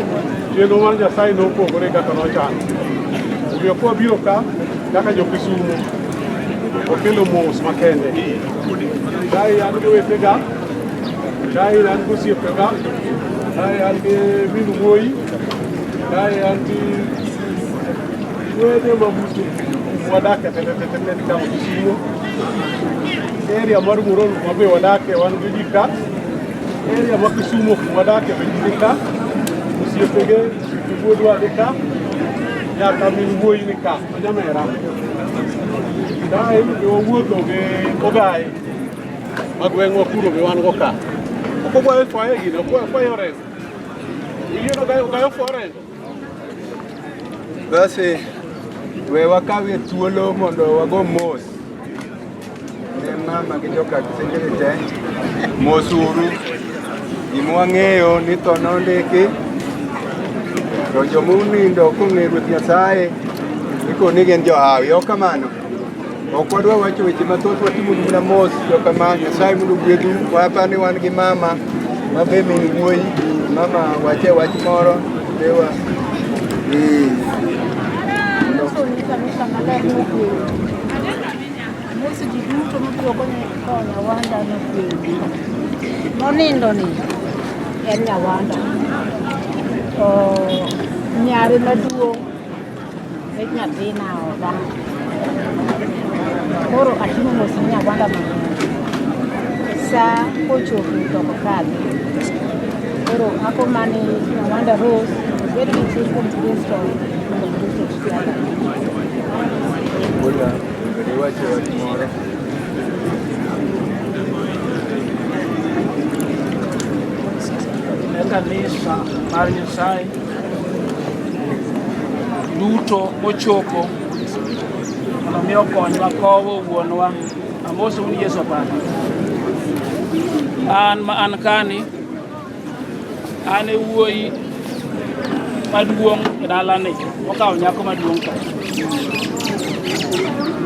Chenro mar Nyasaye nopogore kaka nochano. Omiyo kwabiro ka kaka jo Kisumo wakelo mos makende. Kae an gi owetega, kae an gi osiepega, kae an gi min wuoyi, kae an gi wede mabute wadake te te te te kama Kisumo. Area mar Muhoroni kuma be wadake wan gi ji ka. Area ma Kisumo kuma wadake be ji ni ka. Osiepege, wuodwa ni ka. Nyaka min wuoyi ni ka, ma nyamera. Kae be wawuotho gi ogaye ma gweng'wa kuro be wan go ka. Ok ogwayo fwaye gini, ok okwayo orengo. Uyie ogayo ogayo fwa orengo. Basi we wakawie thuolo mondo wago mos ne mama gi joka Kisengere te. Mos uru. Gima wang'eyo ni tho nondiki to joma onindo kong'eyo Ruoth Nyasaye ikoni ni gin johawi. Ok kamano? Ok wadwa wacho weche mathoth, watimo mana mos jokama Nyasaye mondo ogwedhu. Waparo ni wan gi mama ma be min wuoyi. Mama wache wach moro dewa. Amoso ni kanisa maler nokwe. Amoso ji duto mobiro konyo Nyawanda nokwe. Monindo ni en Nyawanda. To nyare maduong' bet nyathina oda. Koro atimo mos ne Nyawanda mang'eny. Sa kochopo to ok kadhi. Koro akomani Nyawanda Rose obed gi chir kuom Kristo mondo Kristo otiagi. Wuoda, onego iwache wach moro. Ne kanisa mar Nyasaye duto mochopo Mondo mi okonywa kowo wuonwa. Amosou ni Yesu opaki. An ma an kani, an e wuoyi maduong' e dalani, okawo nyako maduong' ka.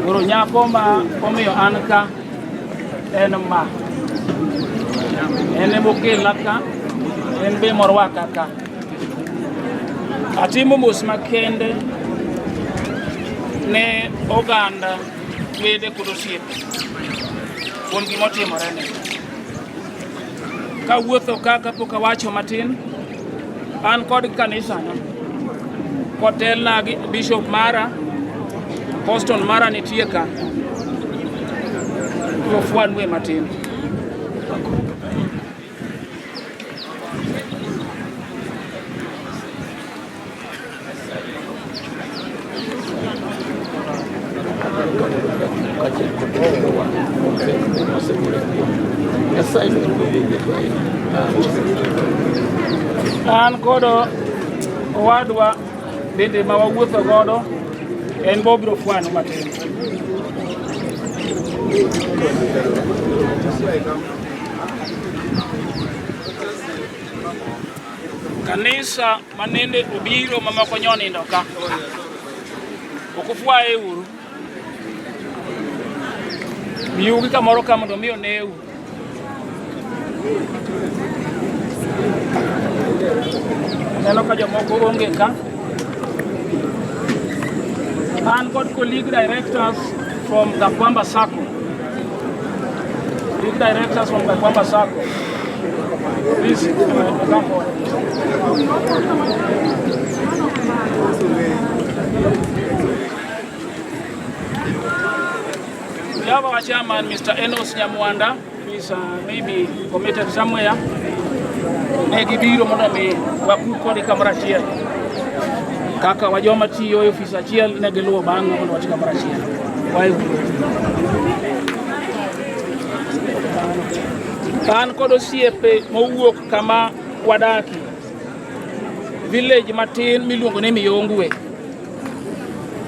Koro nyako ma omiyo an ka en ma. En emokela ka, en be morwaka ka. Atimo mos makende ne oganda wede kod osiepe kuom gimotimorene. Kawuotho ka kapok awacho matin, an kod kanisana kotelna gi bishop mara, apostle mara nitie ka. Ofwanwe matin. An kod owadwa bende ma wawuotho godo en bo obiro fwano matin. Kanisa manende obiro mamoko nyonindo ka. Ok ufwaye uru. Miugi kamoro ka mondo mi oneu. Aneno ka jomoko onge ka. An kod colleague directors from Kakwamba Sacco. Colleague directors from Kakwamba Sacco. Please, come forward. We have our chairman, Mr. Enos Nyamwanda, who is maybe committed somewhere. Ne gibiro mondo mi waku kode kamoro achiel. Kaka wajoma tiyo e ofis achiel ne giluwo bang'wa mondo wati kamoro achiel. An kod osiepe mowuok kama wadaki, village matin miluongo ni Miyongwe.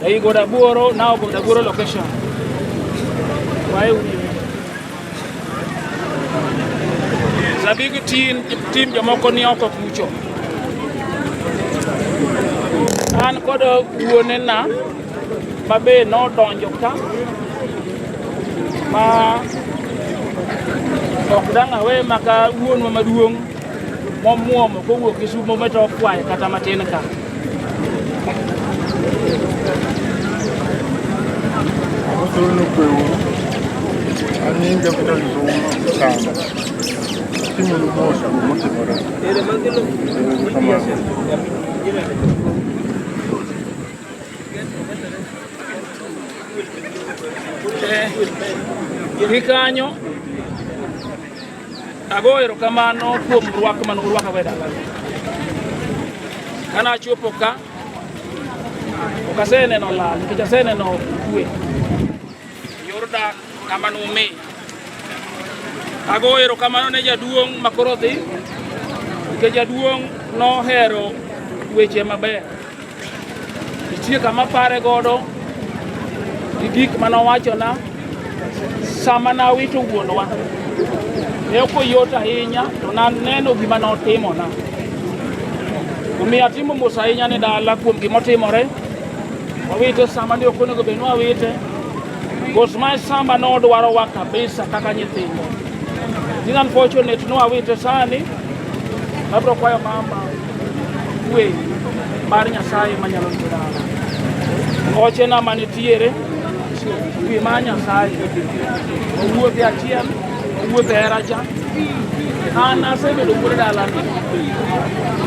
Ei Godabuoro, now Godabuoro location. Zabig team, team jomoko ni oko kucho. An kod wuonena ma be nodonjo ka ma ok dang' awe maka wuonwa maduong' momuomo kowuok Kisumo meto kwaye kata matin ka. Amosou kweuru. An nyinga Peter Kisumo Tano. Atimonu mos kuom motimore. Kamano. Gi kanyo ago erokamano kuom rwak mane urwakago e dalana. Kane achopo ka, ok aseneno lal nikech aseneno kwe. Yor dak kama numiya. Ago erokamano ne jaduong' makoro dhi, nikech jaduong' nohero weche maber. Nitie kama apare godo gi gik manowachona sama nawito wuonwa. Ne ok oyot ahinya to naneno gima notimona. Omiyo atimo mos ahinya ne dala kuom gimotimore. Wawite sama ne ok onego bed ni wawite. Because my samba nodwarowa kabisa kaka nyithindo. It is unfortunate no wawite sani. Abiro kwayo mama kwe mar Nyasaye manyalo rito dala. Ochena manitiere kwe mar Nyasaye. Owuothe achiel, owuothe hera cha. An asebedo wuod dalani.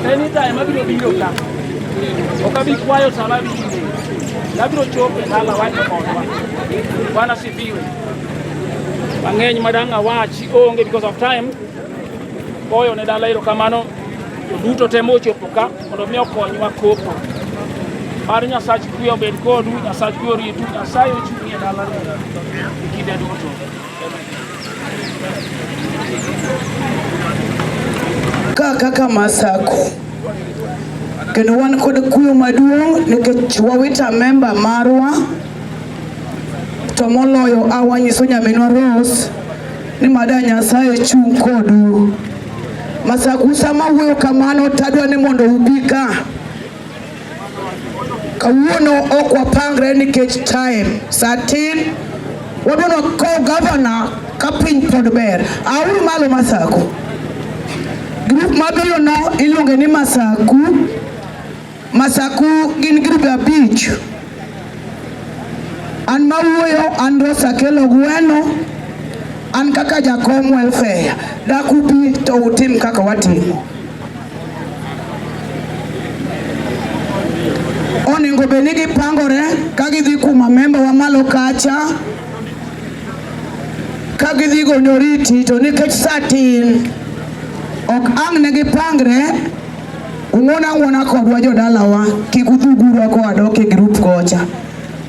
Anytime abiro biro ka. Ok abi kwayo sama abiro. Abiro chopo e dala wacho kodwa. Bwana sifiwe. Mang'eny madang' awachi onge because of time. Goyo ne dala erokamano duto te mochopo ka mondo mi okonywa kopo. Mar Nyasach kwe obed kodu, Nyasach kwe oritu, Nyasaye ochung'ie dalani e kinde duto. Ka kaka Masaku kendo wan kod kuyo maduong' nikech wawito memba marwa To moloyo a wanyiso nyaminwa Rose ni mada Nyasaye chung' kodu. Masaku sama wuoyo kamano tadwa ni mondo ubi ka. Kawuono ok wapangre nikech time saa tin wadwa wakow gavana ka piny pod ber. Auru malo Masaku. Group mabiro no iluonge ni Masaku. Masaku gin grube 5. An mawuoyo an Rose Akelo Gweno. An kaka jakom welfare. Dak ubi to utim kaka watimo. Onego bed ni gipangore ka gidhi kuma memba wa malo kacha ka gidhi gonyo oriti to nikech sa tin ok ang' ne gipangre ung'uon ang'uona kodwa jodalawa kik udhugurwa koa dok e grup kocha.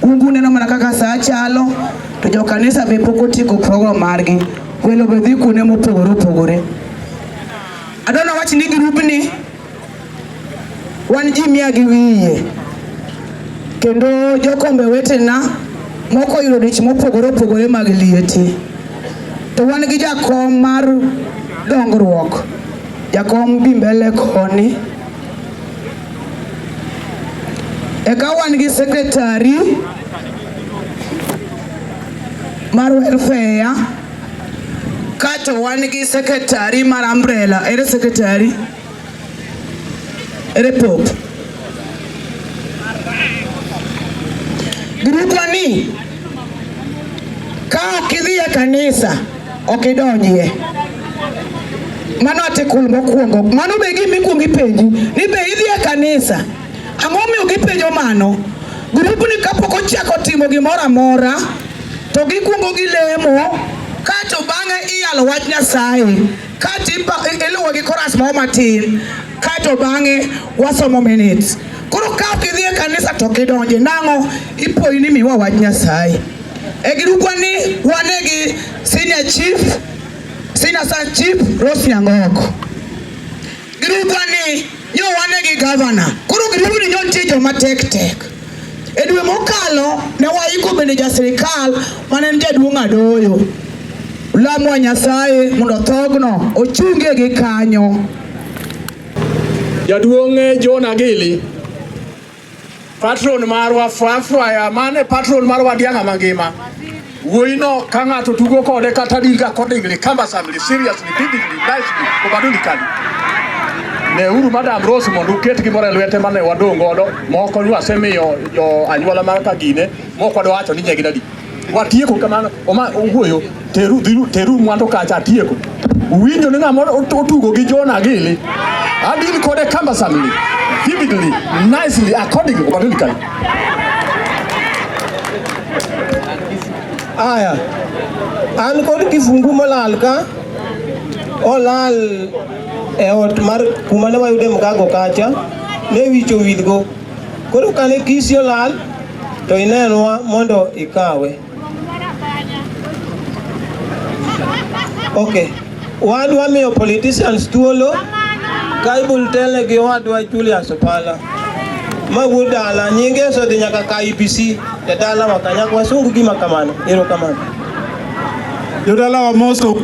Un uneno mana kaka sa chalo to jokanisa be pok otieko program margi. Welo be dhi kuonde mopogore opogore. Adwa nawach ni grubni wan ji 100 gi wiye kendo jokombe wetena moko oyudo dich mopogore opogore mag liete. To wan gi jakom mar dongruok, jakom bi mbele koni. Eka wan gi secretary mar welfare, kato wan gi secretary mar umbrella. Ere secretary? Ere pop? Grupwa ni ka ok idhi e kanisa ok idonjie. Mano article mokwongo. Mano be gima ikuongo ipenji ni be idhi e kanisa. Ang'o momiyo gipenjo mano? Grupni kapok ochako timo gimoro amora to gikuongo gilemo kato bang'e iyalo wach Nyasaye kato iluwo gi chorus moro matin kato bang'e wasomo minutes. Koro ka ok idhi e kanisa to ok idonje nang'o ipoyi ni miwa wach Nyasaye. E grupwa ni wane gi senior chief, senior sub chief Rose Nyang'oko. Grupwa ni nyo wane gi governor. Koro grupni nyo nitie joma tek tek. E dwe mokalo ne waiko bende ja sirikal mane en jaduong' Adoyo. Lamwa Nyasaye mondo thogno ochunge gi kanyo. Jaduong' John Agili, patron marwa Fwafwaya, mane patron marwa Diang'a mangima. Wuoyino ka ng'ato tugo kode kata deal accordingly, cumbersomely, seriously, vividly, nicely, obadulikali. Neuru Madam Rose mondo uket gimoro e lwete mane wadong' godo, moko wasemiyo jo anyuola mar Kagine, moko wadwa wacho ni nyegi dadi. Watieko kamano, oma owuoyo, teru, dhiru, teru mwandu kacha atieko. Uwinjo ni ng'ama otugo gi John Agili, adil kode cumbersomely, vividly, nicely, accordingly, obadulikali. Aya, an kod kifungu molal ka, olal e ot mar kuma ne wayude mgago kacha, ne wich owilgo. Koro kane kisi olal, to inenwa mondo ikawe. Okay, wadwa miyo politicians thuolo, ka ibul telne gi owadwa Julius Opala. Ma wuod dala, nyinge osedhi nyaka KIPC, jadala wa ka, nyaka wasungu gima kamano. Erokamano. Jodala wamoso.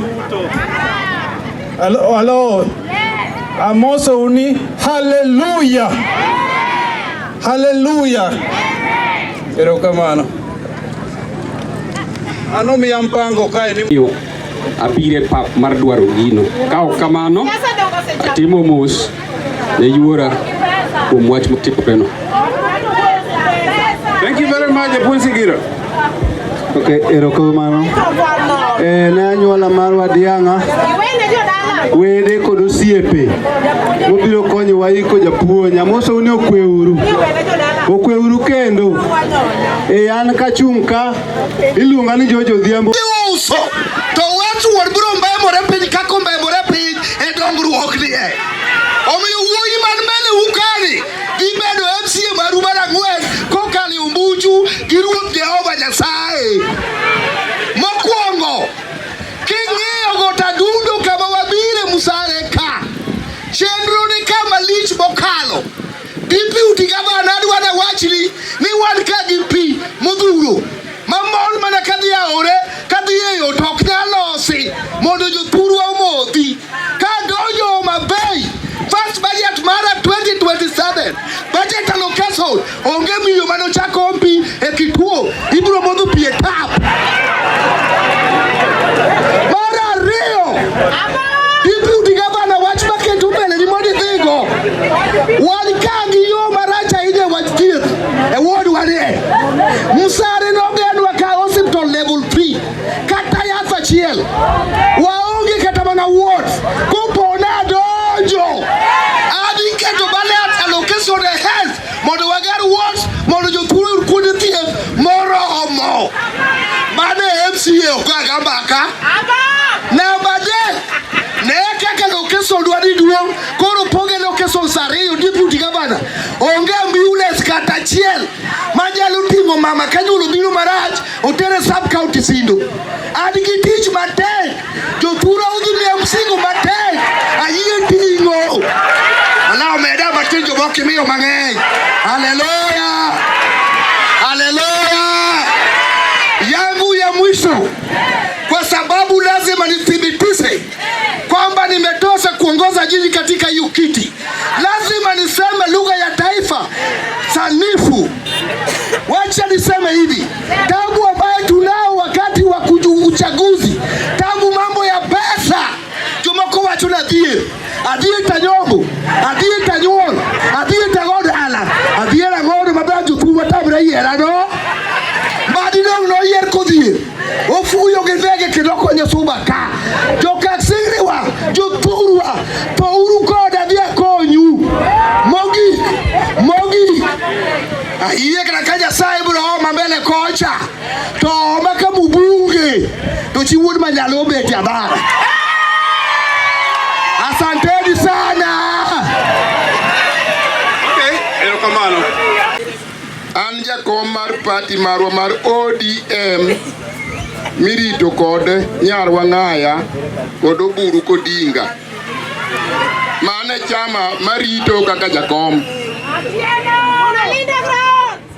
Alo, alo. Amoso uni haleluya. Haleluya. Erokamano. Ano miya mpango kae ni Yo abire pap mar dwaro gino. Ka ok kamano, atimo mos ne yuora kuom wach motimoreno. Thank you very much, Japuonj Sigiro. Okay, erokamano. Ne anyuola marwa Diang'a, wede kod osiepe mobiro konyowa iko japuonj. Amosou ni okweuru. Okweuru kendo. An kachung' ka, iluonga ni George Odhiambo. Iuso to Westward biro mbemore piny kaka ombemore piny e dongruok ni e. Omiyo wuoyi man mbele ukani dhi bedo MCA maru mar 4 kokalo e Umbuchu gi Ruoth Jehova Nyasaye. Mokwongo, king'iyo got Adundo kama wabire Musare ka, chenro ni kama lich mokalo. Deputy Governor adwa nawachni ni wan ka gi pi modhuro. Mamol mana kadhi aore, kadhi e yo to ok nyal losi mondo jothurwa omodhi. Kadonjo Homa Bay, first budget mara 2027, budget allocation, onge miyo manochak om pi e kituo, ibiro modho pi e tap. Mar ariyo, deputy governor wach maketo mbele ni mondo idhigo. Wan ka gi yo marach ahinya e wach thieth e ward wanie. Msare nogenwa ka hospital level 3 kata yath achiel. Waonge kata mana wards. Kopo nadonjo, adhi keto budget allocation e health mondo wager wards mondo jotuo oyud kuonde thieth moromo. Mano e MCA ok aga mbaka. Namba adek, ne kaka location dwa ni duong' koro poge locations ariyo deputy governor onge ambulance kata achiel manyalo ting'o mama ka nyuol obiro marach otere sub county Sindo. An gi tich matek, jothura udhi miya msigo matek, ayie ting'o. Ala omeda matin jomoko imiyo mang'eny. Haleluya, haleluya. Yangu ya mwisho, kwa sababu lazima nithibitishe kwamba nimetosha kuongoza jiji katika hiyo kiti, lazima niseme lugha ya taifa sanifu. Wacha niseme hivi, tangu ambaye tunao wakati wa uchaguzi, tangu mambo ya pesa, jomoko wacho ni adhier, adhier tanyombo, adhier tanyuol, adhier tago dala, adhier ang'ono maber jothurwa tamre yiera no. Madi dong' noyier kodhier, ofuyo gi ndege kendo okonyo Suba ka. Jokaksiriwa, jothurwa, thouru koda adhi akonyu. Mogik, mogik, ayie kata ka Nyasaye biro oma mbele kocha, to oma ka mbunge, to chi wuod Manyalo obet e abara. Asanteni sana. Okay, erokamano. An jakom mar party marwa mar ODM mirito kod nyarwa Ng'aya kod Oburu Kodinga. Mano e chama marito kaka jakom.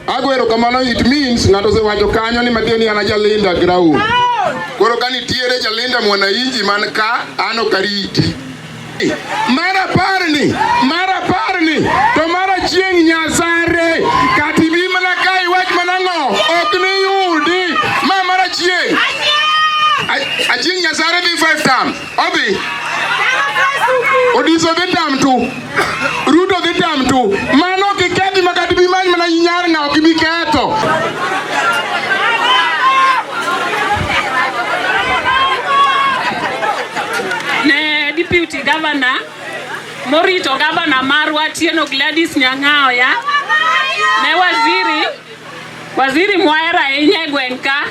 Ago erokamano, it means ng'ato osewacho kanyo ni matieni an ajalinda ground. Koro ka nitiere jalinda mwananchi man ka, an ok ariti. Mar apar ni, mar apar ni, to mar achieng' Nyasare, kati bi mana ka iwach mana ng'o, ok niyudi. Ma mar achieng'. Achieng' Nyasare dhi 5 term. Odhi. Odiso dhi term 2. Ruto dhi term 2. Mano ok ikethi ma kata bi many mana nyar ng'a ok ibi ketho. Ne deputy governor morito governor marwa Atieno Gladys Nyang'aoya, ne waziri mwahero ahinya e gweng' ka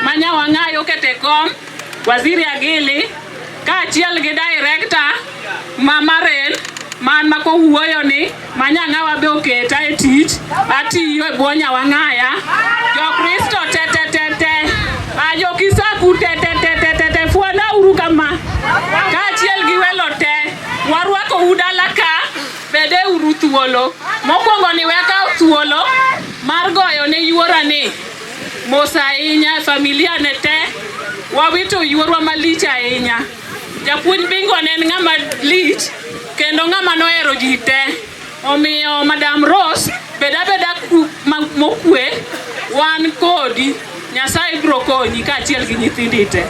ma Nyawang'ayi oketo e kom, waziri Agili, kaachiel gi director ma Maren man ma kowuoyo ni ma Nyang'awa be oketa e tich atiyo e bwo Nyawang'aya. Jokristo te te te te, a jokisaku te te te te te te, fwanauru kama kaachiel gi welo te, warwakou dala ka, bedeuru thuolo. Mokwongo ni wekaw thuolo mar goyo ne yuora ni mos ahinya, familia ne te, wawito yuorwa malich ahinya. Japuonj Bingwa ne en ng'ama lich kendo ng'ama nohero ji te. Omiyo Madam Rose, bed abeda mokwe, wan kodi, Nyasaye biro konyi kaachiel gi nyithindi te.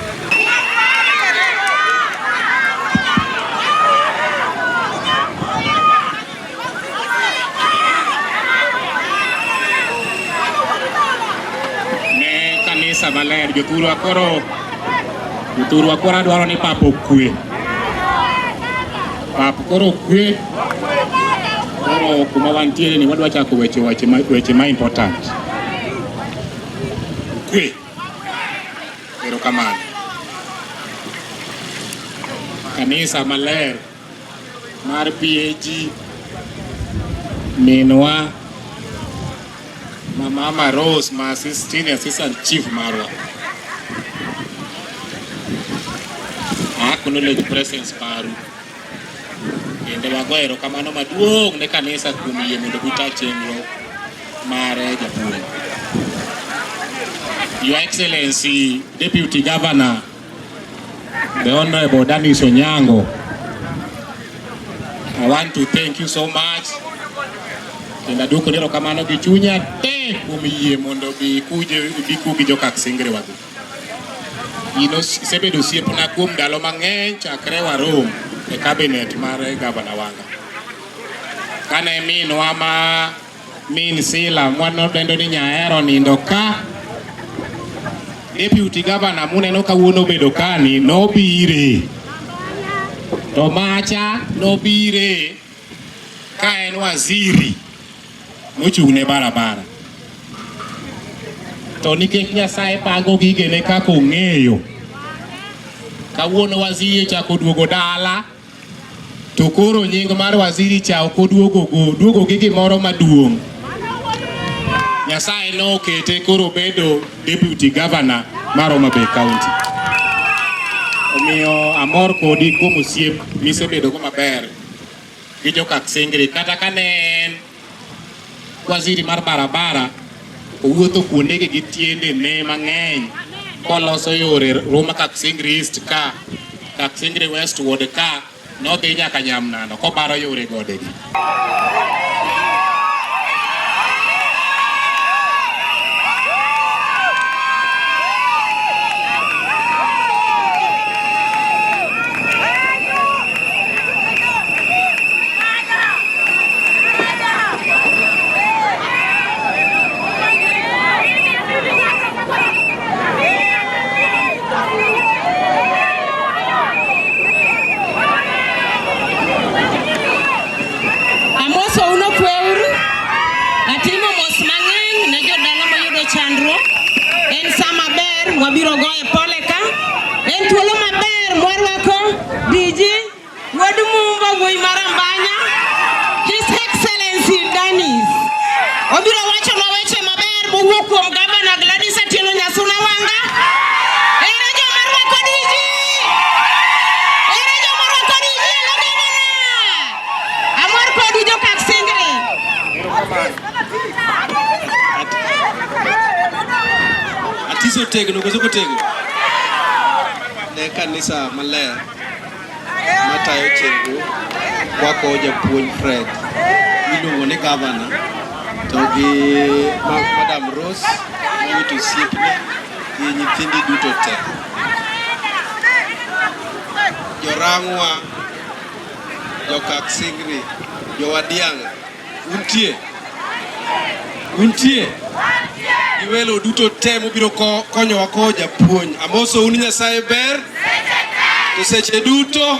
Ne kanisa maler, jothurwa koro, jothurwa koro adwaro ni pap okwe. Pap koro okwe. Koro kuma wantiere ni wadwa chako weche ma important. Okwe. Erokamano. Kanisa maler mar PAG, minwa ma Mama Rose ma senior assistant chief marwa. Acknowledge presence maru. Kendo wago erokamano maduong' ne kanisa kuom yie mondo buta chenro mare japuonj. Your Excellency Deputy Governor, the Honorable Dennis Onyango, I want to thank you so much. Kendo aduoko ni erokamano gi chunya te kuom yie mondo bi kuje bi ku gi joka Singre wadhi. In isebedo osiepna kuom ndalo mang'eny chakre warom e cabinet mar Gavana Wanga. Kane minwa ma min Sila mwanodendo ni Nyaero nindo ka, Deputy Governor muneno kawuono obedo kani nobire. To macha nobire ka en waziri mochung' ne barabara. To nikech Nyasaye pango gigene kaka ong'eyo, kawuono waziri ochako duogo dala, to koro nying mar waziri cha ok oduogo go, oduogo gi gimoro maduong'. Nyasaye nokete koro obedo Deputy Governor mar Homa Bay County. Omiyo amor kodi kuom osiep misebedo go maber gi joka Singri kata kane en waziri mar barabara owuotho kuondegi gi tiendene mang'eny koloso yore Ruma Kaksingri East ka, Kaksingri West Ward ka, nodhi nyaka Nyamnano kobaro yore godegi. Amoso uno kweuru. Atimo mos mang'eny ne jodala moyudo chandruok. En sa maber wabiro goye pole ka. En thuolo maber mwarwako DG Wuod Mumbo wuoyi mar Ambanya, His Excellency Dennis. Obiro wachonwa weche maber mowuok kuom Gavana Gladys Atieno Nyasuna Wanga. Ere joma rwako DG? Ere joma rwako DG? Hello Gavana! Amor kodu joka Singri. Atiso tegno koso kotegno? Ne kanisa maler matayo chenro wakowo japuonj Fred miluongo ni gavana to gi Madam Rose mowito osiepne gi nyithindi duto te. Jorang'wa, Jokaksingri, Jowadiang'a, untie? Untie? Gi welo duto te mobiro konyowa kowo japuonj. Amoso un Nyasaye ber to seche duto.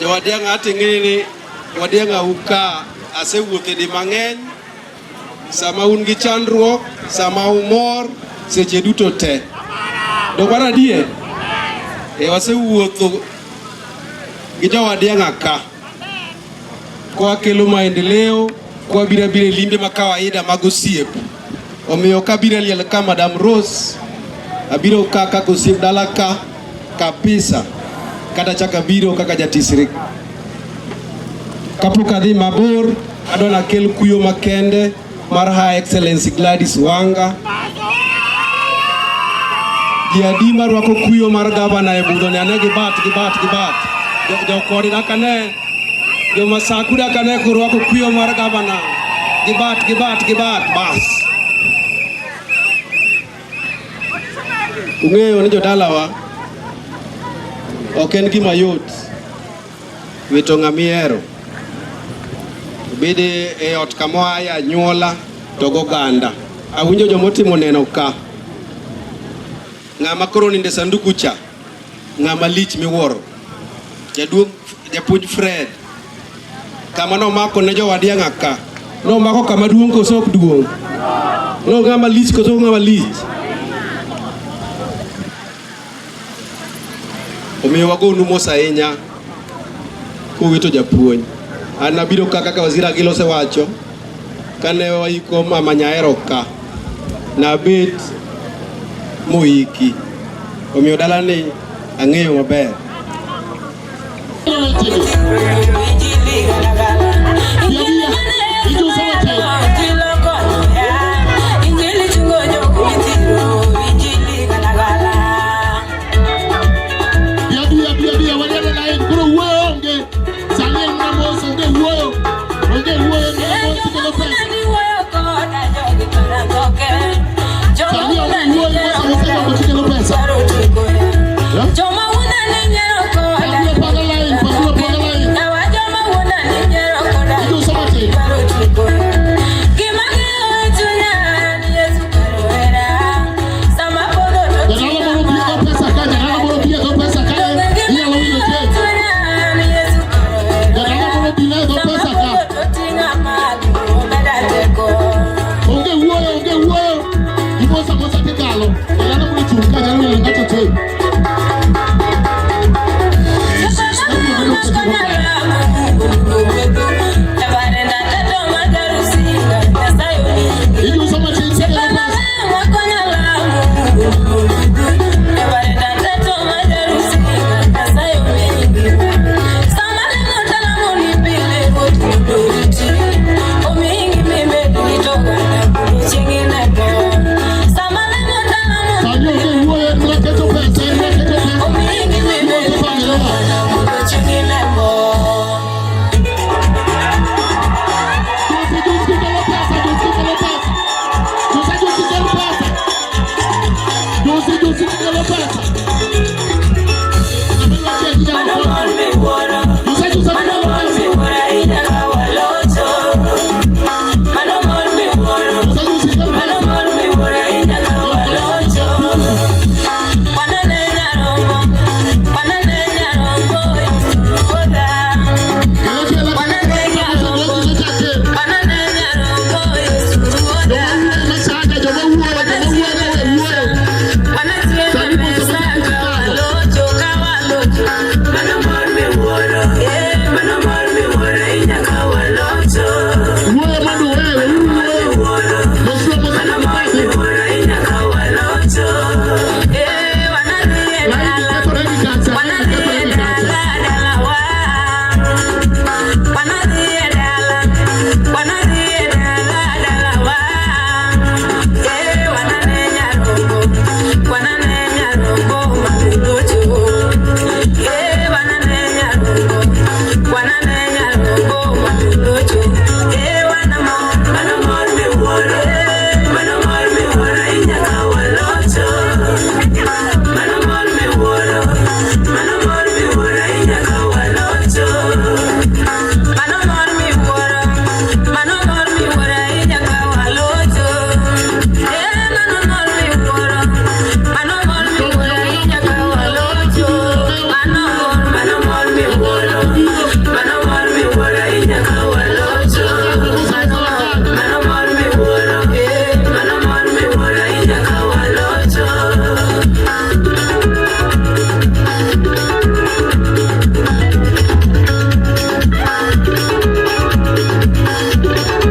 Jowadiang'a ating'ini ni wadiang'a u ka asewuothe di mang'eny sama un gi chandruok, sama umor, seche duto te. Dok war adier? E wasewuotho gi jowadiang'a ka kwakelo maendeleo, kwabiro abiro e limbe ma kawaida mag osiep. Omiyo kabiro e liel ka Madam Rose, abiro ka kaka osiep dala ka kabisa, kata chak abiro kaka jatisri. Kapok adhi mabor, adwa nakel kuyo makende mar Her Excellency Gladys Wanga. Ji adi marwako kuyo mar gavana e budho ni ane gi bat gi bat gi bat. Jokori dak ane, jomasaku dak ane kurwako kuyo mar gavana gi bat gi bat gi bat bas. Ung'eyo ni jodalawa ok en gima yot wito ng'ama ihero. Obed e ot kama oaye anyuola to goganda. Awinjo jomotimo neno ka. Ng'ama koro onindo e sanduku cha, ng'ama lich miwuoro. Jaduong' japuonj Fred. Kama nomako ne jowadiang'a ka. Nomako kama duong' koso ok duong'? No ng'ama lich koso ok ng'ama lich? Omiyo wagonu mos ahinya kuwito japuonj. An abiro ka kaka waziri Agilo osewacho, kane waiko mama Nyaero ka, nabet moiki. Omiyo dalani ang'eyo maber. chung ka nyalo wilo ng'ato te. Ijuso matin sikelo pesa. Sani onge wuoyo, en mana keto pesa, en mana keto pesa. Wuotho familia. Jusi, jusi kelo pesa, jusi kelo pesa. Jusi, jusi kelo pesa. Jusi, jusi kelo pesa. Jusi, jusi kelo pesa. Wuoyo mondo uwewe, uru wuoyo. Joshua mos Laini kethore gi kacha, laini kethore gi kacha.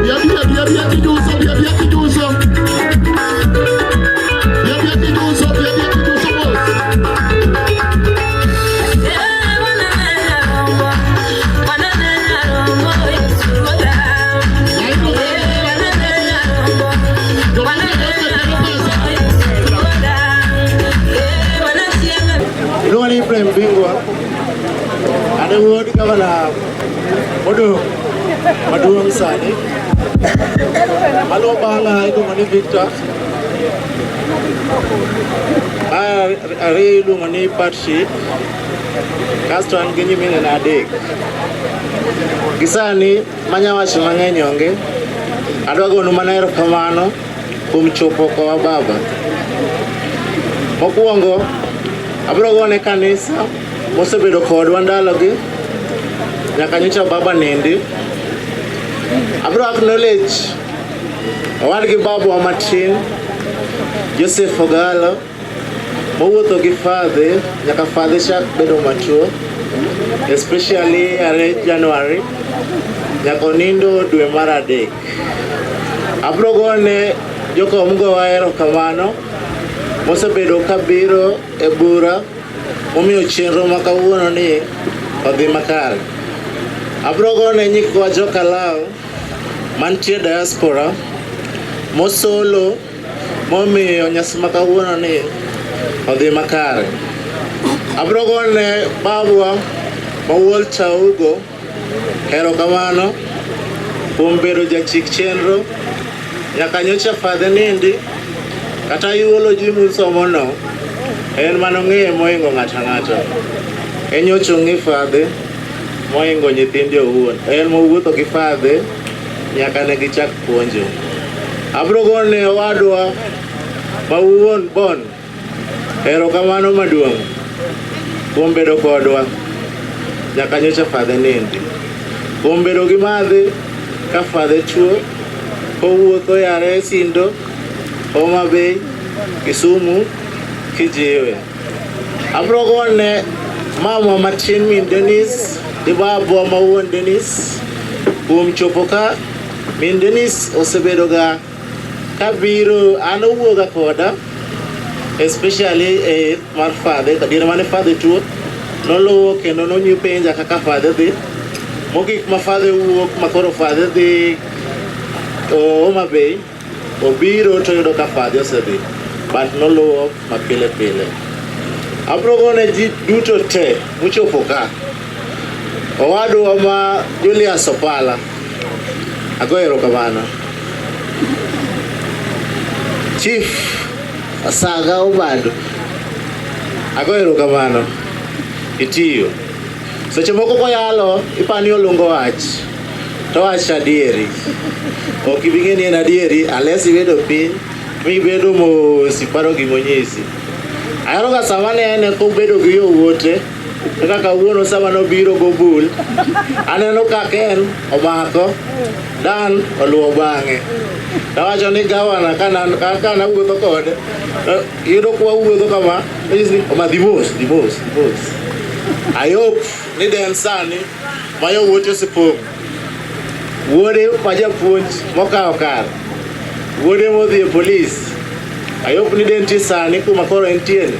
Bia bia bia bia kijuso, bia bia kijuso. Bia bia kijuso, bia bia kijuso mos. Iluonga ni Ibrahim Bingwa. An e wuod gavana modong' maduong' sani. Maluwo bang'a iluongo ni Victor. Mar ariyo iluongo ni Patrick. Kasto an gi nyiminena adek. Gi sani manya wacho mang'eny onge. Adwa gonu mana erokamano kuom chopo kowa baba. Mokwongo, abiro gone kanisa mosebedo kodwa ndalogi nyaka nyocha baba nindi. Abiro acknowledge owadgi babwa matin Joseph Ogalo mowuotho gi fadhe nyaka fadhe chak bedo matuo especially are January nyaka onindo dwe mar adek. Abiro gone jokomgowa erokamano mosebedo kabiro e bura momiyo chenro ma kawuono ni odhi makare. Abiro gone nyikwa Jokalaw mantie diaspora mosolo momiyo nyasi ma kawuono ni odhi makare. Abiro gone babwa ma Walter Ugo erokamano kuom bedo jachik chenro nyaka nyocha fadhe nindi kata eulogy musomono en manong'eye mohingo ng'ato ang'ata. En nyocha ong'e fadhe mohingo nyithinde owuon. En mowuotho gi fadhe nyaka ne gichak puonjo. Abiro gone owadwa ma wuon Bon erokamano maduong' kuom bedo kodwa nyaka nyocha fadhe nindi. Kuom bedo gi madhe ka fadhe tuo kowuotho yare Sindo, Homa Bay, Kisumu kijiwe. Abro gone mama matin min Dennis gi babwa ma wuon Dennis kuom chopo ka. Min Dennis osebedo ga kabiro, an owuoga koda especially e mar fadhe diere mane fadhe tuo noluwo kendo nonyi penja kaka fadhe dhi. Mogik ma fadhe wuok ma koro fadhe dhi Homa Bay, obiro to yudo ka fadhe osedhi, but noluwo mapile pile. Abro gone ji duto te mochopo ka. Owadwa ma Julius Opala, agoyo erokamano. Chief Asaga Obado, agoyo erokamano. Itiyo. Seche moko koyalo, ipani olungo wach. To wach adieri. Ok ibi ng'e ni en adieri unless ibedo piny mibedo mos iparo gimonyisi. Ahero ga sama nene kobedo gi yowuote kaka kawuono sama nobiro gobul, aneno ka Ken omako, Dan oluwo bang'e. Tawacho ni gavana ka nawuotho kode, yudo kwa wuotho kama, onyisi ni oma dhi mos, dhi mos, dhi mos. I hope ni Den sani ma yowuote osepong'. Wuode ma japuonj mokawo kar, wuode modhi e polis. I hope ni Den nitie sani kuma koro entie ni.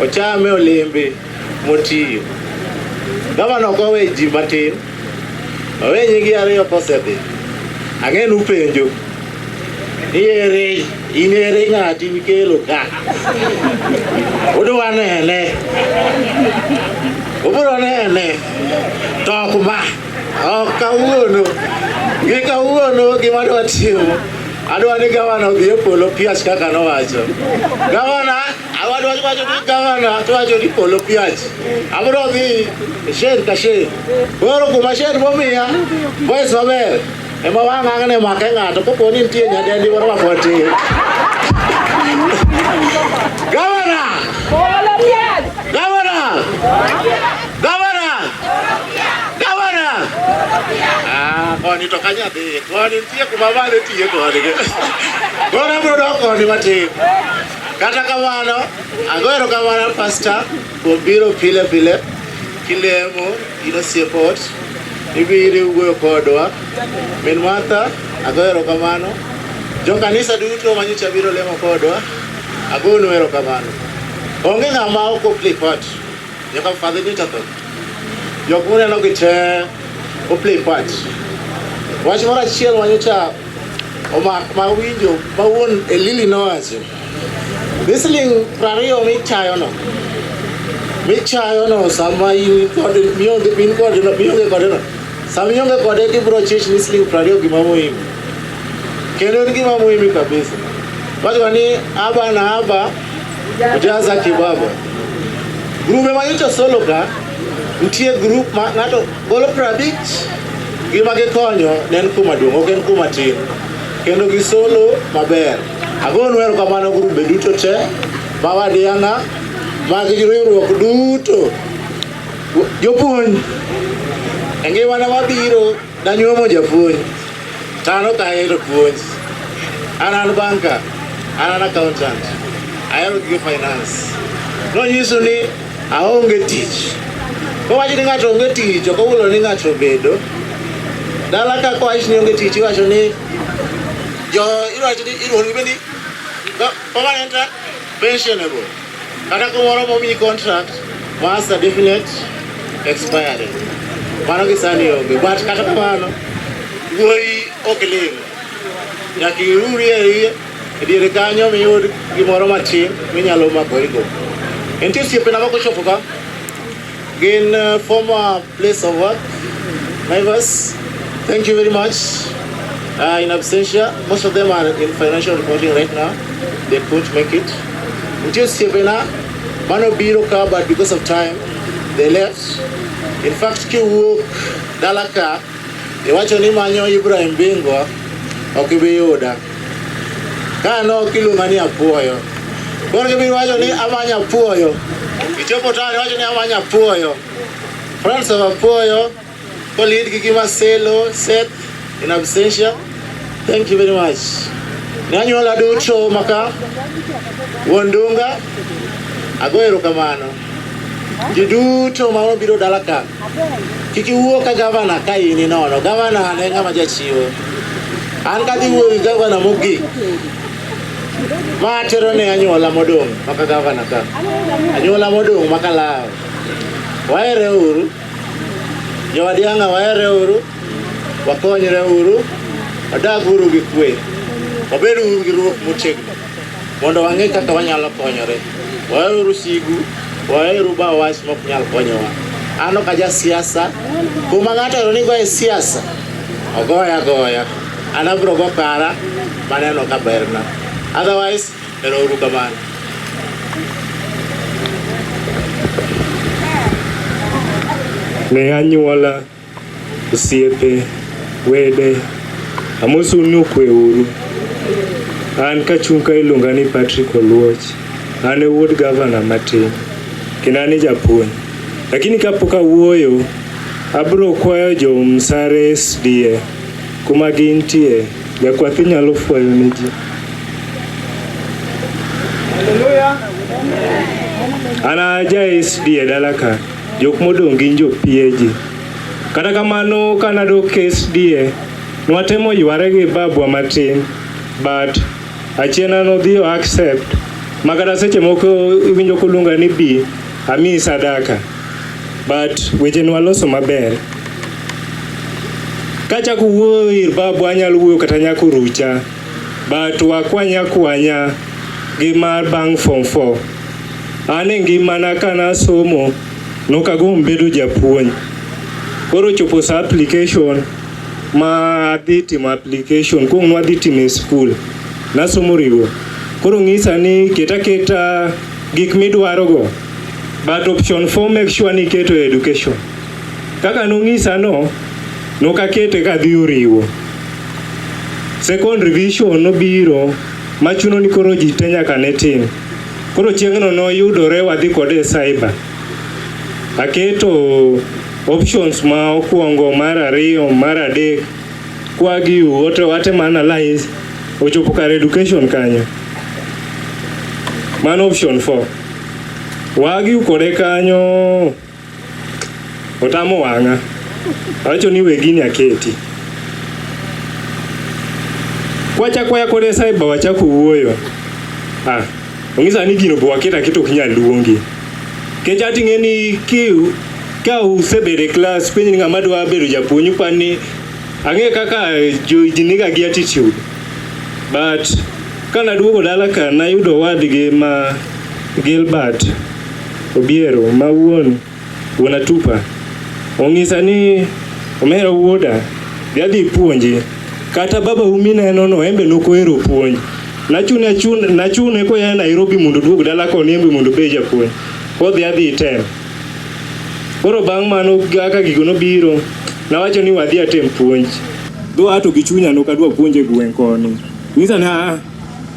Ochame olembe motiyo. Gavana ok owe ji matin. Owe nyigi ariyo kosedhi. Ang'e ni upenjo. Ni ere, in ere ng'ati mikelo ka? Udwa nene. Ubiro nene. To ok ma. Ok kawuono. Gi kawuono gima adwa timo. Adwa ni gavana odhi e polo piach kaka nowacho. Gavana, adwa wacho ni gavana to wacho ni polo piach. Abiro dhi shen ka shen. Koro kuma shen momiya voice maber ema wang' ang' ne make ng'ato kopo ni nitie nyadendi moro ma pod tin. Gavana! Gavana! Gavana! Gavana! Ah, koni to kanya dhi. Koni nitie kuma malo tiye koni. Koro abiro dok koni matin. Kata kamano, ago erokamano pastor kuom biro pile pile kilemo in osiep ot ibiro iwuoyo kodwa. Min Martha, ago erokamano. Jo kanisa duto manyocha biro lemo kodwa, agonu erokamano. Onge ng'ama ok o play part. Nyaka father nyocha tho. Jok muneno gi te o play part. Wach moro achiel manyocha omak ma winjo ma wuon Elili nowacho. Ni siling 20 michayono. Michayono sama in kod mionge in kod mionge kode no. Sama ionge kode gibiro chich ni siling 20 gima muhimu. Kendo en gima muhimu kabisa. Wacho ni aba na aba ujaza kibaba. Grube ma nyocha solo ka nitie group ma ng'ato golo 50 gima gikonyo ne en kuma duong' ok en kuma tin kendo gisolo maber. Agonu erokamano grube duto te ma Wadiang'a mag riwruok duto. Jopuonj e ngimana mabiro danyuomo japuonj to an ok ahero puonj. An banker, an accountant, ahero gige finance. Nonyiso ni aonge tich. Kowach ni ng'ato onge tich, ok owulo ni ng'ato obedo. Dala ka kowach ni onge tich, iwacho ni jo iwacho ni iluongi be ni permanent pensionable. Kata kumoro momiyi contract mas a definite expiry. Mano gi sani onge. But kata kamano, wuoyi ok ling'. Nyaka iruri e iye e diere kanyo miyud gimoro matin minyalo makorigo. Nitie osiepena moko chopo ka. Gin former place of work neighbors. Thank you very much. In absentia, most of them are in financial reporting right now. They couldn't make it. Nitie osiepena manobiro ka but because of time they left. In fact, kiwuok dala ka iwacho ni manyo Ibrahim Bingwa ok ibi yuda. Ka no kiluonga ni apuoyo. Koro gibiro wacho ni amanyo apuoyo. Ichopo town iwacho ni amanyo apuoyo. Friends of Apuoyo, colleague gi Marcelo, Seth, in absentia. Thank you very much. Ne anyuola duto maka wuon Dunga, ago erokamano. Ji duto ma obiro dala ka, kik iwuo ka gavana ka in inono. Gavana ne ng'ama jachiwo. An kadhi wuoyo gi gavana mogik, ma atero ne anyuola modong' maka gavana ka. Anyuola modong' maka law. Wahere uru. Jowadiang'a wahere uru. Wakonyre uru. Wadag uru gi kwe. Wabed uru gi ruok motegno. Mondo wang'e kaka wanyalo konyore. Waheuru sigu, waheuru ba wach mok nyal konyowa. An ok aja siasa. Kuma ng'ato ohero ni goye siasa, ogoya agoya. An abiro go kara maneno ka berna. Otherwise, ero uru kamano. Ne anyuola, osiepe, wede, amosou ni okwe uru. An kachung' ka iluonga ni Patrick Oluoch. An e wuod gavana matin, kendo an e japuonj. Lakini kapok awuoyo, abiro kwayo jo Msare SDA kuma gintie, jakwath inyalo fwayo ne ji. An aja SDA dala ka, jok modong' gin jo PAG. Kata kamano kanadok SDA, nwatemo yware gi babwa matin, but achien nodhi o accept ma kata seche moko iwinjo koluonga ni bi amiyi sadaka but weche nwaloso maber. Kachako wuoyo ir babwa anyalo wuoyo kata nyaka orucha but wakwanya kwanya gi mar bang' form 4. An e ngimana kanasomo nokagomb bedo japuonj. Koro chopo sa application ma adhi timo application kuong nwadhi timo e skul nasomo riwo koro ng'isa ni ket aketa gik midwarogo but option 4 make sure ni iketo education kaka nong'isa no nokakete kadhi oriwo second revision nobiro machuno ni koro ji te nyaka ne tim koro chieng'no noyudore wadhi kode e cyber aketo options ma okwongo mar ariyo mar adek kwagi wote watemo analyze ochopo kar education kanyo mano option 4 wagi kode kanyo otamo wang'a awacho ni we gini aketi kwachako waya kode cyber wachako wuoyo ah ong'isa ni gino be waketo aketa ok nyal luongi Kech ating'e ni ki ka usebedo e klas penj ni ng'ama dwa bedo japuonj upa ni ang'e kaka ji niga gi attitude but kanaduogo dala ka nayudo owadgi ma Gilbert Obiero ma wuon wuon Atupa ong'isa ni omera wuoda dhi adhi puonji kata babau mineno no en be nokohero puonj nachune achune nachune koya Nairobi mondo oduog dala koni en be mondo obed japuonj kodhi adhi item koro bang' mano kaka gigo nobiro nawacho ni wadhi atem puonj dho ato gi chunya nok adwa puonjo e gweng' koni ng'isa ni aa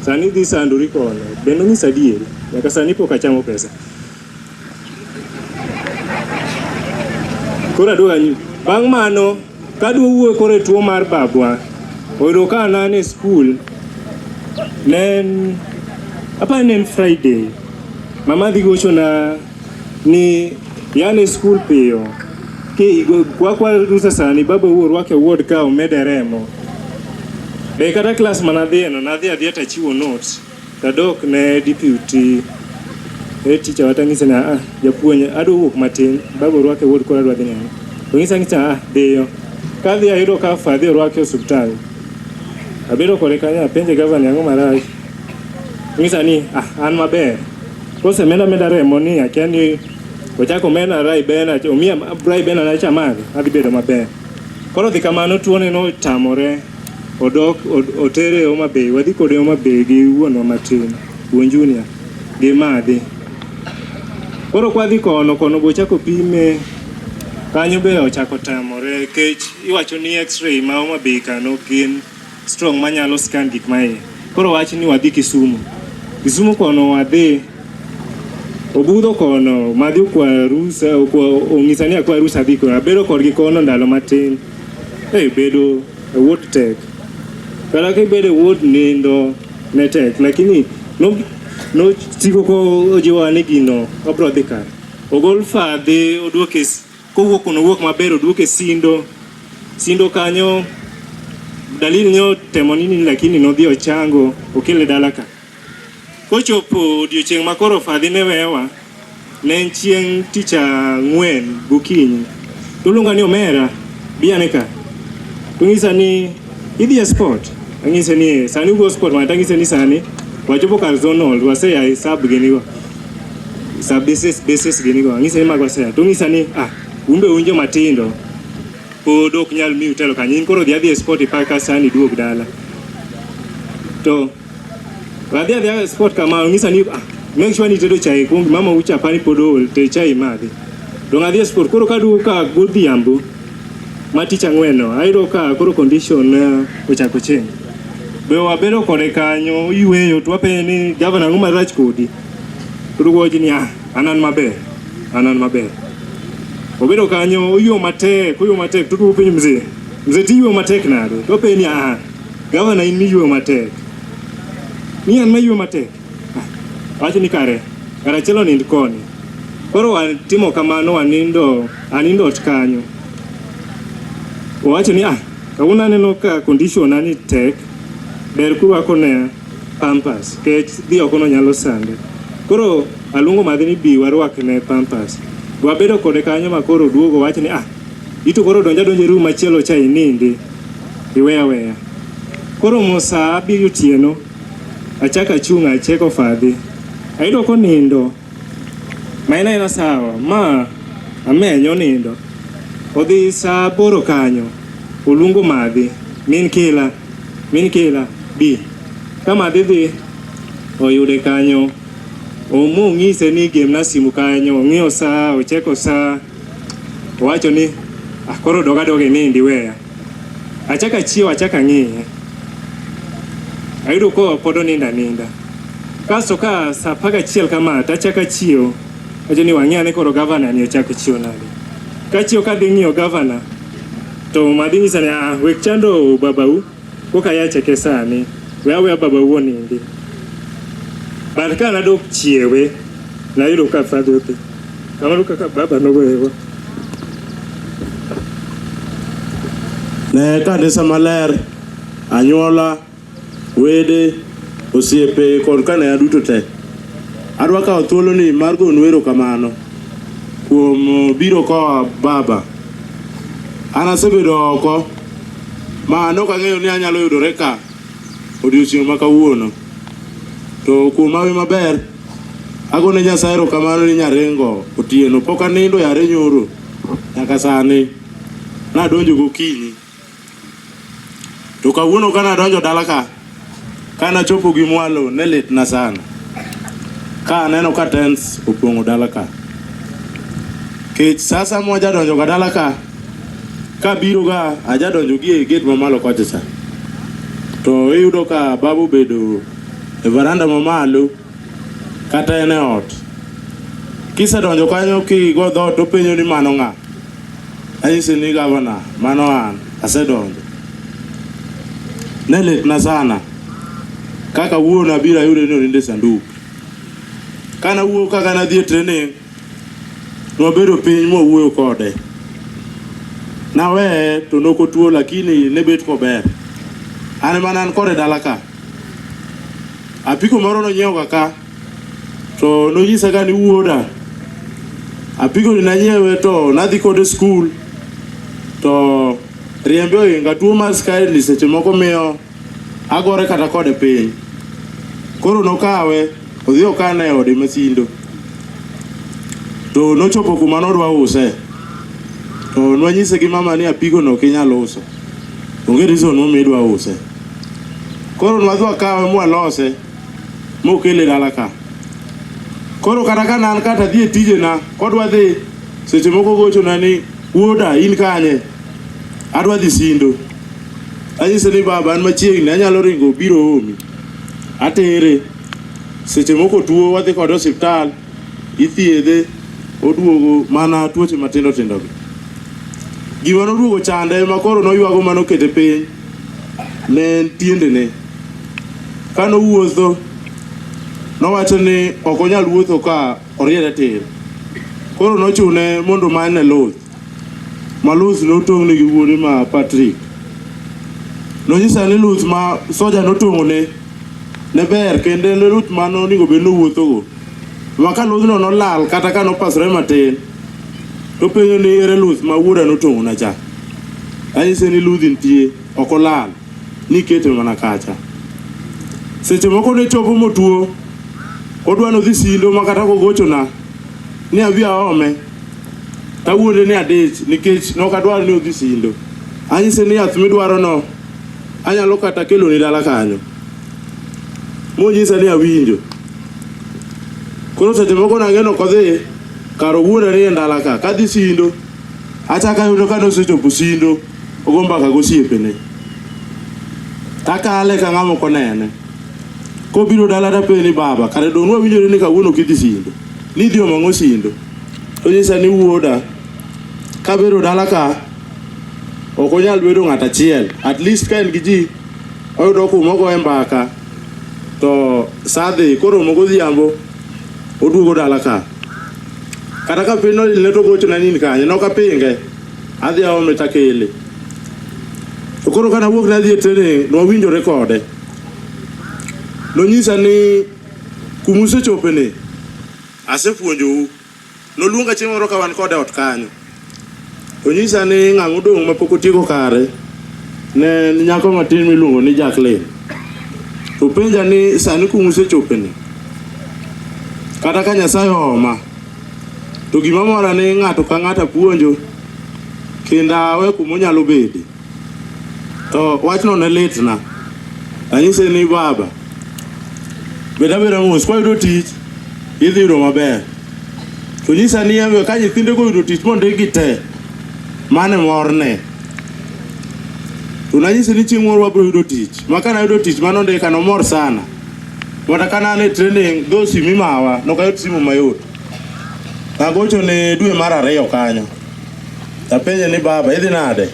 sani idhi sandori kono be nonyisa adieri nyaka sani pok achamo pesa Koro aduogo anyu. Bang' mano, kadwa wuoyo koro e tuo mar babwa, oyudo ka an e skul, ne en, aparo ni ne en Friday. Mama dhi gochona ni yane e skul piyo. Ki kwakwa rusa sani, baba wuo orwake e ward ka omede remo. Be kata klas manadhiye no, nadhi adhiya tachiwo notes. Tadok ne deputy head teacher watang'ise ni ah, japuonj adwa wuok matin, baba orwake ward koro adwa dhi nene. Ong'isa ng'isa ah, dhiyo. Kadhi ayudo ka fadhi orwake e osiptal. Abedo kode kanyo apenje gavana ang'o marach. Ong'isa ni ah, an maber. Kosemeda meda remo ni akia ni ochako omeda Ribena, omiya Ribena nachamadhi, adhi bedo maber. Koro dhi kamano tuone notamore odok otere Homa Bay, wadhi kode Homa Bay gi wuonwa matin, wuon Junior, gi madhi. Koro kwadhi kono, kono be ochako pime, kanyo be ochako tamore kech iwacho ni x-ray ma Homa Bay kano gin strong manyalo scan gik ma iye. Koro wach ni wadhi Kisumu. Kisumu kono wadhi, obudho kono, madhi okwa rusa, okwa ong'isa ni akwa rusa adhi kono. Abedo kodgi kono ndalo matin. Hey, bedo e ward tek. Kata kibedo e ward nindo, ne tek lakini no nosiko kojiwowa ni gino wabro dhi kare. Ogol fadhi oduoke kowuok kuno owuok maber oduoke Sindo. Sindo kanyo dalili ne otemo nini lakini nodhi ochango okele dala ka. Kochopo odiochieng' ma koro fadhi ne wewa, ne en chieng' tich ang'wen gokinyi. Toluonga ni omera, bi ane ka. Tonyisa ni idhi e sport. Anyise ni "Eh, sani ugo sport ma tanyise ni sani wachopo kar zonal waseya e sub gini go. Sub bases bases gini go. Anyise ni mago waseya. Tonyisa ni ah, un be un joma tindo pod ok nyal miu telo kanyo. In koro dhi adhi e sport ipak sani iduog dala. To Adhi adhiya e sport kama onyisa ni ah, make sure ni itedo chai kuong mama ucha pani pod ool ted chai imadhi. Dong adhi e sport koro kaduogo ka godhiambo ma tich ang'wen no ayudo ka koro condition ochako change. Be wabedo kode kanyo oyweyo to wapenje ni gavana ang'o marach kodi? To oduogo wacho ni ah, an an maber, an an maber. Obedo kanyo oyueyo matek, oyueyo matek to oduogo penjo mzee, mzee tiyueyo matek nade? To wapenje ni ah, gavana in miyueyo matek. Ni an mayueyo matek. Ah, Wacho ni kare, kare achiel onind koni. Koro watimo kamano wanindo, anindo ot kanyo. Owacho ni ah, kawuono aneno ka condition na ni tek, ber kurwako ne pampers, kech dhi oko no nyalo sande. Koro aluongo madhi ni bi warwak ne pampers. Wabedo kode kanyo ma koro oduogo wacho ni ah, ito koro donja donja e room machielo cha inindi. Iweya aweya. Koromo saa abiriyo otieno, achako achung' acheko fadhi. Ayudo konindo, ma en aena sawa, ma amenyo onindo. Odhi saa aboro kanyo, oluongo madhi, min kila, min kila, bi. Ka madhi dhi, oyude kanyo, mong'ise ni gemna simu kanyo, ong'iyo saa, ocheko saa, owacho ni, ah, koro dog adoga inindi weya. Achako achiew, achako ang'iye. Ayudo ka pod onindo aninda. Kasto ka saa 11 kama to achako achiew. Awacho ni wang'i ane koro gavana ni ochako chiew nade. Kachiew kadhi ng'iyo gavana to madhi nyisa ni ah, wek chando babau koka ya cheke sani. We aweya babau onindi. But ka nadok chiewe, nayudo ka fadhi odhi. Kamano kaka baba nogoyewa. Ne kanisa maler, anyuola, wede, osiepe kod kanea duto te. Adwa kawo thuoloni mar gonu erokamano kuom biro kowa baba. An asebedo oko ma nok ang'eyo ni anyalo yudore ka odiochieng' ma kawuono. To kuom hawi maber, agone Nyasaye erokamano ni Nyaringo otieno pok anindo yare nyoro nyaka sani. Nadonjo gokinyi. To kawuono ka nadonjo dala ka, ka nachopo gi mwalo ne litna sana. Ka aneno ka tents opong'o dala ka. Kech sasa mwajadonjo ga dala ka, kabiro ga ajadonjo gi e gate mamalo kocha cha. To iyudo ka baba obedo e varanda mamalo kata en e ot. Kisedonjo kanyo kigo dhoot topenjo ni mano ng'a? Anyise ni gavana, mano an, asedonjo. Ne litna sana. Kaka wuono abiro ayude ni onindo e sanduk. Kana wuok kaka nadhi e training, nwabedo piny mwawuoyo kode. Naweye to nokotuo lakini ne bet kober. An ema ne an kode dala ka. Apiko moro nonyiewo ga ka to nonyisa ga ni wuoda apiko ni nanyiewe to nadhi kode skul to riembe ohinga tuo mar sukari ni seche moko miyo agore kata kode piny. Koro nokawe odhi okane e ode Masindo. To nochopo kuma nodwa use. To nwanyise gi mama ni apiko no ok inyal uso. Onge reason momiyo idwa use. Koro nwadhi wakawe mwalose mokele dala ka. Koro kata ka nan kata dhi e tijena kodwa dhi seche moko gochona ni wuoda in kanye? Adwa dhi Sindo. Anyise ni baba an machiegni anyalo ringo biro omi. Atere. Seche moko tuo wadhi kode osiptal ithiedhe oduogo mana tuoche matindo tindo gi. Gima noduogo chande ma koro noywago manokete piny ne en tiendene. Kane owuotho, nowacho ni ok onyal wuotho ka oriere tir. Koro nochune mondo omanyne luth. Ma luth notong'ne gi wuode ma Patrick. Nonyisa ni luth ma soja notong'one ne ber kendo en luth ma nonego bed ni owuothogo. Ma ka ludhno nolal kata ka nopasore matin, topenjo ni ere luth ma wuoda notong'ona cha. Anyise ni ludhi nitie, ok olal, nikete mana kacha. Seche moko ne chopo motuo, odwa nodhi sindo ma kata kogochona ni abi aome, tawuonde ni adich nikech nok adwar ni odhi sindo. Anyise ni yath midwarono anyalo kata keloni dala kanyo. Monyisa ni awinjo. Koro seche moko nang'eno kodhi kar owuonda ni en dala ka, kadhi sindo, achako ayudo ka nosechopo sindo, ogo mbaka gosiepene. Takale ka ng'ama ok onene. Kobiro dala tapenje ni baba, kare dong' nwawinjore ni kawuono ok idhi sindo. Nidhi omo ang'o sindo? Tonyisa ni wuoda, kabedo dala ka, ok onyal bedo ng'at achiel. At least ka en gi ji, oyudo kuma ogoye mbaka, to sa dhi koromo godhiambo, oduogo dala ka. Kata ka piny nolilne to ogochona ni in kanye, nok apinge, adhi aome takele. To koro ka nawuok nadhi e training, nwawinjore kode. Nonyisa ni kumusechopeni, asepuonjou. Noluonga chieng' moro ka wan kode ot kanyo. Onyisa ni ng'ama odong' mapok otieko kare ne en nyako matin miluongo ni Jacqueline. To penja ni sani kuma usechopeni, kata ka Nyasaye ooma, to gima mora ni ng'ato ka ng'ato apuonjo kendo awe kuma onyalo bede. To wachno ne litna. Anyise ni baba, bed abeda mos, kwayudo tich, idhi yudo maber. To nyisa ni en ka nyithinde go oyudo tich mondikgi te, mano e morne. To nanyise ni chieng' moro wabiro yudo tich. Ma ka nayudo tich manondika nomor sana. Kata ka ne an e training, dho simu imawa, nokayud simu mayot. Nagocho ne dwe mar ariyo kanyo. Tapenje ni baba idhi nade?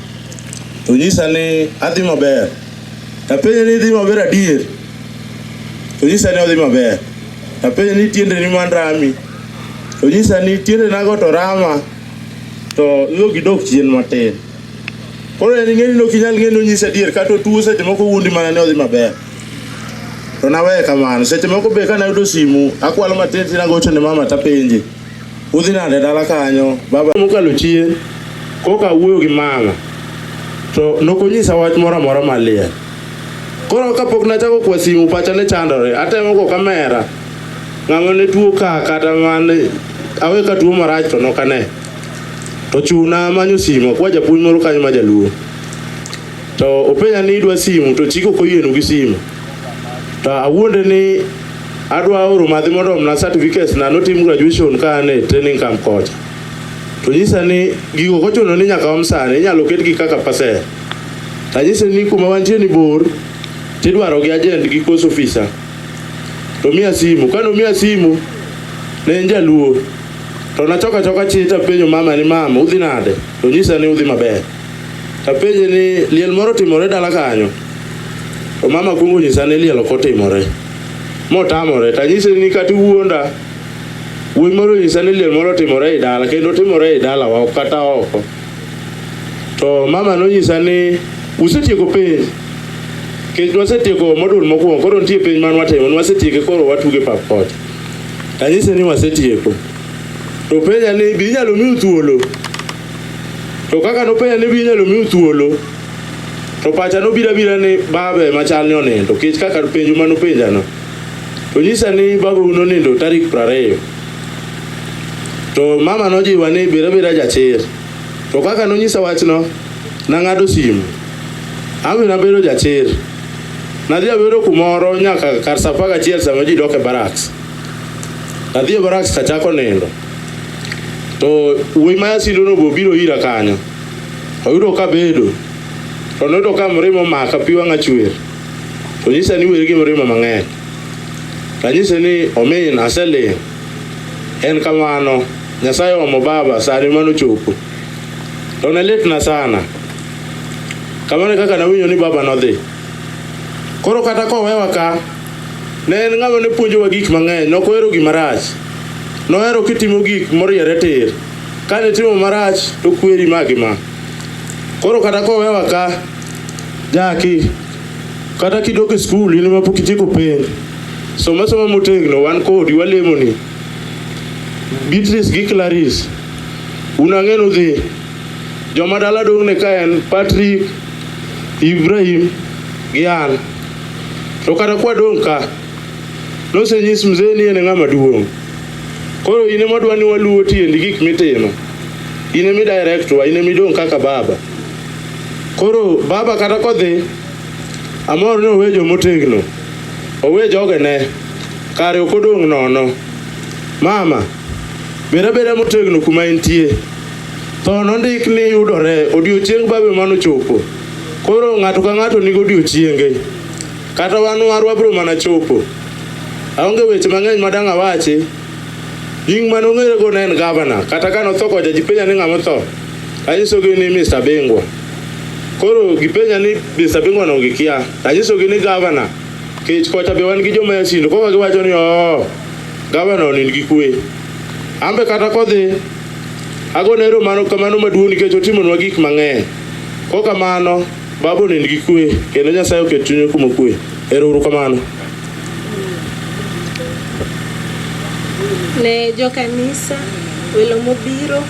To nyisa ni adhi maber. Tapenje ni idhi maber adier? To nyisa ni odhi maber. Tapenje ni tiendeni man rami? To nyisa ni tiendenago to rama to yo gidok chien matin. Koro en ing'e ni ok inyal ng'e ni onyisi adier kata otuo seche moko owuondi mana ni odhi maber. To naweye kamano. Seche moko be ka nayudo simu akwalo matin tin agocho ne mama tapenje. Udhi nade dala kanyo? Baba mokalo chien koka awuoyo gi mama to nokonyisa wach moro amora maliel. Koro kapok nachako kwa simu pacha ne chandore. Atemo go kamera. Ng'ama ne tuo ka kata man awe ka tuo marach to nokane. To chuna manyo simu akwa japuonj moro kanyo ma jaluo. To openja ni idwa simu to chik ok oyienu gi simu. To awuonde ni adwa oro madhi mondo omna certificates na notim graduation ka an e training camp kocha. To nyisa ni gigo ok ochuno ni nyaka om sani, inyalo ketgi kaka parcel. Tanyise ni kuma wantie ni bor, tidwaro gi agent gi course officer. To miya simu, kane omiya simu, ne en jaluo. To nachoko achoka chir tapenjo mama ni mama udhi nade? To nyisa ni udhi maber. Tapenje ni liel moro otimore dala kanyo. To mama kuongo nyisa ni liel ok otimore. Motamore, tanyise ni kata iwuonda, wuoyi moro onyisa ni liel moro otimore ei dala kendo otimore ei dalawa ok kata oko. To mama nonyisa ni usetieko penj. Nikech nwasetieko modul mokwongo, koro nitie penj man watimo, nwasetieke koro watugo e pap kocha. Tanyise ni wasetieko. To penja ni be inyalo miu thuolo? To kaka nopenja ni be inyalo miu thuolo, to pacha nobiro abira ni baba ema chal ni onindo, nikech kaka penjo manopenjano. To nyisa ni babau nonindo tarik 20. To mama nojiwa ni bed abeda jachir. To kaka nonyisa wachno, nang'ado simu. An be nabedo jachir. Nadhi abedo kumoro nyaka kar saa 11 sama ji dok e barracks. Nadhi e barracks tachako nindo. To wuoyi ma yasindono be obiro ira kanyo. Oyudo kabedo. To noyudo ka mrima omaka, pi wang'a chwer. To nyisa ni weri gi mrima mang'eny. Tanyise ni omin aseling'. En kamano, Nyasaye omo baba sani mano chopo. To ne litna sana. Kamano e kaka nawinjo ni baba nodhi. Koro kata kowewa ka, Ne en ng'ama ne puonjowa gik mang'eny, ne ok ohero gima rach. Nohero kitimo gik moriere tir. Kane itimo marach to okweri ma gi ma. Koro kata kowewa ka, Jaki, kata kidok e skul in ema pok itieko penj, som asoma motegno, wan kodi, walemoni. Beatrice gi Clarice, un ang'e nudhi. Joma dala dong'ne ka en Patrick, Ibrahim gi an. To kata kwadong' ka, nosenyis mzee ni en e ng'ama duong'. Koro in ema wadwa ni waluwo tiendi gik mitimo. In ema i-direct wa, in ema idong' kaka baba. Koro baba kata kodhi, amor ni owe jomotegno. Owe jogene. Kare ok odong' nono. Mama, bed abeda motegno kuma intie. Tho nondik ni yudore odiochieng' baba ema nochopo. Koro ng'ato ka ng'ato nigi odiochienge. Kata wan warwa biro mana chopo. Aonge weche mang'eny ma dang' awachi. Nying mane ong'erego ne en gavana. Kata ka notho kocha ji penja ni ng'ama otho. Anyisogi ni Mr. Bingwa. Koro gipenja ni Mr. Bingwa no gikia. Anyisogi ni gavana. Kech kocha be wan gi joma yasindo. Koka giwacho ni oo, gavana onind gi kwe. Ambe kata kodhi, agone erokamano kamano maduong' nikech otimonwa gik mang'eny. Kokamano, baba onind gi kwe kendo Nyasaye oket chunye kuma okwe. Ero uru kamano. Ne jokanisa, welo mobiro,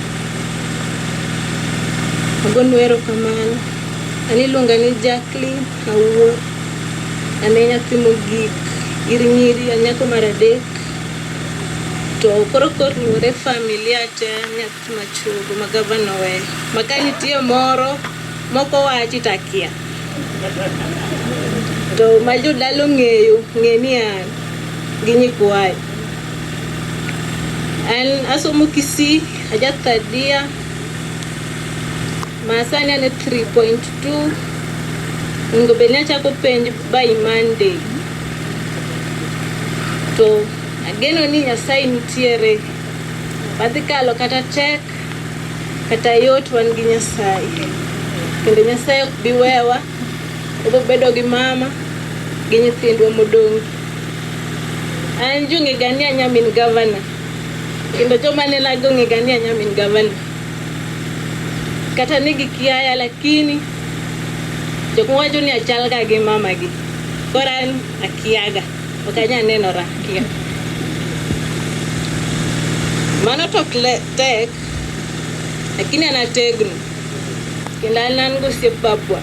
agonu erokamano. An iluonga ni Jacqueline Awuor. An e nyathi mogik ir nyiri, an nyako mar adek. To koro koriwore familia te an nyathi machogo ma gavana oweyo. Ma ka nitie moro mok owachi to akia. To ma jodala ong'eyo, ng'e ni an gi nyikwayo. An asomo Kisii, aja third year. Ma sani an e 3.2. Onego bed ni achako penj by Monday. To ageno ni Nyasaye nitiere. Wadhi kalo kata tek kata yot wan gi Nyasaye. Kendo Nyasaye ok bi wewa. Obiro bedo gi mama gi nyithindwa modong'. An jong'ega ni a nyamin gavana. Kendo joma nenago ong'ega ni a nyamin gavana. Kata ni gikiaya lakini jok mawacho ni achal ga gi mamagi. Koro an akiaga. Ok anyal nenora akia. Mano to ok tek, lakini an ategno. Kendo an an gosiep babwa.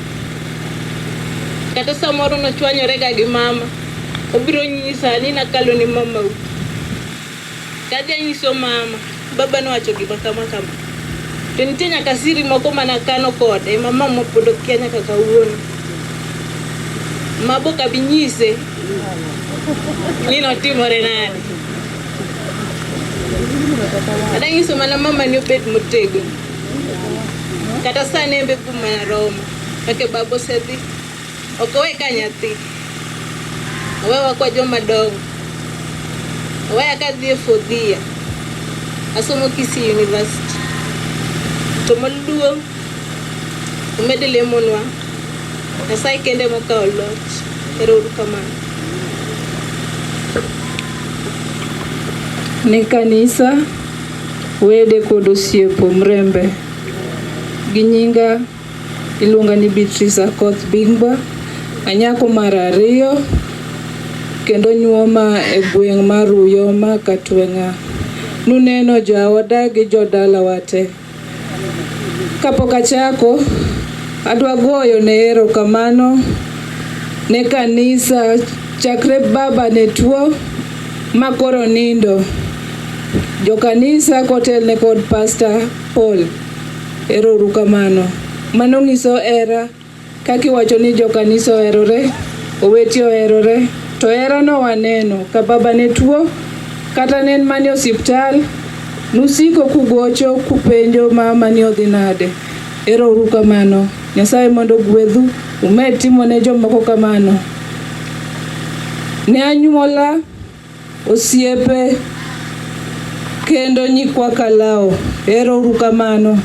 Kata samoro nochwanyorega gi mama, obiro nyisa ni nakalo ni mamau. Kadhi anyiso mama, baba nowacho gima kama kama. To nitie nyaka siri moko manakano kode ma mama pod okia nyaka kawuono. Ma bok abi nyise ni notimore nade. Adwa nyiso mana mama ni obed motegno. Kata sani en be kuma romo. Kaka baba osedhi, ok owe ka nyathi. Owewa kwa joma dongo. Oweya kadhi e fourth year. Asomo Kisii University. To maduong' umed lemonwa. Nyasaye kende mokawo loch. Ero uru kamano. Ne kanisa, wede kod osiepo Mrembe. Gi nyinga iluonga ni Beatrice Akoth Bingwa, anyako mar ariyo kendo nyuoma e gweng' mar Uyoma Katweng'a. Nuneno jaoda gi jodalawa te. Kapok achako, adwa goyo ne erokamano ne kanisa chakre baba ne tuo ma koro nindo. Jokanisa kotelne kod Pastor Paul. Ero uru kamano. Mano nyiso hera kaka iwacho ni jokanisa oherore, owete oherore, to herano waneno ka baba ne tuo kata ne en mana e osiptal, nusiko kugocho kupenjo mama ni odhi nade. Ero uru kamano. Nyasaye mondo ogwedhu, umed timo ne jomoko kamano. Ne anyuola, osiepe kendo nyikwa Kalao, ero uru kamano.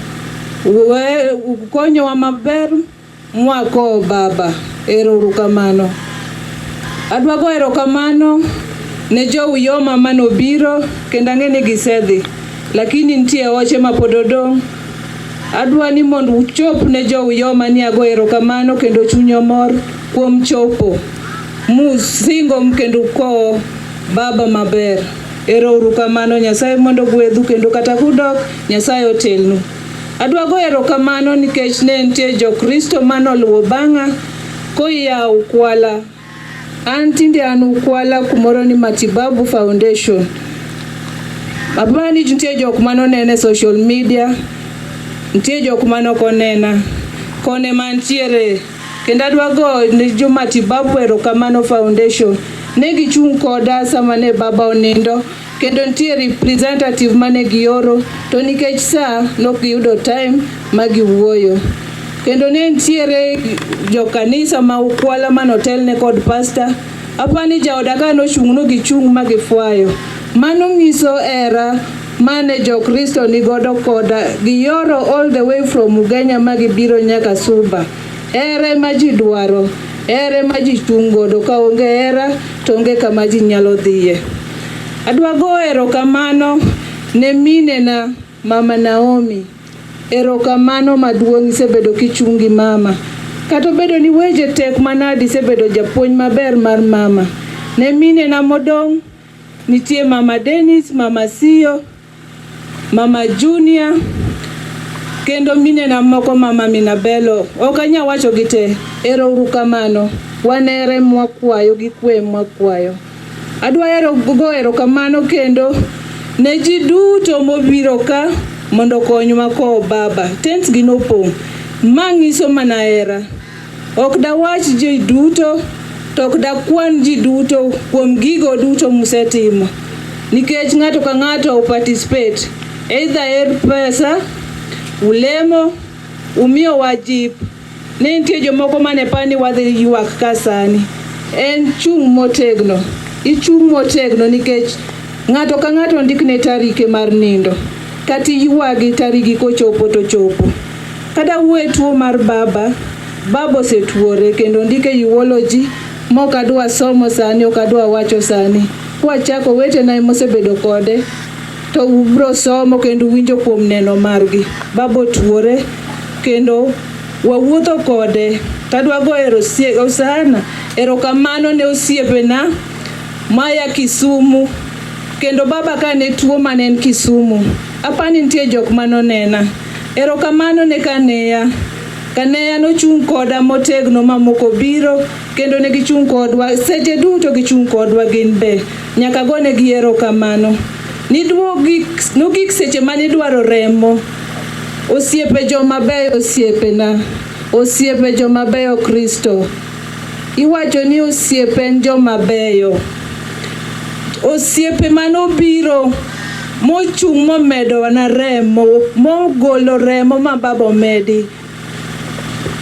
Ukonyowa maber mwakowo baba, ero uru kamano. Adwa go erokamano ne jo Uyoma manobiro kendo ang'e ni gisedhi, lakini nitie oche mapod odong'. Adwa ni mondo uchop ne jo Uyoma ni ago erokamano kendo chuny omor kuom chopo musingo kendo ukowo baba maber. Ero uru kamano, Nyasaye mondo ogwedhu kendo kata kudok, Nyasaye otelnu. Adwa go erokamano nikech ne nitie Jokristo manoluwo bang'a koya Ukwala. An tinde an Ukwala kumoro ni Matibabu Foundation. Apani nitie jok manonena e social media, nitie jok manok onena. Kone mantiere kendo adwa go ne jo Matibabu erokamano Foundation. Ne gichung' koda sama ne baba onindo kendo nitie representative mane gioro to nikech saa nok giyudo time ma giwuoyo. Kendo ne nitiere jokanisa ma Ukwala manotelne kod pasta. Apani jaoda ka nochung' no gichung' ma gifwayo. Mano nyiso hera mane Jokristo nigodo koda giyoro all the way from Ugenya ma gibiro nyaka Suba. Hera ema ji dwaro, hera ema ji chung' godo. Ka onge hera to onge kama ji nyalo dhiye. Adwa go erokamano ne minena Mama Naomi. Erokamano maduong' isebedo kichung' gi mama. Kata obedo ni weche tek manadi isebedo japuonj maber mar mama. Ne minena modong' nitie Mama Dennis, Mama Sio, Mama Junior, kendo minena moko Mama Minabelo. Ok anya wacho gi te. Ero uru kamano. Wan ere mwakwayo gi kwe mwakwayo. Adwa ero go erokamano kendo ne ji duto mobiro ka mondo okonywa kowo baba. Tents gi nopong'. Ma nyiso mana hera. Ok dawach ji duto to ok dakwan ji duto kuom gigo duto musetimo. Nikech ng'ato ka ng'ato o participate either er pesa, ulemo, umiyowa jip. Ne nitie jomoko mane pani wadhi ywak ka sani. En chung' motegno. Ichung' motegno nikech ng'ato ka ng'ato ondikne tarike mar nindo. Kata iywagi tarigi kochopo to chopo. Kata wuoye tuo mar baba, baba osetuore kendo ondike eulogy mok adwa somo sani, ok adwa wacho sani. Kwachako wetena emosebedo kode to ubro somo kendo uwinjo kuom neno margi. Baba otuore kendo wawuotho kode. Tadwa go osana erokamano ne osiepena maya Kisumu kendo baba kane tuo mane en Kisumu apani nitie jok manonena. Erokamano ne Kaneya. Kaneya nochung' koda motegno mamoko biro kendo ne gichung' kodwa seche duto gichung' kodwa gin be nyaka gonegi erokamano. Nogik seche mane idwaro remo. Osiepe joma beyo osiepena, osiepe joma beyo Kristo. Iwacho ni osiepe en joma beyo. Osiepe manobiro mochung' momedo na remo, mogolo remo ma baba omedi.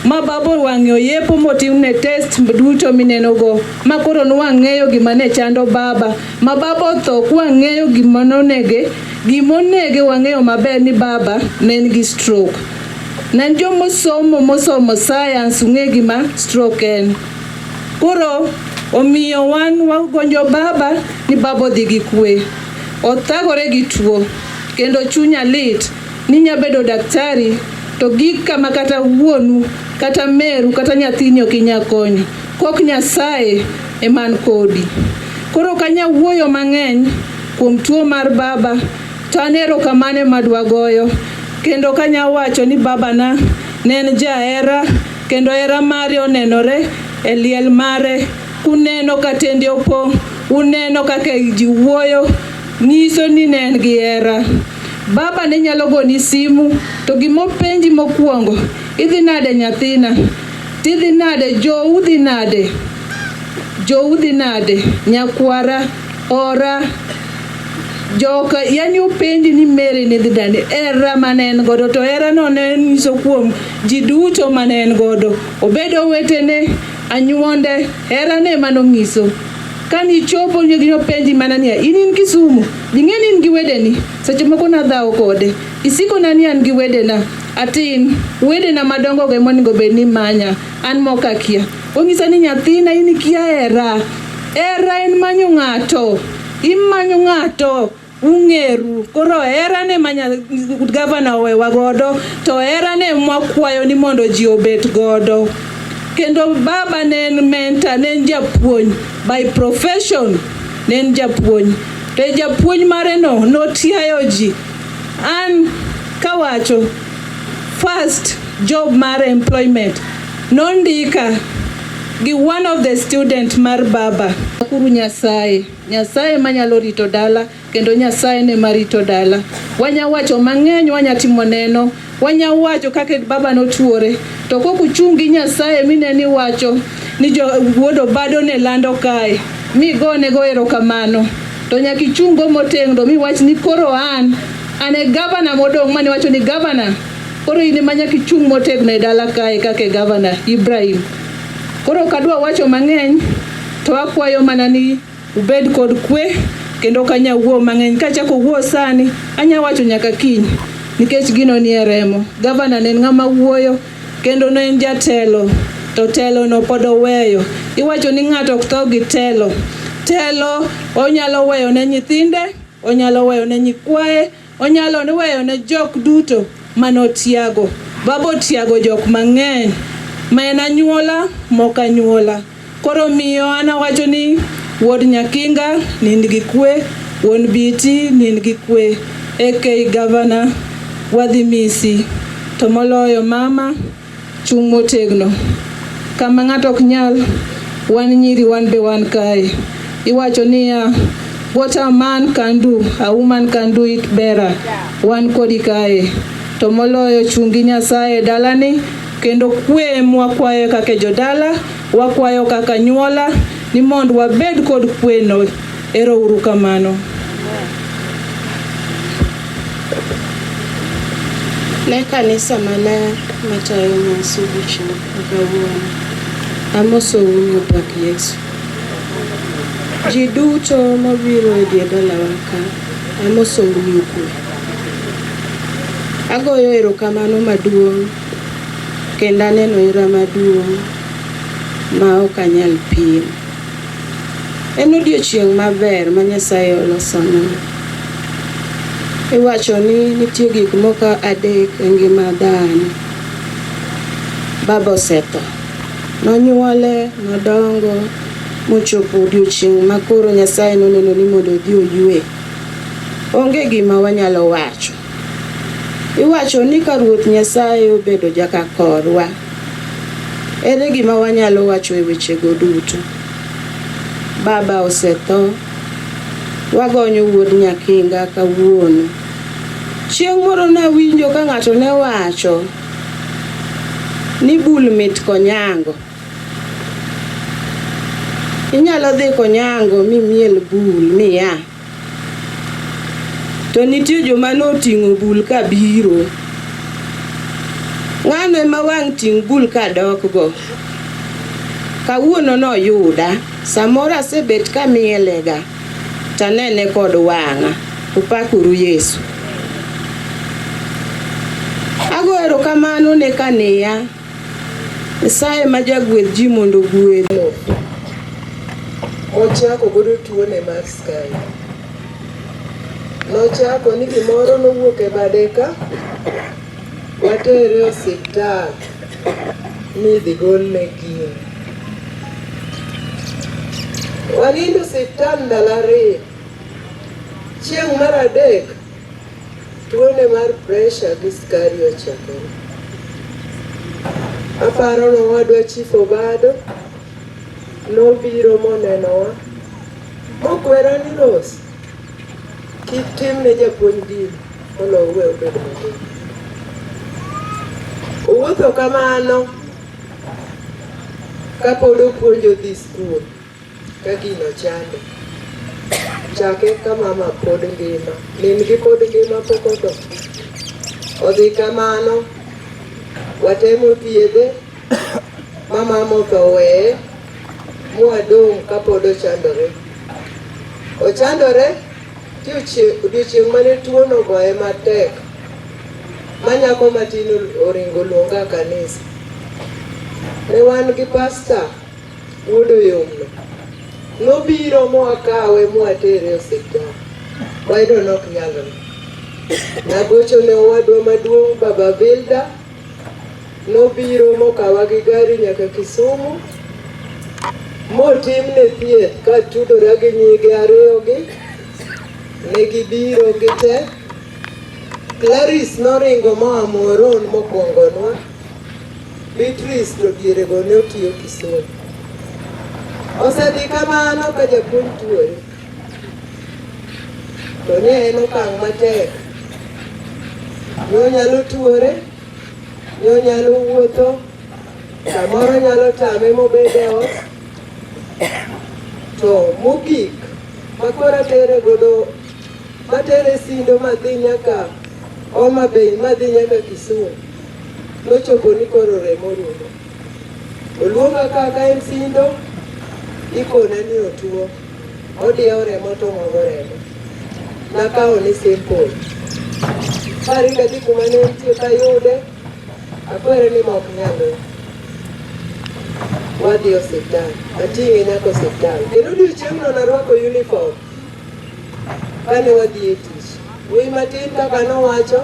Ma baba wang'e oyepo motimne test duto mineno go. Ma koro nwang'eyo gima ne chando baba. Ma baba otho kwang'eyo gima nonege, gimonege wang'eyo maber ni baba ne en gi stroke. Ne en jomosomo mosomo science ung'e gima stroke en. Koro omiyo wan wagonjo baba ni baba odhi gi kwe. Othagore gi tuo kendo chunya lit ni nya bedo daktari to gik kama kata wuonu kata meru kata nyathini ok inya konyo. Kok Nyasaye eman kodi. Koro ok anya wuoyo mang'eny kuom tuo mar baba to an erokamano ema adwa goyo. Kendo ok anya wacho ni babana ne en jahera kendo hera mare onenore e liel mare. Uneno ka tende opong', uneno kaka ji wuoyo, nyiso ni ne en gi hera. Baba ne nyalo goni simu to gimopenji mokwongo, idhi nade nyathina? Tidhi nade? Jou dhi nade? Jou dhi nade? Nyakwara, ora, joka, yani openji ni Mary ni dhi nade? Hera mane en godo to hera no ne nyiso kuom ji duto mane en godo. Obedo owetene, anyuonde, hera ne ema nong'iso. Kanichopo nopenji mana niya, in in Kisumu, ding'e ni in gi wedeni? Seche moko nadhawo kode. Isikona ni an gi wedena. Atin, wedena madongo go ema onego bed ni manya. An mok akia. Onyisa ni nyathina in ikia hera. Hera en manyo ng'ato, imanyo ng'ato ung'eru. Koro hera ne ma gavana owewa godo, to hera ne mwakwayo ni mondo ji obet godo. Kendo baba ne en mentor, ne en japuonj by profession, ne en japuonj. To e japuonj mare no notiayo ji. An kawacho first job mar employment nondika gi one of the student mar baba. Kuru Nyasaye, Nyasaye manyalo rito dala kendo Nyasaye ne marito dala. Wanya wacho mang'eny, wanya timo neno, wanya wacho kaka baba notuore. To kok uchung' gi Nyasaye mine ni wacho ni jo wuod Obado ne lando kae, mi gonego erokamano. To nyaka ichung' go motegno miwach ni koro an e gavana modong' mane wacho ni gavana koro in ema nyaka ichung' motegno e dala kae kaka e gavana Ibrahim. Koro ok adwa wacho mang'eny to akwayo mana ni ubed kod kwe kendo ok anyal wuoyo mang'eny. Kachako wuoyo sani anya wacho nyaka kiny nikech gino nie remo. Gavana ne en ng'ama wuoyo kendo ne en jatelo to telo no pod oweyo. Iwacho ni ng'ato ok tho gi telo. Telo onyalo weyo ne nyithinde, onyalo weyo ne nyikwaye, onyalo weyo ne jok duto manotiago. Baba otiago jok mang'eny ma en anyuola mok anyuola. Koro miyo an awacho ni wuod Nyakinga nind gi kwe, wuon Biti nind gi kwe, AK Gavana wadhi misi. To moloyo mama chung' motegno. Kama ng'ato ok nyal, wan nyiri wan be wan kae. Iwacho niya, what a man can do, a woman can do it better. Wan kodi kae. To moloyo chung' gi Nyasaye e dalani kendo kwe mwakwayo kaka jodala, wakwayo kaka anyuola ni mondo wabed kod kweno. Ero uru kamano. Ne kanisa maler matayo nyasi odiochieng' ma kawuono. Amosou ni opak Yesu. Ji duto mobiro e dier dalawa ka, amosou ni okwe. Agoyo erokamano maduong' kendo aneno hera maduong' ma ok anyal pimo. En odiochieng' maber ma Nyasaye olosonwa. Iwacho ni nitie gik moko adek e ngima dhano. Baba osetho. Nonyuole, nodongo, mochopo odiochieng' ma koro Nyasaye noneno ni mondo odhi oywe. Onge gima wanyalo wacho. Iwacho ni ka Ruoth Nyasaye obedo jaka korwa, ere gima wanyalo wacho e wechego duto? Baba osetho, wagonyo wuod Nyakinga kawuono. Chieng' moro nawinjo ka ng'ato ne wacho ni bul mit konyango. Inyalo dhi konyango mimiel bul miya. To nitie joma noting'o bul ka biro. Ng'ano ema wang' ting' bul ka dokgo. Kawuono noyuda, samoro asebet kamielega, tanene kod wang'a. Upakuru Yesu. Ago erokamano ne kaniya. Nyasaye ma jagwedh ji mondo ogwedhu. Ochako godo tuone mar sukari. Nochako ni gimoro nowuok e bade ka, watere osiptal mi idhi golne gino. Wanindo osiptal ndalo ariyo. Chieng' mar adek, tuone mar pressure gi sukari ochakore. Aparo nowadwa Chief Obado nobiro monenowa mokwera ni Rose, kik timne japuonj gino mondo owe obed matin. Owuotho kamano kapod opuonjo dhi skul ka gino chande. Chake ka mama pod ngima, min gi pod ngima pok otho. Odhi kamano, watemo thiedhe, ma mama otho weye, mwadong' kapod ochandore. Ochandore, odiochieng' mane tuo nogoye matek, ma nyako matin oringo oluonga kanisa. Ne wan gi pasta wuod Oyomno. Nobiro mwakawe mwatere e osiptal. Wayudo nok nyalore. Nagocho ne owadwa maduong' Baba Vilda. Nobiro mokawa gi gari nyaka Kisumu. Motimne thieth katudora gi nyige ariyogi. Ne gibiro gite. Clarice noringo moa Muoron mokwongonwa. Beatrice to dierego ne otiyo Kisumu. Osedhi kamano ka japuonj tuore. To ne en okang' matek. Ne onyalo tuore, ne onyalo wuotho, samoro nyalo tame mobed e ot. To mogik makoro atere godo matere Sindo madhi nyaka Homa Bay madhi nyaka Kisumu nochopo ni koro remo orumo. Oluonga kaka en Sindo, ikona ni otuo, odiewo remo to ng'ogo remo. Nakawo ni simple. Karingo adhi kuma ne entie kayude, akwere ni ma ok nyalre. Wadhi osiptal, ating'e nyaka osiptal. Kendo odiochieng'no narwako uniform kane wadhi e tich. Wuoyi matin kaka nowacho,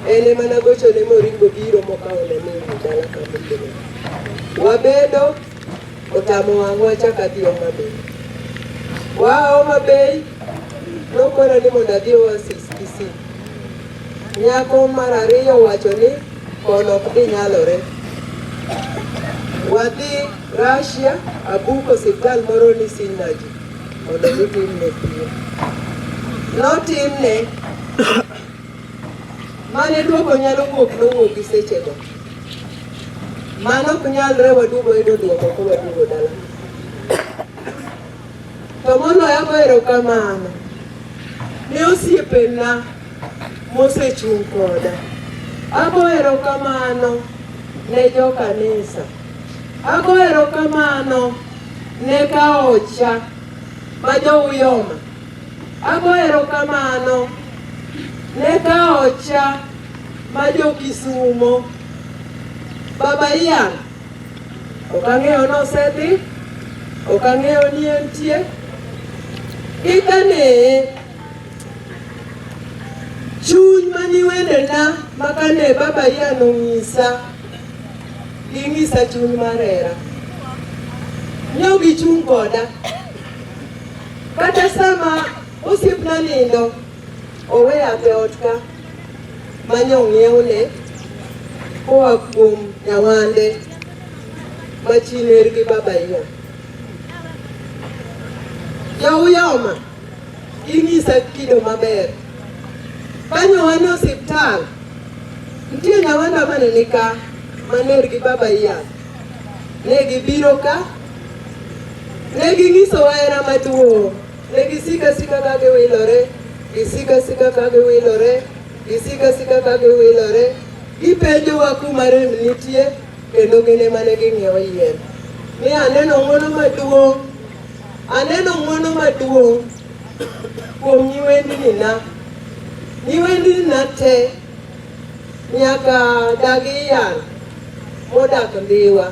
en ema nagochone moringo biro mokawo ne min dala kamokelo. Wabedo, otamo wang'wa chak adhi Homa Bay. Waa Homa Bay, nokona ni mondo adhi Oasis Kisii. Nyako mar ariyo wacho ni kono ok dhi nyalore. Wadhi Russia, abuk osiptal moro ni Synergy mondo gitimne pim. Notimne, mane duoko nyalo wuok nowuok gi sechego. Mano ok nyalre waduogo yudo duoko ka waduogo dala. To moloyo ago erokamano ne osiepena mosechung' koda. Ago erokamano ne jokanisa. Ago erokamano ne kaocha ma jo-Uyoma. Ago erokamano ne kaocha ma jo-Kisumo. Baba Ian, ok ang'eyo nosedhi, ok ang'eyo ni entie. Kik aneye chuny mani wendena ma kane Baba Ian ong'isa, ging'isa chuny mar hera. Ne gichung' koda. Kata sama osiepna nindo, owe yath e ot ka mane ong'iewne koa kuom nyawande ma chi nergi Baba Ian. Jauyoma, ing'isa kido maber. Kanyo wan e osiptal, nitie nyawanda mane ni ka ma nergi Baba Ian. Ne gibiro ka, ne ging'isowa hera maduong'. Ne gisika sika ka giwilore, gisika sika ka giwilore, gisika sika ka giwilore. Gipenjowa kuma rem nitie, kendo gin ema ne ging'iewo yien. Ni aneno ng'wono maduong', aneno ng'wono maduong' kuom nyiwendnina. Nyiwendnina te nyaka dagi Ian modak Ndhiwa.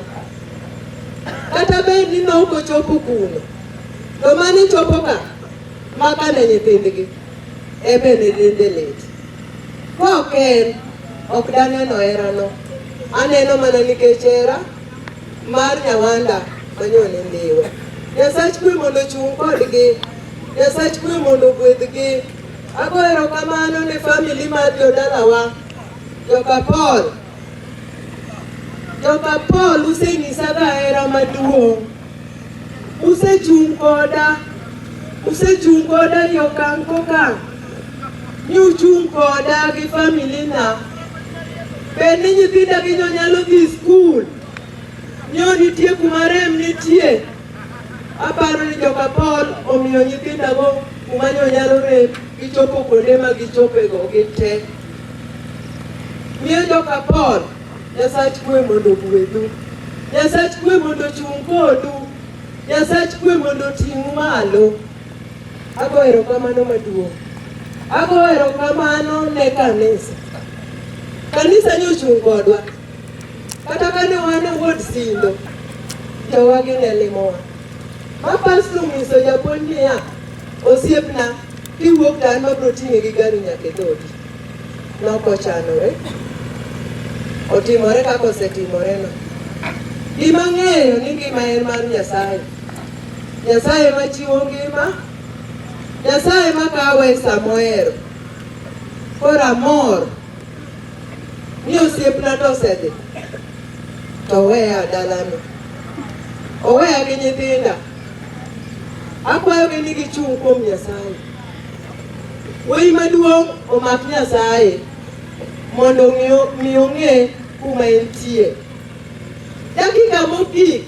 Kata bed ni nok ochopo kuno, to mane chopo ka maka ne nyithindgi ebe ne dende lit. Ka ok en, ok daneno herano. Aneno mana nikech hera mar nyawanda manyone Ndhiwa. Nyasach kwe mondo ochung' kodgi. Nyasach kwe mondo ogwedhgi. Ago erokamano ne family mar jodalawa, joka Paul. Joka Paul usenyisa ga hera maduong'. Usechung' koda. Usechung' koda e okang' kokang'. Ni uchung' koda gi family na. Bed ni nyithinda gi nyalo dhi skul. Nyo nitie kuma rem nitie. Aparo ni joka Paul omiyo nyithindago kuma nyo nyalo rem gichopo kuonde ma gichopego gite. Miyo joka Paul, Nyasach kwe mondo ogwedhu. Nyasach kwe mondo ochung' kodu. Nyasach kwe mondo oting'u malo. Ago erokamano maduong'. Ago erokamano ne kanisa. Kanisa nyochung' kodwa. Kata kane wan e wuod Sindo, jowagi ne limowa. Ma pastor onyiso japuonj niya, osiepna, kiwuok to an mabiro ting'i gi gari nyaka e dhoodi. Nokochanore. Otimore kaka osetimoreno. Gima ang'eyo ni ngima en mar Nyasaye. Nyasaye ema chiwo ngima, Nyasaye ema kawe sa mohero. Koro amor ni osiepna to osedhi to oweya dalano. Oweya gi nyithinda. Akwayogi ni gichung' kuom Nyasaye. Wuoyi maduong' omak Nyasaye mondo mi ong'e kuma entie. Dakika mogik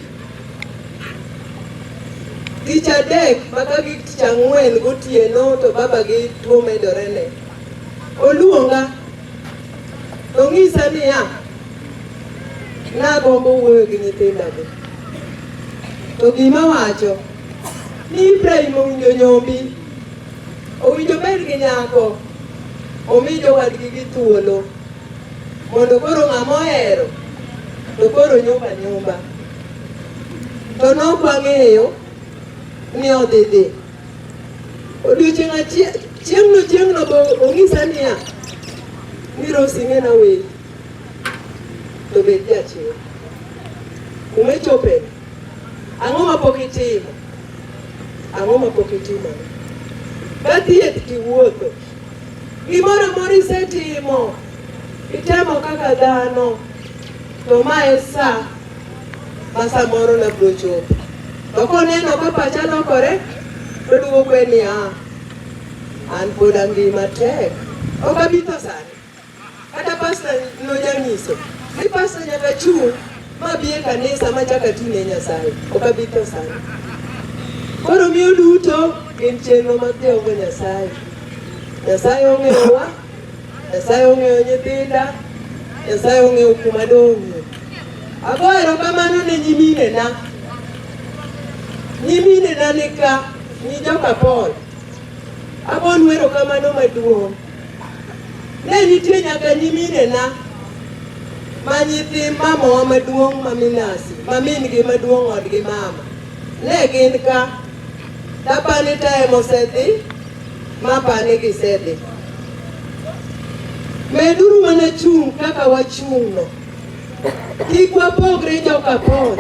tich adek maka gik tich ang'wen gotieno to baba gi tuo medore ne. Oluonga to ong'isa niya, nagombo wuoyo gi nyithindago. To gima wacho ni Ibrahim owinjo nyombi, owinjo bed gi nyako, omi jowadgi gi thuolo mondo koro ng'ama ohero to koro nyumba nyumba. To nok wang'eyo ni odhi dhi. Odiochieng' achiel, chieng'no chieng'no bo ong'isa niya, ni Rosi ng'ena weyi to bed jachir. Kuma ichope, ang'o ma pok itimo? Ang'o ma pok itimo? Ka thieth tiwuotho, gimoro amora isetimo, itemo kaka dhano, to ma e sa ma samoro nabiro chopo. To koneno ka pacha lokore, toduogo kwe ni ah, an pod angima tek. Ok abi tho sani. Kata pasta nojanyiso ni pasta nyaka chung' ma bi e kanisa ma chak ati ne Nyasaye. Ok abi tho sani. Koro miyo duto gin chenro mag Jehova Nyasaye. Nyasaye ong'eyowa, Nyasaye ong'eyo nyithinda, Nyasaye ong'eyo kuma dong'ie. Ago erokamano ne nyiminena. Nyiminena ni ka, nyi joka Paul. Agonu erokamano maduong'. Ne nitie nyaka nyiminena ma nyithi mamawa maduong' ma Minasi, ma min-gi maduong' odgi mama. Ne gin ka, tapani time osedhi, mapani gisedhi. Meduru mana chung' kaka wachung'no. Kik wapogre joka Paul.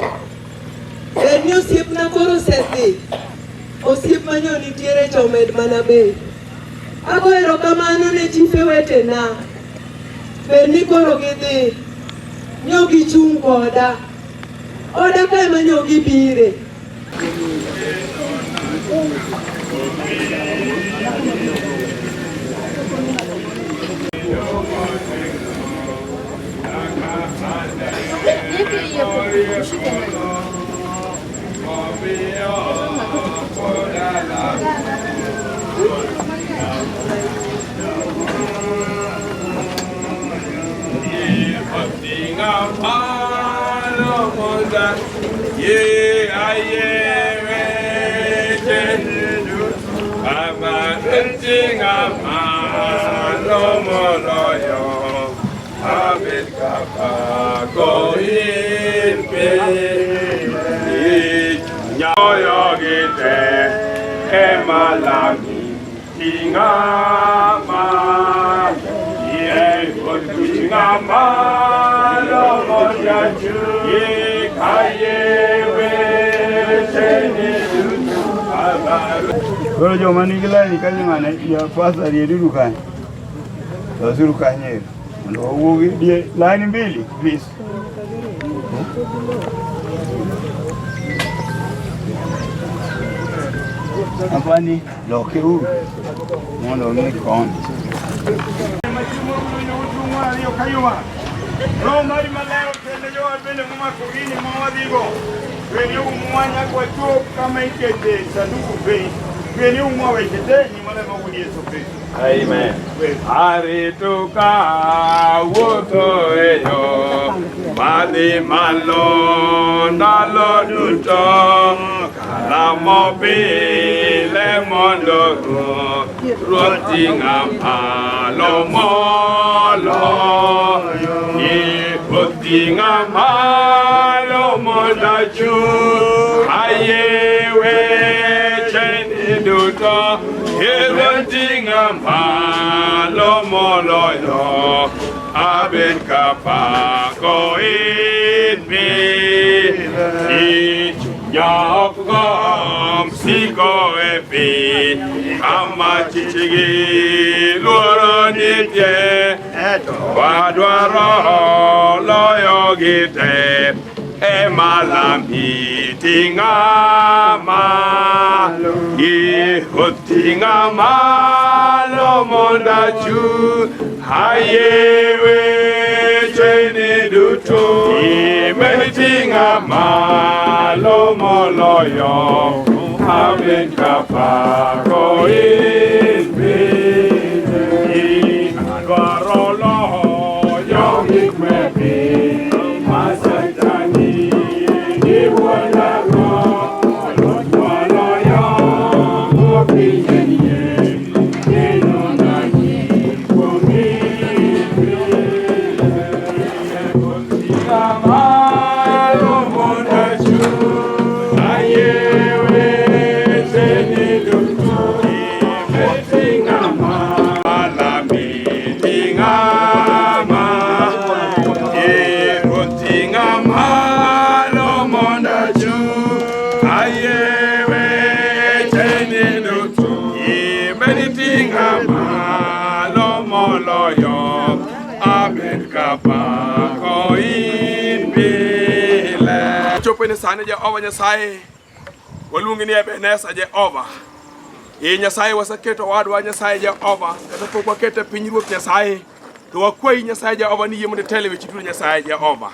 Bed ni osiepna koro osedhi, osiep manyo nitiere cha omed mana bedo. Ago erokamano ne chife wetena. Bed ni koro gidhi, nyo gichung' koda. Oda ka ema nyo gibire. Koro joma nigi laini kanyo ng'ane ya pasa rieduru kanyo. Losuru kanyo ero. Mondo wawuogi die laini mbili please. Apani lokeuru mondo ong'i koni. Roho mari maler otene jowa bende momako gini ma wadhigo. Weni umwa nyaka wachop kama ikete sanduku piny. Weni umwa weche te nyimane ma wuod Yesu Kristo. Amen. Arito ka wuotho e yo madhi malo ndalo duto kalamo pile mondo Ruoth ting'a malo moloyo. Ruoth ting'a malo mondo achung' ayie. Oting'a malo moloyo abed kapako in pile. Chunya ok gomb siko e piny kama chichgi luoro nitie to wadwaro loyo gi te ema lami ting'a malo oting'a malo mondo achung' ayie wecheni duto imed ting'a malo moloyo abed kapako in pile adwaro loyo gik me piny ma Satani giwuondago moloyo piny manyien kendo ng'anyi kuom malo mondo achung' ayie wecheni duto imed ting'a malo ting'a malo oting'a malo mondo achung' ayie wecheni duto imed ting'a malo moloyo abed kapako in pile. Chopo ni sani Jehova Nyasaye waluongi ni Ebeneza Jehova. Ee Nyasaye waseketo wadwa Nyasaye Jehova kata pok waketo e piny Ruoth Nyasaye to wakwayi Nyasaye Jehova ni yie mondo itel e weche duto Nyasaye Jehova.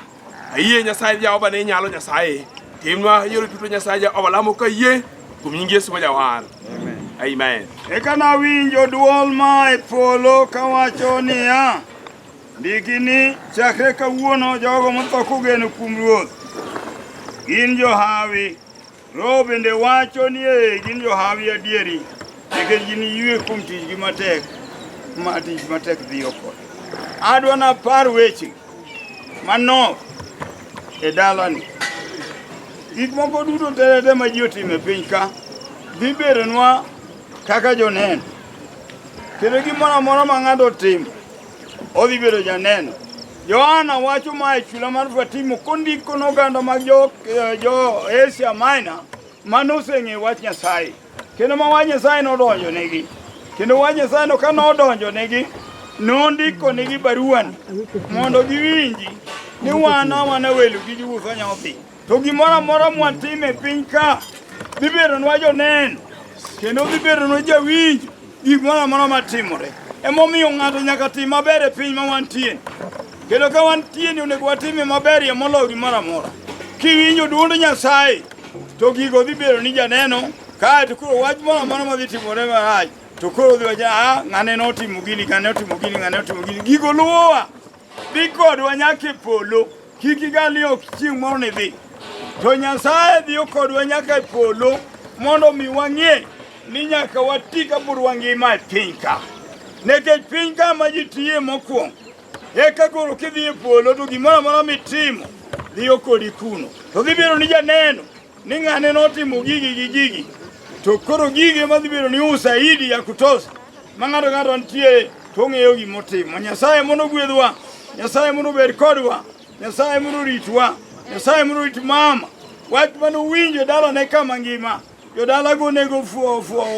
Ayie Nyasaye Jehova ni inyalo Nyasaye. Timnwa yore duto Nyasaye Jehova lamo ka yie kuom nying Yesu ma Jawar. Amen. Eka nawinjo dwol ma e polo kawacho niya, Ndiki ni chakre kawuono jogo motho kogeno kuom Ruoth gin johawi. Roho bende wacho ni ee gin johawi adieri nikech giniywe kuom tichgi matek ma tich matek dhiyo kod. Adwa napar weche manok e dalani. Gik moko duto te te ma ji otimo e piny ka dhi bedonwa kaka joneno. Kendo gimoro amora ma ng'ato otimo odhi bedo janeno. Yohana wacho ma e chula mar Fatimo kondiko ne oganda mag jo, jo Asia Minor mane oseng'eyo wach Nyasaye. Kendo ma wach Nyasaye nodonjo negi. Kendo wach Nyasaye no ka nodonjo negi, nondiko negi baruani mondo giwinji ni wan awana welo gi jowuoth wanyalo dhi. To gimoro amora mwatimo e piny ka dhi bedonwa joneno kendo dhi bedonwa jawinj gik moro amora matimore. Emomiyo ng'ato nyaka tim maber e piny ma wantie. Kendo ka wantie ni onego watime maberie moloyo gimoro amora. Kiwinjo duond Nyasaye to gigo dhi bedo ni janeno kaeto koro wach moro amora madhi timore marach to koro dhi wacho ah ng'ane notimo gini ng'ane otimo gini ng'ane otimo gini gigo luwowa dhi kodwa nyaka e polo kik igal ni ok chieng' moro ni dhi to Nyasaye dhiyo kodwa nyaka e polo mondo mi wang'e ni nyaka wati kapod wangima e piny ka nikech piny ka ma ji tiye mokwongo eka koro kidhi e polo to gimoro amora mitimo dhiyo kodi kuno to dhi bedo ni janeno ni ng'ane notimo gigi gi gigi to koro gigi ema dhi bedo ni usaidi ya kutosha ma ng'ato ng'ato nitie to ong'eyo gimotimo Nyasaye mondo ogwedhwa Nyasaye mondo obed kodwa Nyasaye mondo oritwa Nyasaye mondo orit mama wach mane uwinjo e dalane kama ngima jodalago onego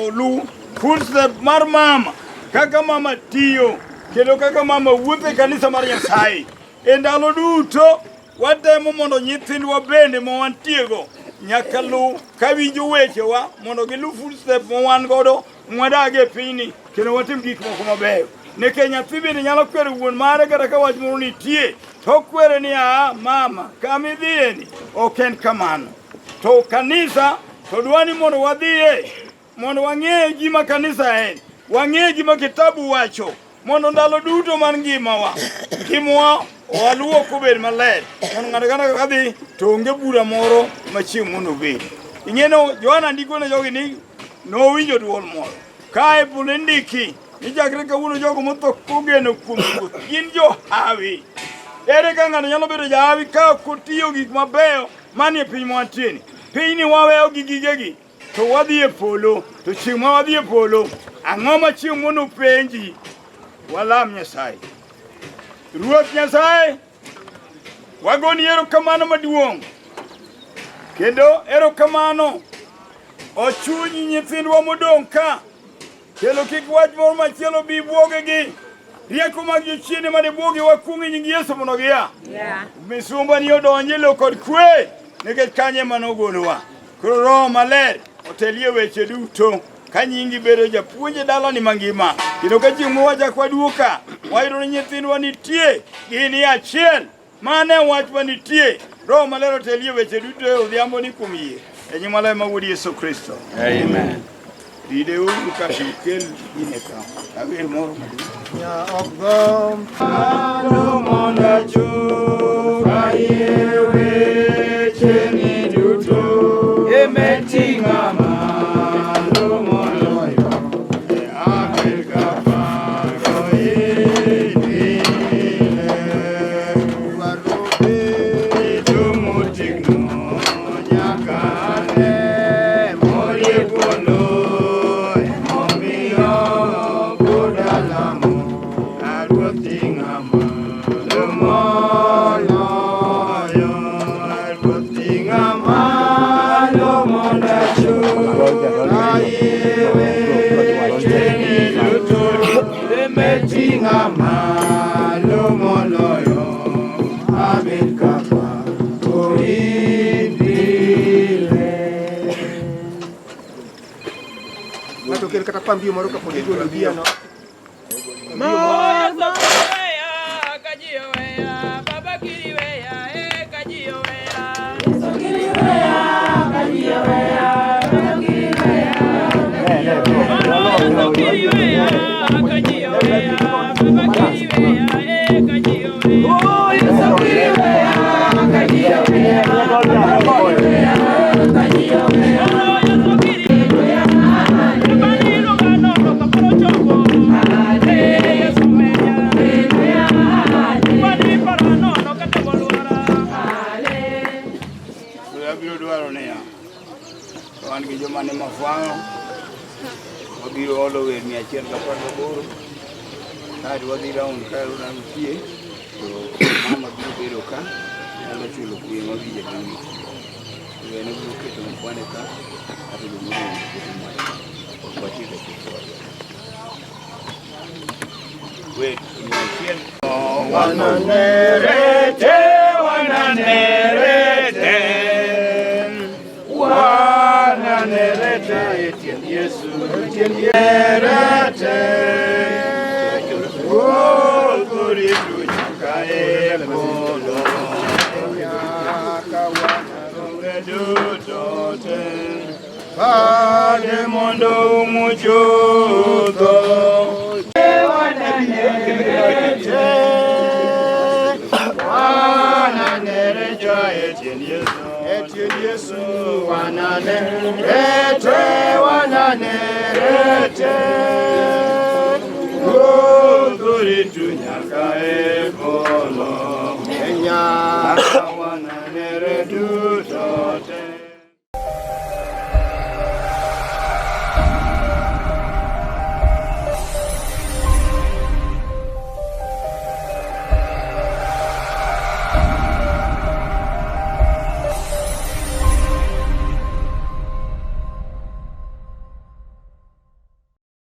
oluw footstep mar mama kaka mama tiyo kendo kaka mama wuotho e kanisa mar Nyasaye e ndalo duto watemo mondo nyithindwa bende ma wantiego nyaka luw kawinjo wechewa mondo giluw footstep ma wan godo mwadag e pinyni kendo watim gik moko mabeyo nikech nyathi bende nyalo kwero wuon mare kata ka wach moro nitie to okwere ni aa mama kama idhiyeni ok en kamano to kanisa to dwa ni mondo wadhiye mondo wang'e gima kanisa en wang'e gima kitabu wacho mondo ndalo duto mar ngimawa ngimawa waluok obed maler mondo ng'ato kata kadhi to onge bura moro ma chieng' mondo obed ing'eno Yohana ndiko ne jogi ni nowinjo duol moro kae polo indiki ni chakre kawuono jogo motho kogeno kuom Ruoth gin johawi ere ka ng'ato nyalo bedo jahawi ka ok otiyo gik mabeyo manie piny mwantieni pinyni waweyo gi gigegi to wadhi e polo to chieng' ma wadhi e polo Ang'o ma chieng' mono penji? Walam Nyasaye. Ruoth Nyasaye, wagoni erokamano maduong'. Kendo erokamano ochuny nyithindwa modong' ka. Kendo kik wach moro machielo bi bwogegi. Rieko mag jochiende mane bwogi wakuong' e nying Yesu mondo gia. Misumba ni odonji e lowo kod kwe nikech kanyo ema nogolowa. Koro Roho Maler otelie weche duto ka nyingi bedo japuonj e dalani mangima kendo ka chieng' mowachak waduoka wayudo ni nyithindwa nitie gini achiel mane wach manitie Roho Maler otelie weche duto e odhiambo ni kuom yie e nying maler ma Wuod Yesu Kristo. Amen. Ride uru kasto ukel gine ka awer moro maduong'. Malo mondo achop ayie wecheni duto emeting'a malo moloyo e abed kaparo in pile bedo motegno nyaka ane morie polo emomiyo pod alamo Ruoth ting'a malo moloyo Ruoth ting'a malo mondo achop ayie wecheni duto emeting'a malo moloyo abed kaparo in pile. Ng'ato kel kata pambio moro kapod igolo biano. Abiro dwaro niya, wan gi joma ni mafwang'o, wabiro olo wer 118, kaeto wadhi round ka nitie, to mama biro bedo ka, nyalo chulo kwe ma wiye gi wi. To en obiro keto mafwane ka, kato jomodong' keto mare. Ok watiek atieka. Wer 100. Wananerete, wananerete, wananerete, etiend Yesu, etiend Yerete. Ruoth orito nyaka e polo, nyaka wanaromre duto te. Pade mondo umuchutho. Yesu, wananerete, wananerete,